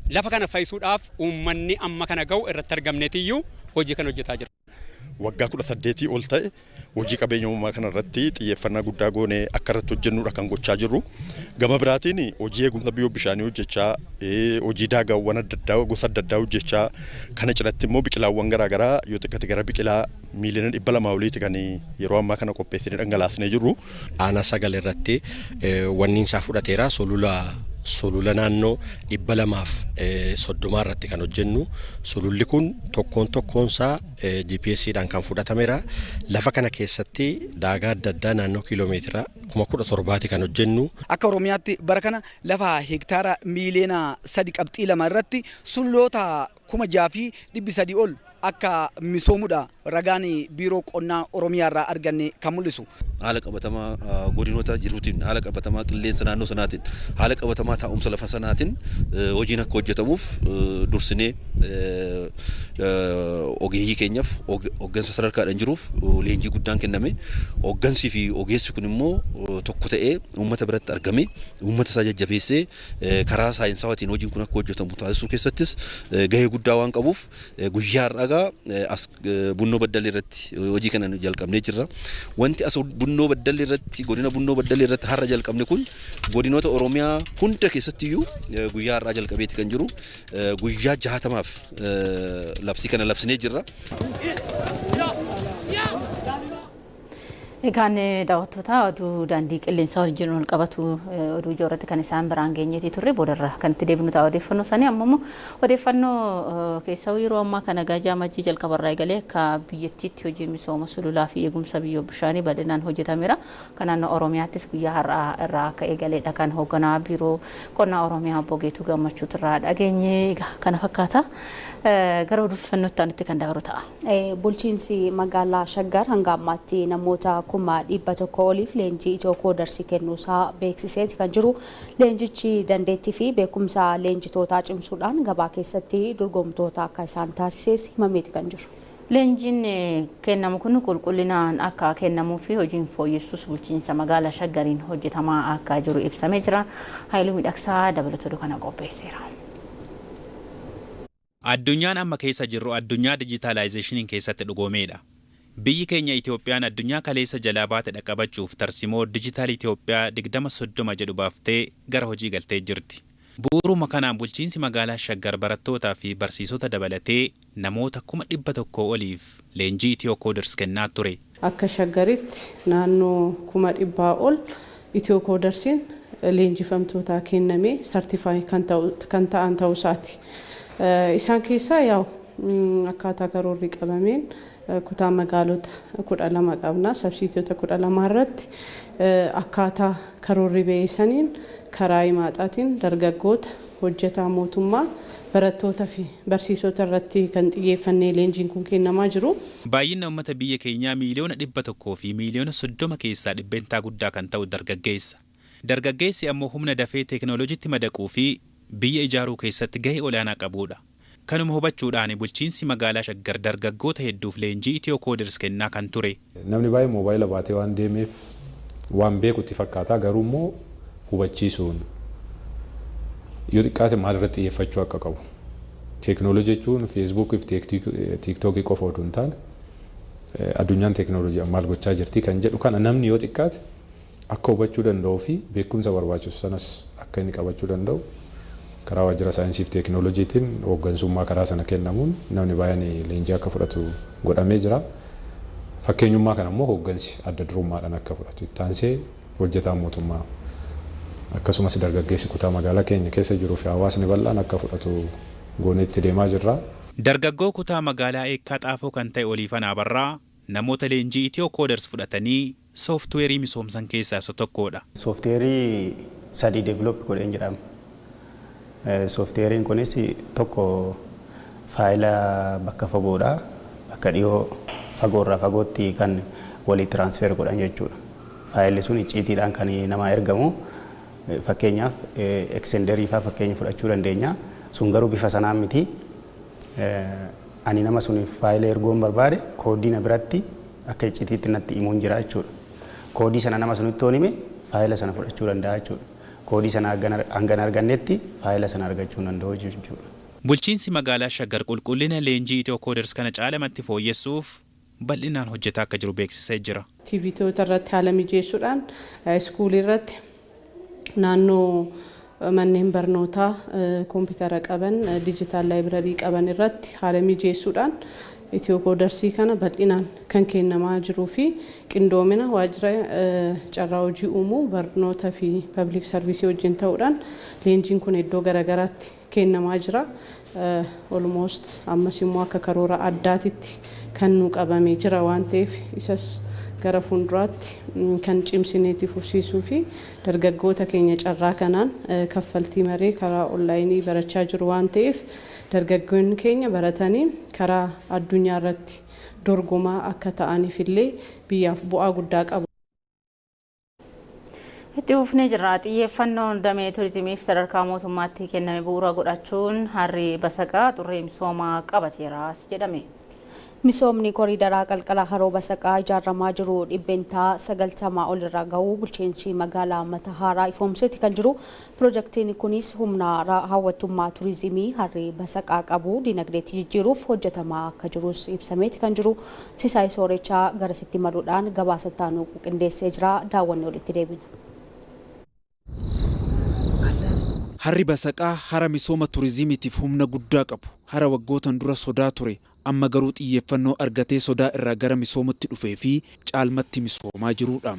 S: lafa kana fayyisuudhaaf uummanni amma kana ga'u irratti argamneetiyyuu hojii kana hojjetaa jira.
D: waggaa 18 ol ta'e hojii qabeenya uumamaa kanarratti xiyyeeffannaa guddaa goonee akka irratti hojjennudha kan gochaa jirru. Gama biraatiin hojii eegumsa biyyoo bishaanii hojjechaa, hojii daagaawwan adda addaa gosa adda addaa hojjechaa, kana cinatti immoo biqilaawwan garaagaraa yoo xiqqate gara biqilaa miiliyoona 200 oliiti kan yeroo ammaa kana qopheessinee dhangalaasnee jirru.
E: Aanaa 9 irratti wanni isaa fudhateera sulula naannoo 230 irratti kan hojjennu. Sululli kun tokkoon tokkoonsaa GPS dhaan kan fudhatameera. Lafa kana keessatti daagaa adda addaa naannoo kiiloomeetira 17,000 kan hojjennu.
N: Akka Oromiyaatti bara kana lafa hektaara miiliyoona 3.2 irratti sululoota 6,300 ol akka misoomudha ragaan biiroo qonnaa Oromiyaa irraa arganne kan mul'isu.
Q: Haala qabatamaa godinoota jiruutiin, haala qabatamaa qilleensa naannoo sanaatiin, haala qabatamaa taa'umsa lafa sanaatiin hojiin akka hojjetamuuf dursinee ogeeyyii keenyaaf hooggansa sadarkaadhaan jiruuf leenjii guddaan kenname. Hooggansii fi ogeessi kun immoo tokko ta'ee uummata biratti argame uummata isaa jajjabeessee karaa saayinsawaatiin hojiin kun akka hojjetamu taasisuu keessattis gahee guddaa waan qabuuf guyyaa har'aa as Bunnoo Baddallee irratti hojii kana jalqabnee jirra. Wanti as Bunnoo Baddallee irratti godina Bunnoo Baddallee irratti har'a jalqabne kun godinoota Oromiyaa hunda keessattiyyuu guyyaa har'aa jalqabeeti kan jiru. Guyyaa 60maaf labsii kana labsinee jirra.
A: Egaan daawwattoota oduu daandii qilleensaa wajjin wal qabatu oduu ijoo irratti kan isaan biraan geenyeetii turre boodarra kan itti deebinu ta'a odeeffannoo sanii. Amma immoo odeeffannoo keessaa yeroo ammaa kana gaajaa majjii jalqabarraa eegalee akka biyyattiitti hojii misooma sululaa fi eegumsa biyyoo bishaanii bal'inaan hojjetameera. Kan naannoo Oromiyaattis guyyaa har'aa irraa akka eegaleedha kan hoogganaa biiroo qonnaa Oromiyaa obbo Geetuu Gammachuutirraa dhageenye. Egaa kana fakkaata. Gara odeeffannootti aanutti kan dabaru ta'a.
B: Bulchiinsi magaalaa Shaggar hanga ammaatti namoota 100,000 oliif leenjii Itiyoo Koodarsii kennuusaa beeksiseeti kan jiru. Leenjichi dandeettii fi beekumsa leenjitootaa cimsuudhaan gabaa keessatti dorgomtoota akka isaan taasises himameeti kan jiru.
A: Leenjiin kennamu kun qulqullinaan akka kennamuu fi hojiin fooyyessuus bulchiinsa magaalaa Shaggariin hojjetamaa akka jiru ibsamee jira. Haayiluu Miidhagsaa dabalatoo kana qopheesseera.
F: Addunyaan amma keessa jirru addunyaa dijitaalaayizeeshiniin keessatti dhugoomeedha. Biyyi keenya Itoophiyaan addunyaa kaleessa jalaa baate dhaqqabachuuf tarsimoo dijitaal Itoophiyaa 2030 jedhu baaftee gara hojii galtee jirti. Bu'uuruma kanaan bulchiinsi magaalaa Shaggar barattootaa fi barsiisota dabalatee namoota 100,000 oliif leenjii Itiyoo Kooders kennaa ture.
R: Akka Shaggaritti naannoo 100,000 ol Itiyoo Koodersiin leenjifamtootaa kennamee sartifaay kan ta'an ta'uusaati. Isaan keessaa yaa'u akkaataa karoorri qabameen kutaa magaalota 12 qabna. Sabsiitota 12 irratti akkaataa karoorri ba'eessaniin karaa himaaxaatiin dargaggoota, hojjetaa mootummaa, barattoota fi barsiisota irratti kan xiyyeeffannee leenjiin kun kennamaa jiru.
F: Baay'ina uummata biyya keenyaa miiliyoona 100 fi miiliyoona 30 keessaa dhibbentaa guddaa kan ta'u dargaggeessa. Dargaggeessi ammoo humna dafee teekinooloojiitti madaquu fi biyya ijaaruu keessatti gahee olaanaa qabudha. Kanuma hubachuudhaan bulchiinsi magaalaa Shaggar dargaggoota hedduuf leenjii Itiyoo Kooders kennaa kan ture.
T: Namni baay'ee moobaayila baatee waan deemeef waan beekutti fakkaata, garuu immoo hubachiisuun yoo xiqqaate maalirratti xiyyeeffachuu akka qabu. Teekinooloojii jechuun feesbuukii fi tiiktookii qofa oduu hin taane addunyaan teekinooloojii maal gochaa jirti kan jedhu kana namni yoo xiqqaate akka hubachuu danda'uu fi beekumsa barbaachisu sanas akka inni qabachuu danda'u karaa waajjira saayinsii fi teekinooloojiitiin hooggansummaa karaa sana kennamuun namni baay'een leenjii akka fudhatu godhamee jira. Fakkeenyummaa kana immoo hooggansi adda durummaadhaan akka fudhatu itti aansee hojjetaan mootummaa akkasumas dargaggeessi kutaa magaalaa keenya keessa jiruu fi hawaasni bal'aan akka fudhatu goonee itti deemaa jirra.
F: Dargaggoo kutaa magaalaa Eekkaa Xaafoo kan ta'e Oliifanaa Barraa namoota leenjii Itiyoo Kooders fudhatanii sooftiweerii misoomsan keessaa isa tokkodha.
U: Sooftiweerii 3 develop godheen jedhama. Sooftiweeriin kunis tokko faayila bakka fagoodhaa bakka dhiyoo fagoorraa fagootti kan walii tiraansfer godhan jechuudha. Faayilli sun icciitiidhaan kan namaa ergamu. Fakkeenyaaf eksenderii fa'aa fakkeenya fudhachuu dandeenya. Sun garuu bifa sanaan miti. Ani nama suniif faayila ergoon barbaade koodii na biratti akka icciitiitti natti himuun jira jechuudha. Koodii sana nama sunitti yoon hime faayila sana fudhachuu danda'a jechuudha. Koodii sana hanga argannetti faayila sana argachuu hin danda'u jechuudha.
F: Bulchiinsi magaalaa Shaggar qulqullina leenjii Itiyoo Kooders kana caalamatti fooyyessuuf bal'inaan hojjetaa akka jiru beeksisee jira.
R: TVtoota irratti haala mijeessuudhaan iskuulii irratti naannoo manneen barnootaa koompitara qaban, digital library qaban irratti haala mijeessuudhaan Itiyoo koodarsii kana bal'inaan kan kennamaa jiruu fi qindoomina waajjira carraa hojii uumuu, barnoota fi public service wajjin ta'uudhaan leenjiin kun iddoo garaagaraatti kennamaa jira. Almost ammas immoo akka karoora addaatitti kan nu qabamee jira waan ta'eef, isas gara fuulduraatti kan cimsineetti fufsiisuu fi dargaggoota keenya carraa kanaan kaffaltii maree karaa onlaayinii barachaa jiru waan ta'eef, dargaggoonni keenya baratanii karaa addunyaa irratti dorgomaa akka ta'aniif illee biyyaaf bu'aa guddaa qabu.
A: Itti fufnee jirra. Xiyyeeffannoon damee turizimiif sadarkaa mootummaatti kenname bu'uura godhachuun harri Basaqaa xurree misoomaa qabateeraas jedhame.
B: Misoomni koriidaraa qalqala haroo Basaqaa ijaaramaa jiru 90% olirra gahuu bulchiinsi magaalaa Matahaaraa ifoomseeti kan jiru. Pirojektiin kunis humna hawwattummaa turizimii harri Basaqaa qabu dinagdeetti jijjiiruuf hojjetamaa akka jirus ibsameeti kan jiru. Sisaay Soorechaa garasitti maluudhaan gabaasa taanuu qindeessee jira. Daawwanni walitti deebina.
Z: Harri Basaqaa hara misooma turizimiitiif humna guddaa qabu. Hara waggootan dura sodaa ture, amma garuu xiyyeeffannoo argatee sodaa irraa gara misoomutti dhufee fi caalmatti misoomaa jirudha.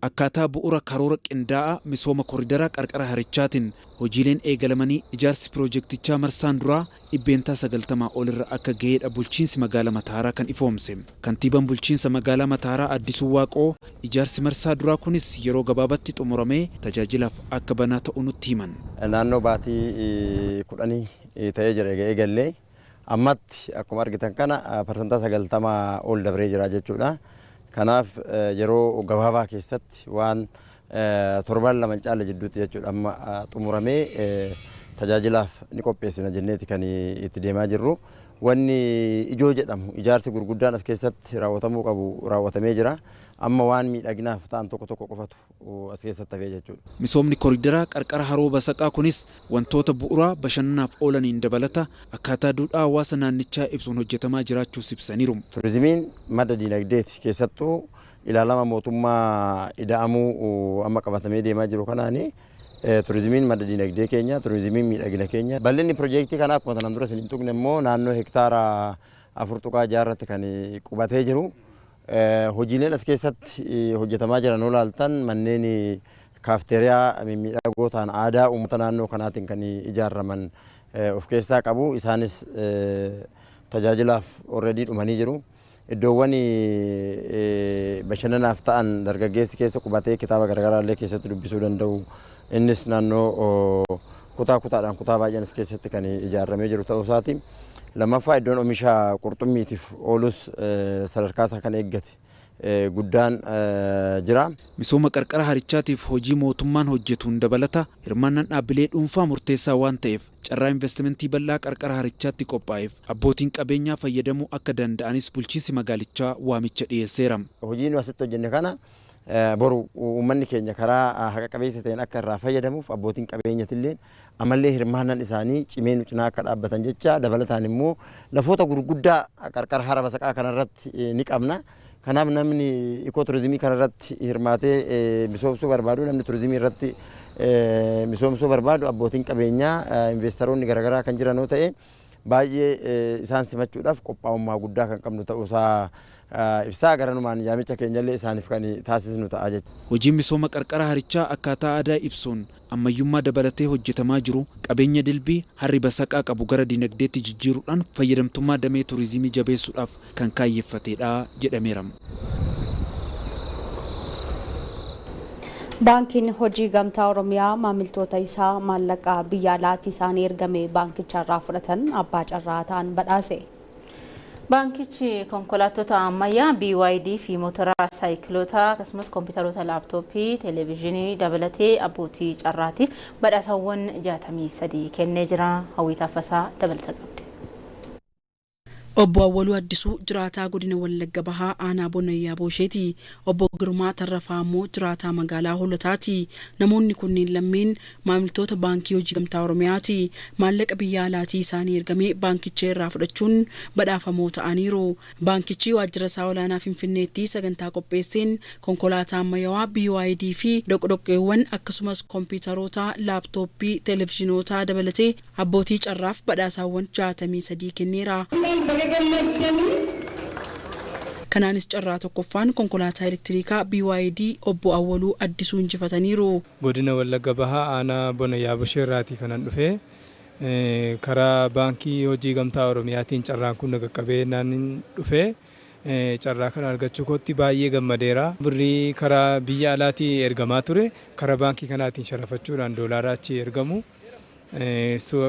Z: Akkaataa bu'uura karoora qindaa'aa misooma koriidaraa qarqara harichaatiin hojiileen eegalamanii ijaarsi piroojeektichaa marsaan duraa 90% olirra akka ga'eedha bulchiinsi magaalaa Mataaraa kan ifoomse. Kantiibaan bulchiinsa magaalaa Mataaraa Addisuu Waaqoo ijaarsi marsaa duraa kunis yeroo gabaabatti xumuramee tajaajilaaf akka banaa ta'u nutti himan.
C: Naannoo baatii 10 ta'ee jira eegallee, ammatti akkuma argitan kana 90% ol dabree jira jechuudha. Kanaaf yeroo gabaabaa keessatti, waan torban 2 hin caalle jidduutti jechuudha, amma xumuramee tajaajilaaf ni qopheessina jenneeti kan itti deemaa jirru. Wanni ijoo jedhamu, ijaarsi gurguddaan as keessatti raawwatamuu qabu raawwatamee jira. Amma waan miidhaginaaf ta'an tokko tokko qofatu as keessatti hafee jechuudha.
Z: Misoomni koriidaraa qarqara haroo Basaqaa kunis wantoota bu'uuraa bashannanaaf oolaniin dabalata akkaataa duudhaa hawaasa naannichaa ibsuun hojjetamaa jiraachuus ibsaniiru.
C: Turizimiin madda diinagdeeti. Keessattuu ilaalama mootummaa ida'amuu amma qabatamee deemaa jiru kanaani, turizimiin madda diinagdee keenya, turizimiin miidhagina keenya. Bal'inni piroojeektii kanaa akkuma tanaan dura isin hin tuqne immoo naannoo hektaara 4.6 irratti kan qubatee jiru. Hojiileen as keessatti hojjetamaa jiran yoo ilaaltan, manneen kaafteeriyaa mimmiidhagoo ta'an aadaa uummata naannoo kanaatiin kan ijaaraman of keessaa qabu. Isaanis tajaajilaaf already dhumanii jiru. Iddoowwan bashannanaaf ta'an, dargaggeessi keessa qubatee kitaaba garaagaraa illee keessatti dubbisuu danda'u. Innis naannoo kutaa kutaadhaan kutaa baay'een as keessatti kan ijaaramee jiru ta'uu isaati. Lammaffaa, iddoon oomisha qurxummiitiif oolus sadarkaa isaa kan eeggate guddaan jira.
Z: Misooma qarqara harichaatiif hojii mootummaan hojjetuun dabalata hirmaannaan dhaabbilee dhuunfaa murteessaa waan ta'eef, carraa investimentii bal'aa qarqara harichaatti qophaa'eef abbootiin qabeenyaa fayyadamuu akka danda'anis bulchiinsi magaalichaa waamicha dhiyeesseera.
C: Hojii nu asitti hojjenne kana boru uummanni keenya karaa haqa qabeessa ta'een akka irraa fayyadamuuf, abbootiin qabeenyatillee ammallee hirmaannaan isaanii cimee nu cinaa akka dhaabbatan jecha, dabalataan immoo lafoota gurguddaa qarqara hara Basaqaa kanarratti ni qabna. Kanaaf namni ikooturizimii kanarratti hirmaatee misoomsuu barbaadu, namni turizimii irratti misoomsuu barbaadu, abbootiin qabeenyaa investoroonni garaagaraa kan jiran yoo ta'e, baay'ee isaan simachuudhaaf qophaa'ummaa guddaa kan qabnu ta'uusaa ibsaa, garanumaan yaamicha keenyallee isaaniif kan taasisnu ta'a jechuudha.
Z: Hojiin misooma qarqara harichaa akkaataa aadaa ibsuun ammayyummaa dabalatee hojjetamaa jiru qabeenya dilbii harri Basaqaa qabu gara dinagdeetti jijjiiruudhaan fayyadamtummaa damee turizimii jabeessuudhaaf kan kaayyeeffatedha jedhameera.
B: Baankiin Hojii Gamtaa Oromiyaa maamiltoota isaa maallaqa biyya alaatti isaanii ergame baankicharraa fudhatan abbaa carraa ta'an badhaase.
A: Baankichi konkolaattota ammayyaa BYD fi motora saayikiloota, akkasumas kompiitaroota laaptooppii, televezyiinii dabalatee abbootii carraatiif badhaasawwan 63 kennee jira. Hawwii Taaffasaa dabalata qabdi.
G: Obbo Awwaluu Addisuu jiraataa godina Wallagga Bahaa aanaa Bonayyaa Boosheeti. Obbo Girmaa Tarrafaa immoo jiraataa magaalaa Hoolotaati. Namoonni kunneen lammeen maamiltoota Baankii Hojii Gamtaa Oromiyaati. Maallaqa biyya alaatii isaanii ergamee baankicha irraa fudhachuun badhaafamoo ta'aniiru. Baankichi waajjira isaa olaanaa Finfinneetti sagantaa qopheesseen konkolaataa ammayyaawaa BYD fi doqdoqqeewwan akkasumas kompiitaroota, laaptooppii, televezyiinoota dabalatee abbootii carraaf badhaasaawwan 63 kenneera. Kanaanis carraa tokkoffaan konkolaataa elektirikaa BYD obbo Awwaluu Addisuu injifataniiru.
H: Godina Wallagga Bahaa aanaa Bonayyaa Bosheerraatii kanan dhufe karaa Baankii Hojii Gamtaa Oromiyaatiin carraan kun qaqqabee naan dhufe carraa kana argachuu kootti baay'ee gammadeera. Birrii karaa biyya alaatii ergamaa ture karaa baankii kanaatiin sharafachuudhaan doolaara achi ergamu.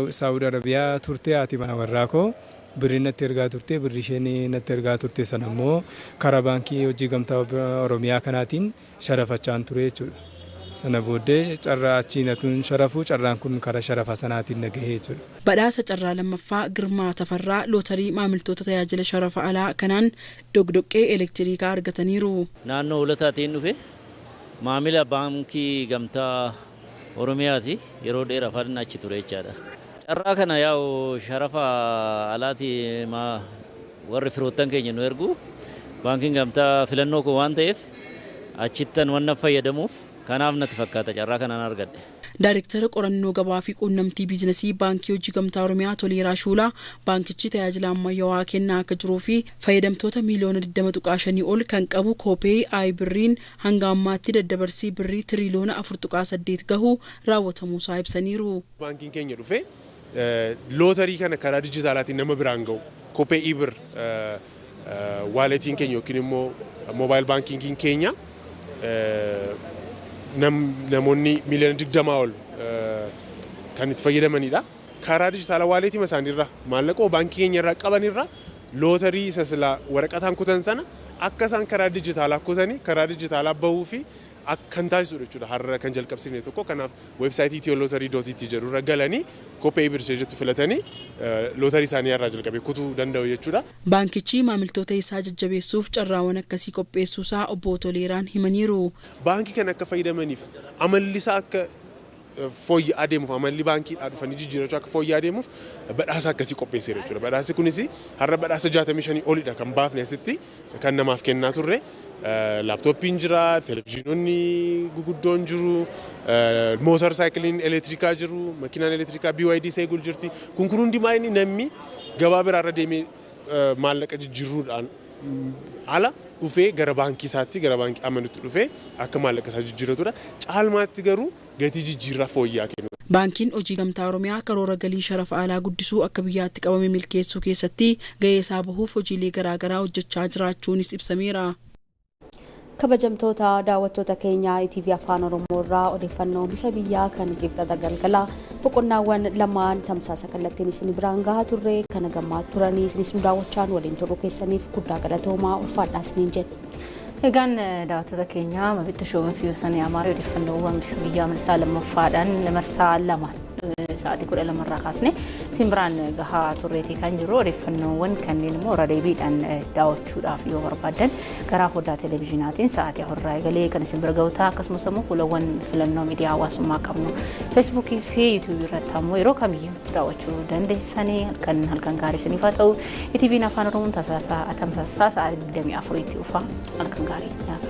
H: Saawud Arabiyaa turte haati mana warraa koo birrii natti ergaa turte, birrii isheen natti ergaa turte sana immoo karaa Baankii Hojii Gamtaa Oromiyaa kanaatiin sharafachaan ture jechuudha. Sana booddee carraa achiin atuun sharafuu carraan kun karaa sharafa sanaatiin na gahee jechuudha.
G: Badhaasa carraa lammaffaa Girmaa Tafarraa lootarii maamiltoota tajaajila sharafa alaa kanaan doqdoqqee elektirikaa argataniiru.
I: Naannoo Hoolotaatiin dhufe maamila Baankii Gamtaa Oromiyaati, yeroo dheeraaf achi ture jechaadha. Carraa kana yaa'u sharafa alaati warri firoottan keenya nu ergu, Baankiin Gamtaa filannoo koo waan ta'eef achittan waan fayyadamuuf kanaaf natti fakkaata carraa kanaan argadhe.
G: Daayirektara qorannoo gabaa fi quunnamtii biizinasii Baankii Hojii Gamtaa Oromiyaa Toleeraa Shuulaa baankichi tajaajila ammayyaawaa kennaa akka jiruu fi fayyadamtoota miiliyoona 20.5 ol kan qabu Koopee i-Birriin hanga ammaatti daddabarsii birrii tiriiliyoona 4.8 gahu raawwatamuusaa ibsaniiru.
K: Baankiin keenya dhufe lootarii kana karaa dijitaalaatiin nama biraan gahu Koopee i-Birr waaletiin keenya yookiin immoo moobaayil baankiingiin keenya namoonni miiliyoona 20 ol kan itti fayyadamanidha. Karaa dijitaalaa waaleetii isaaniirra maallaqoo baankii keenya irraa qabanirra lootarii isa silaa waraqataan kutan sana akka isaan karaa dijitaalaa kutanii karaa dijitaalaa bahuu fi akkan taasisudha jechuudha. Har'a kan jalqabsiifne tokko kanaaf weebsaayitii ethioLottery.et jedhu irra galanii Koopee i-Birr jettu filatanii lootarii isaanii irraa jalqabee kutuu danda'u jechuudha.
G: Baankichi maamiltoota isaa jajjabeessuuf carraawwan akkasii qopheessuusaa obbo Toleeraan himaniiru.
K: Baankii kana akka fayyadamaniif amalli isaa akka fooyya'aa deemuuf, amalli baankiidhaa dhufanii jijjiirrachuu akka fooyya'aa deemuuf badhaasa akkasii qopheesseera jechuudha. Badhaasi kunis har'a badhaasa 65 olidha kan baafne asitti kan namaaf kennaa turre. Laaptooppiin jira, televezyiinonni guguddoon jiru, mootor saayikiliin elektirikaa jiru, makiinaan elektirikaa BYD seegul jirti. Kun hundi maayini namni gabaa biraarra deemee maallaqa jijjiiruudhaan ala dhufee gara baankii isaatti, gara baankii amanutti dhufee akka maallaqa isaa jijjiirratudha. Caalmaatti garuu gatii jijjiirraa fooyya'aa kennu.
G: Baankiin Hojii Gamtaa Oromiyaa karoora galii sharafa alaa guddisuu akka biyyaatti qabame milkeessuu keessatti gahee isaa bahuuf hojiilee garaagaraa hojjechaa jiraachuunis ibsameera.
B: Kabajamtoota daawwattoota keenyaa, ETV Afaan Oromoo irraa odeeffannoo bifa biyyaa kan qibxata galgalaa boqonnaawwan lamaan tamsaasa kallattiin isin biraan gahaa turre kana gammaa turanii isinis nu daawwachaan waliin turuu keessaniif guddaa galatoomaa, ulfaadhaa isiniin jenna.
A: Egaan daawwattoota keenya, Mabitta Shoomii fi Yoosan Amaarii odeeffannoowwan bifa biyyaa marsaa lammaffaadhaan marsaa lamaan sa'aatii 12 irraa kaasne simbiraan gahaa turreetii kan jiru. Odeeffannoowwan kanneen immoo irra deebiidhaan daawwachuudhaaf yoo barbaaddan karaa foddaa televezyiinaatiin sa'aatii 4 irraa eegalee kan isin bira ga'u ta'a. Akkasumas immoo fuulawwan filannoo miidiyaa hawaasummaa qabnu Feesbuukii fi Yuutuubii irratti ammoo yeroo kamiyyuu daawwachuu dandeessanii. Halkan halkan gaarii isiniif haa ta'u. ETV'n Afaan Oromoon tamsaasaa sa'aatii 24tti dhufa. Halkan gaarii nyaata.